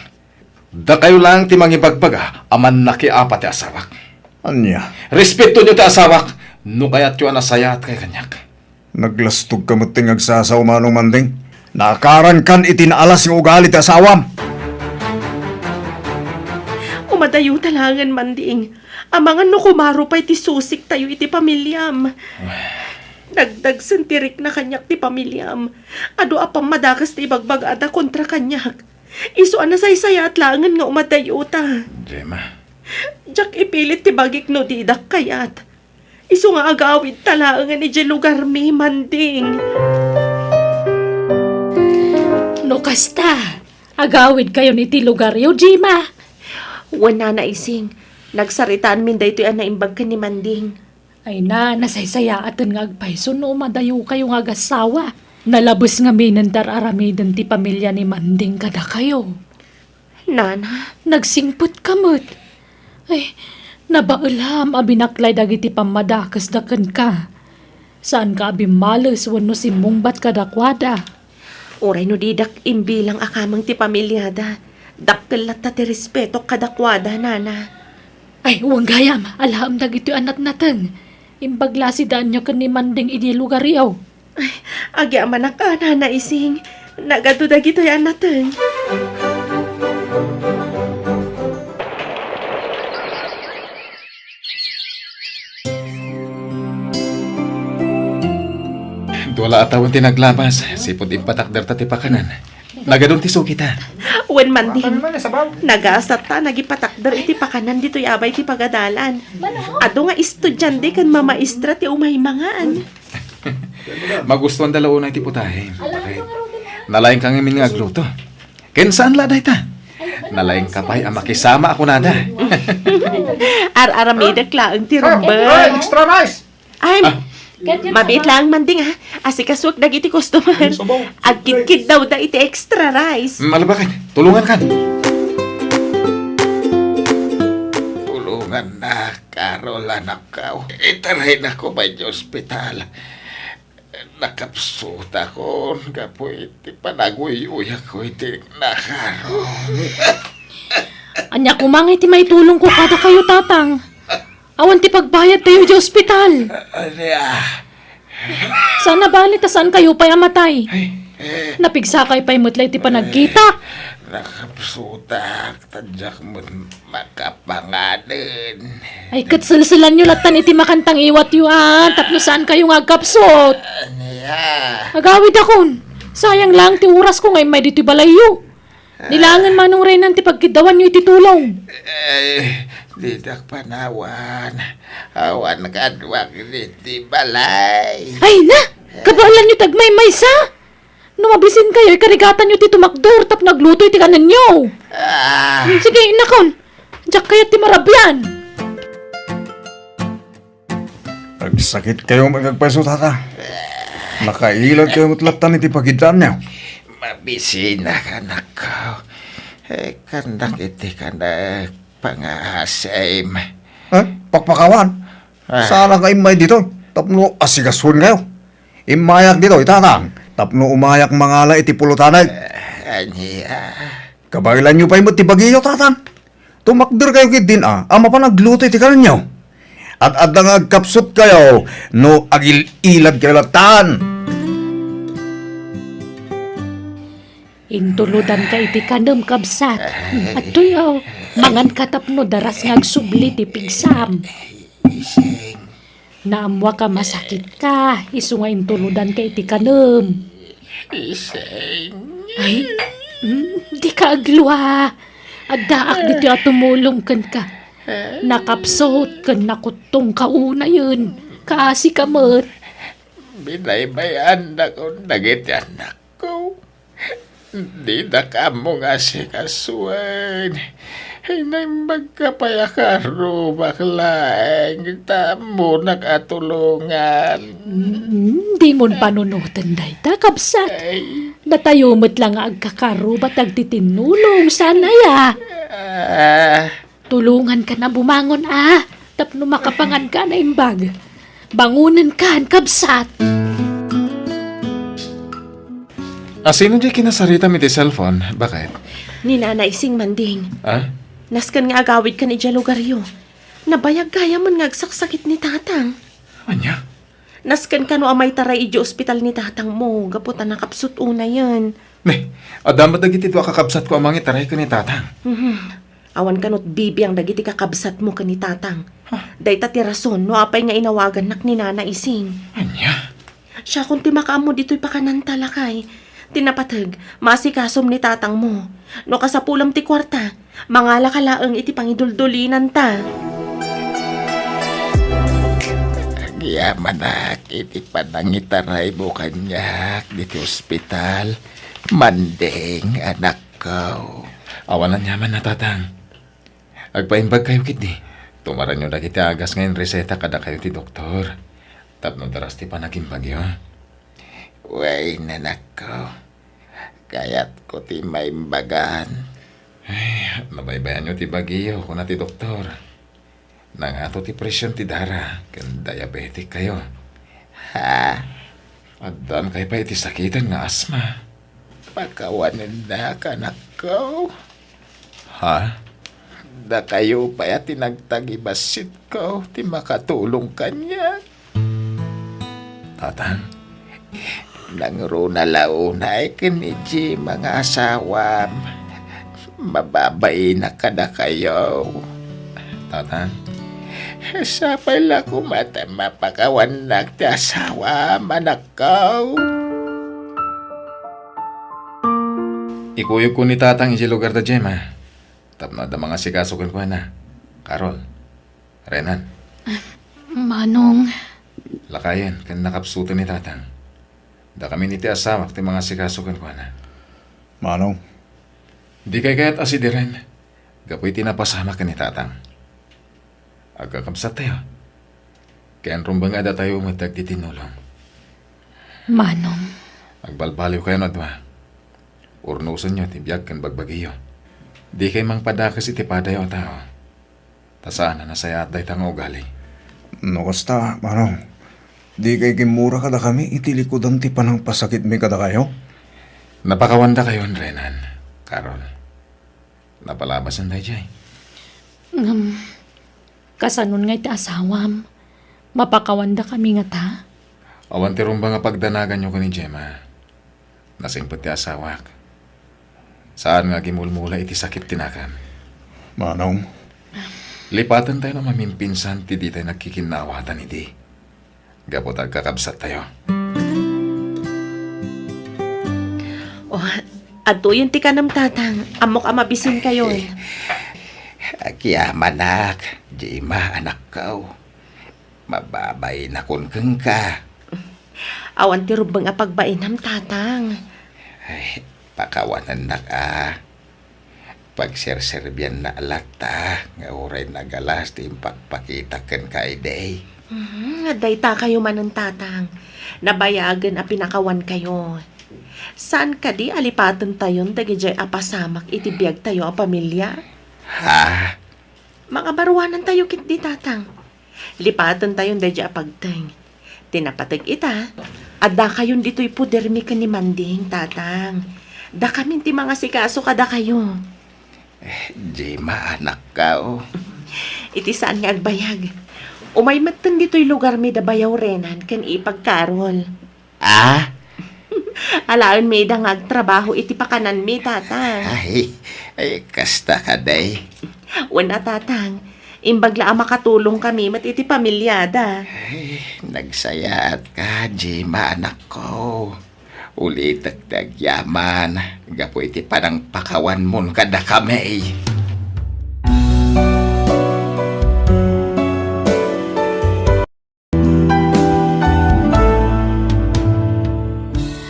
Dakayo laeng ti mangibagbaga a mannakiapa ti asawak. Ania? Respetonyo ti asawak no kayatyo a nasayaat kaniak. Naglastogka met ti nga agsasaw, Manong Manding. Naakarankan iti naalas nga ugali ti asawam. Umadayota laengen, Manding. Amangan no kumaro pay ti susiktayo iti pamiliam. Nagdagsen ti rikna kaniak ti pamiliam. Adu a pammadakes ti ibagbagada kontra kaniak. Isu a nasaysayaat laengen nga umadayota. Gemma. Diak ipilit ti bagik no didak kayat. Isu nga agawidta laengen idiay lugarmi, Manding. No kasta, agawidkayon iti lugaryo, Gemma. Wen, Nana Ising, nagsaritaanmin daytoy a naimbag ken ni Manding. Ay na, nasaysayaaten nga agpayso no umadayokayo nga agassawa. Nalabes ngaminen ti ar-aramiden ti pamilya ni Manding kadakayo. Nana? Nagsingpetka met. Ay, nabaelam a binaklay dagiti pammadakesda kenka. Saanka a bimmales wenno simmungbat kadakuada. Uray no didak imbilang a kameng ti pamiliada, dakkel latta ti respetok kadakuada, Nana. Ay, wen gayam, alaem dagitoy a natnateng. Imbag la a sidaanyo ken ni Manding idiay lugaryo. Ay, agyamanak a, Nana Ising. Nagadu dagitoy a nateng. Dua la a tawen ti naglabas, sipud impatakderta ti pakanan. Nagadun ti sugita. Wen, Manding. Nagasatta nagipatakder iti pakanan ditoy abay ti pagadalan. Adu nga estudiante ken mamaestra ti umay mangan. Magustuanda la unay ti putahe. Nalaingka ngamin nga agluto. Ken saan la dayta? Nalaingka pay a makisama a kunada. Ar-aramidek laeng ti rumbeng. Ay, extra rice! Ay, mabiit laeng, Manding, ha? Asikasuek dagiti customer. Agkidkiddawda iti extra rice. Mm, ala baket, tulongankan. Tulongannak, Carol, anakko. Itaraynako pay iti ospital. Nakapsutakon gapu iti panaguyuyakko iti nakarong. Ania koma nga iti maitulongko kadakayo, Tatang? Awan ti pagbayadtayo idiay ospital. Ania? Saan a bali ta saankayo pay a matay. Ay. Napigsakay pay met la iti panagkita. Nakapsutak, ta diak met makapanganen. Ay, ket selselanyo lattan iti makantangiwatyo, a, tapno saankayo nga agkapsut. Ania? Agawidakon. Sayang lang ti orasko nga immay ditoy balayyo. Nilangen manong Renan ti pagkiddawanyo iti tulong. Ay, didak panawan. Awan kaduak iti balay. Ay na! Kabaelanyo ti agmaymaysa! No mabisinkayo, ikarigatanyo ti tumakder tapno agluto iti kanenyo. Ah. Sige, innakon. Diak kayat ti marabian. Agsakitkayo met agpayso, tata. Nakailadkayo met lattan iti pagiddaanyo. Mabisinak, anakko. Eh, kandak iti kanak pangaasim. Eh, pakpakawan? Ah. Saan nga immay ditoy tapno asigasuenkayo? Immayak ditoy, tatang, tapno umayak mangala iti pulutanay. Eh, ania? Kabaelanyo pay met ti bagiyo, tatang. Tumakderkayo ketdin a, a mapan agluto iti kanenyo. Ad-adda nga agkapsutkayo no agil-iladkayo lattan. Intulodanka iti kanem, kabsat. Adtoy, aw, manganka tapno daras nga agsubli ti pigsam. Ising. Naammoak a masakitka, isu nga intulodanka iti kanem. Ising. Ay, mm, dika aglua. Addaak ditoy a tumulong kenka. Nakapsut ken nakuttongka unayen. Kaasika met. Binaybay-annakon dagiti annakko. Didak ammo nga asikasuen. Naimbagka pay a karrubak laeng ta ammonak a tulongan. Mm, dimon panunoten dayta, kabsat. Ay. Datayo met la nga agkakarruba ti agtitinnulong, saan aya? Ah. Tulongankan a bumangon a, tapno makapanganka a naimbag. Bangonenkan, kabsat. A, sino diay kinasaritam iti cellphone? Baket? Ni Nana Ising, Manding. Ah? Nasken nga agawidkan idiay lugaryo. Nabayag gayamen nga agsaksakit ni Tatang. Ania? Nasken kano a maitaray idiay ospital ni tatangmo gapu ta nakapsut unayen. Ne, adda met dagiti dua a kakabsatko a mangitaray ken ni tatang. Mhm. Awan kano ti bibiang dagiti kakabsatmo ken ni tatang. Ha? Dayta ti rason no apay nga inawagannak ni Nana Ising. Ania? Siakon ti makaammo ditoy pakananta, lakay. Ti napateg, maasikasom ni tatangmo. No kasapulam ti kuarta, mangalaka laeng iti pangiduldulinanta. Agyamanak iti panangitaraymo kaniak ditoy ospital, Manding, anakko. Awan aniaman a, tatang. Agpaimbagkayo ketdi. Tumaranyo dagiti agas nga inreseta kadakayo ti doktor. Tapno daras ti panagimbagyo. Wen, anakko. Kayatko ti maimbagan. Ay, nabaybayanyo ti bagiyo, kuna ti doktor. Nangato ti presion ti dara, ken diabetic kayo. Ha? Addankayo pay iti sakiten nga asma. Pakawanennak, anakko. Ha? Dakayo pay a ti nagtagibasitko ti makatulong kaniak. Tatang? Nangruna la unay ken ni Jim nga asawam. Mababainak kadakayo. Tatang? Sapay la koma ta mapakawannak ti asawam, anakko. Ikuyogko ni tatang idiay lugarda, Gemma. Tapno adda mangasikaso kenkuana. Carol. Renan. Manong. Lakayen ken nakapsuten ni tatang. Dakamin iti asawak ti mangasikaso kenkuana. Manong. Dikay kayat a sidiren gapu iti napasamak ken ni tatang. Agkakabsattayo. Ken rumbeng a datayo met ti agtitinnulong. Manong. Agbalbaliwkayon a dua. Urnosenyo ti biag ken bagbagiyo. Dikay mangpadakes iti padayo a tao. Ta saan a nasayaat dayta nga ugali. No kasta, Manong, dikay kimmura kadakami iti likudan ti panangpasakitmi kadakayo? Napakawandakayon, Renan, Carol. Napalabasan daydiay. Ngem, kasanon nga iti asawam? Mapakawandakami ngata? Awan ti rumbeng a pagdanaganyo ken ni Gemma. Nasingpet ti asawak. Saan nga agimulmula iti sakit ti nagan. Manong. Lipatentayo no mamimpinsan ti ditay nagkikinnaawatan idi. Gapu ta agkakabsattayo. Oh, adtoyen ti kanem, Tatang. Ammok a mabisinkayon. Agyamanak, Gemma, anakko. Mababainakon kenka. Awan ti rumbeng a pagbainam, Tatang. Ay, pakawanennak a. Pagserserbianna latta nga uray nagalas ti impakpakita kenka idi. Mhm, dayta kayo manen, Tatang. Nabayagen a pinakawankayo. Saan kadi a lipatentayon dagidiay a pasamak iti biagtayo a pamilia? Ha? Mangabaruanantayo ketdi, Tatang. Lipatentayon daydiay a pagteng. Ti napateg ita, addakayon ditoy pudermi ken ni Manding, Tatang. Dakamin ti mangasikaso kadakayo. Eh, Gemma, anakko. Iti saan nga agbayag, umay metten ditoy lugarmi da Bayaw Renan ken Ipag Carol. Ah? Alaenmi ida nga agtrabaho iti pakananmi, Tatang. Ay, ay, kasta kadi. Wen a, Tatang. Imbag la a makatulongkami met iti pamiliada. Ay, nagsayaatka, Gemma, anakko. Ulitek ti agyaman gapu iti panangpakawanmon kadakami.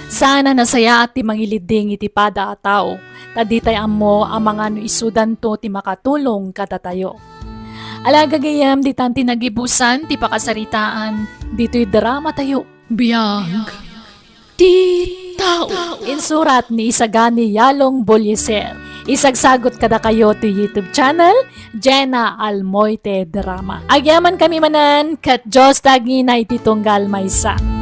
Saan a nasayaat ti mangilidding iti pada a tao, ta ditay ammo a mangano isudanto ti makatulong kadatayo. Ala, gagayyem, ditan ti nagibusan ti pakasaritaan ditoy dramatayo. Biag ti tao. Insurat ni Isagani Yalong Bolieser. Isagsagot kadakayo ti YouTube channel, Jenna Almoite Drama. Agyamankami manen, ket Dios ti agngina iti tunggal maysa.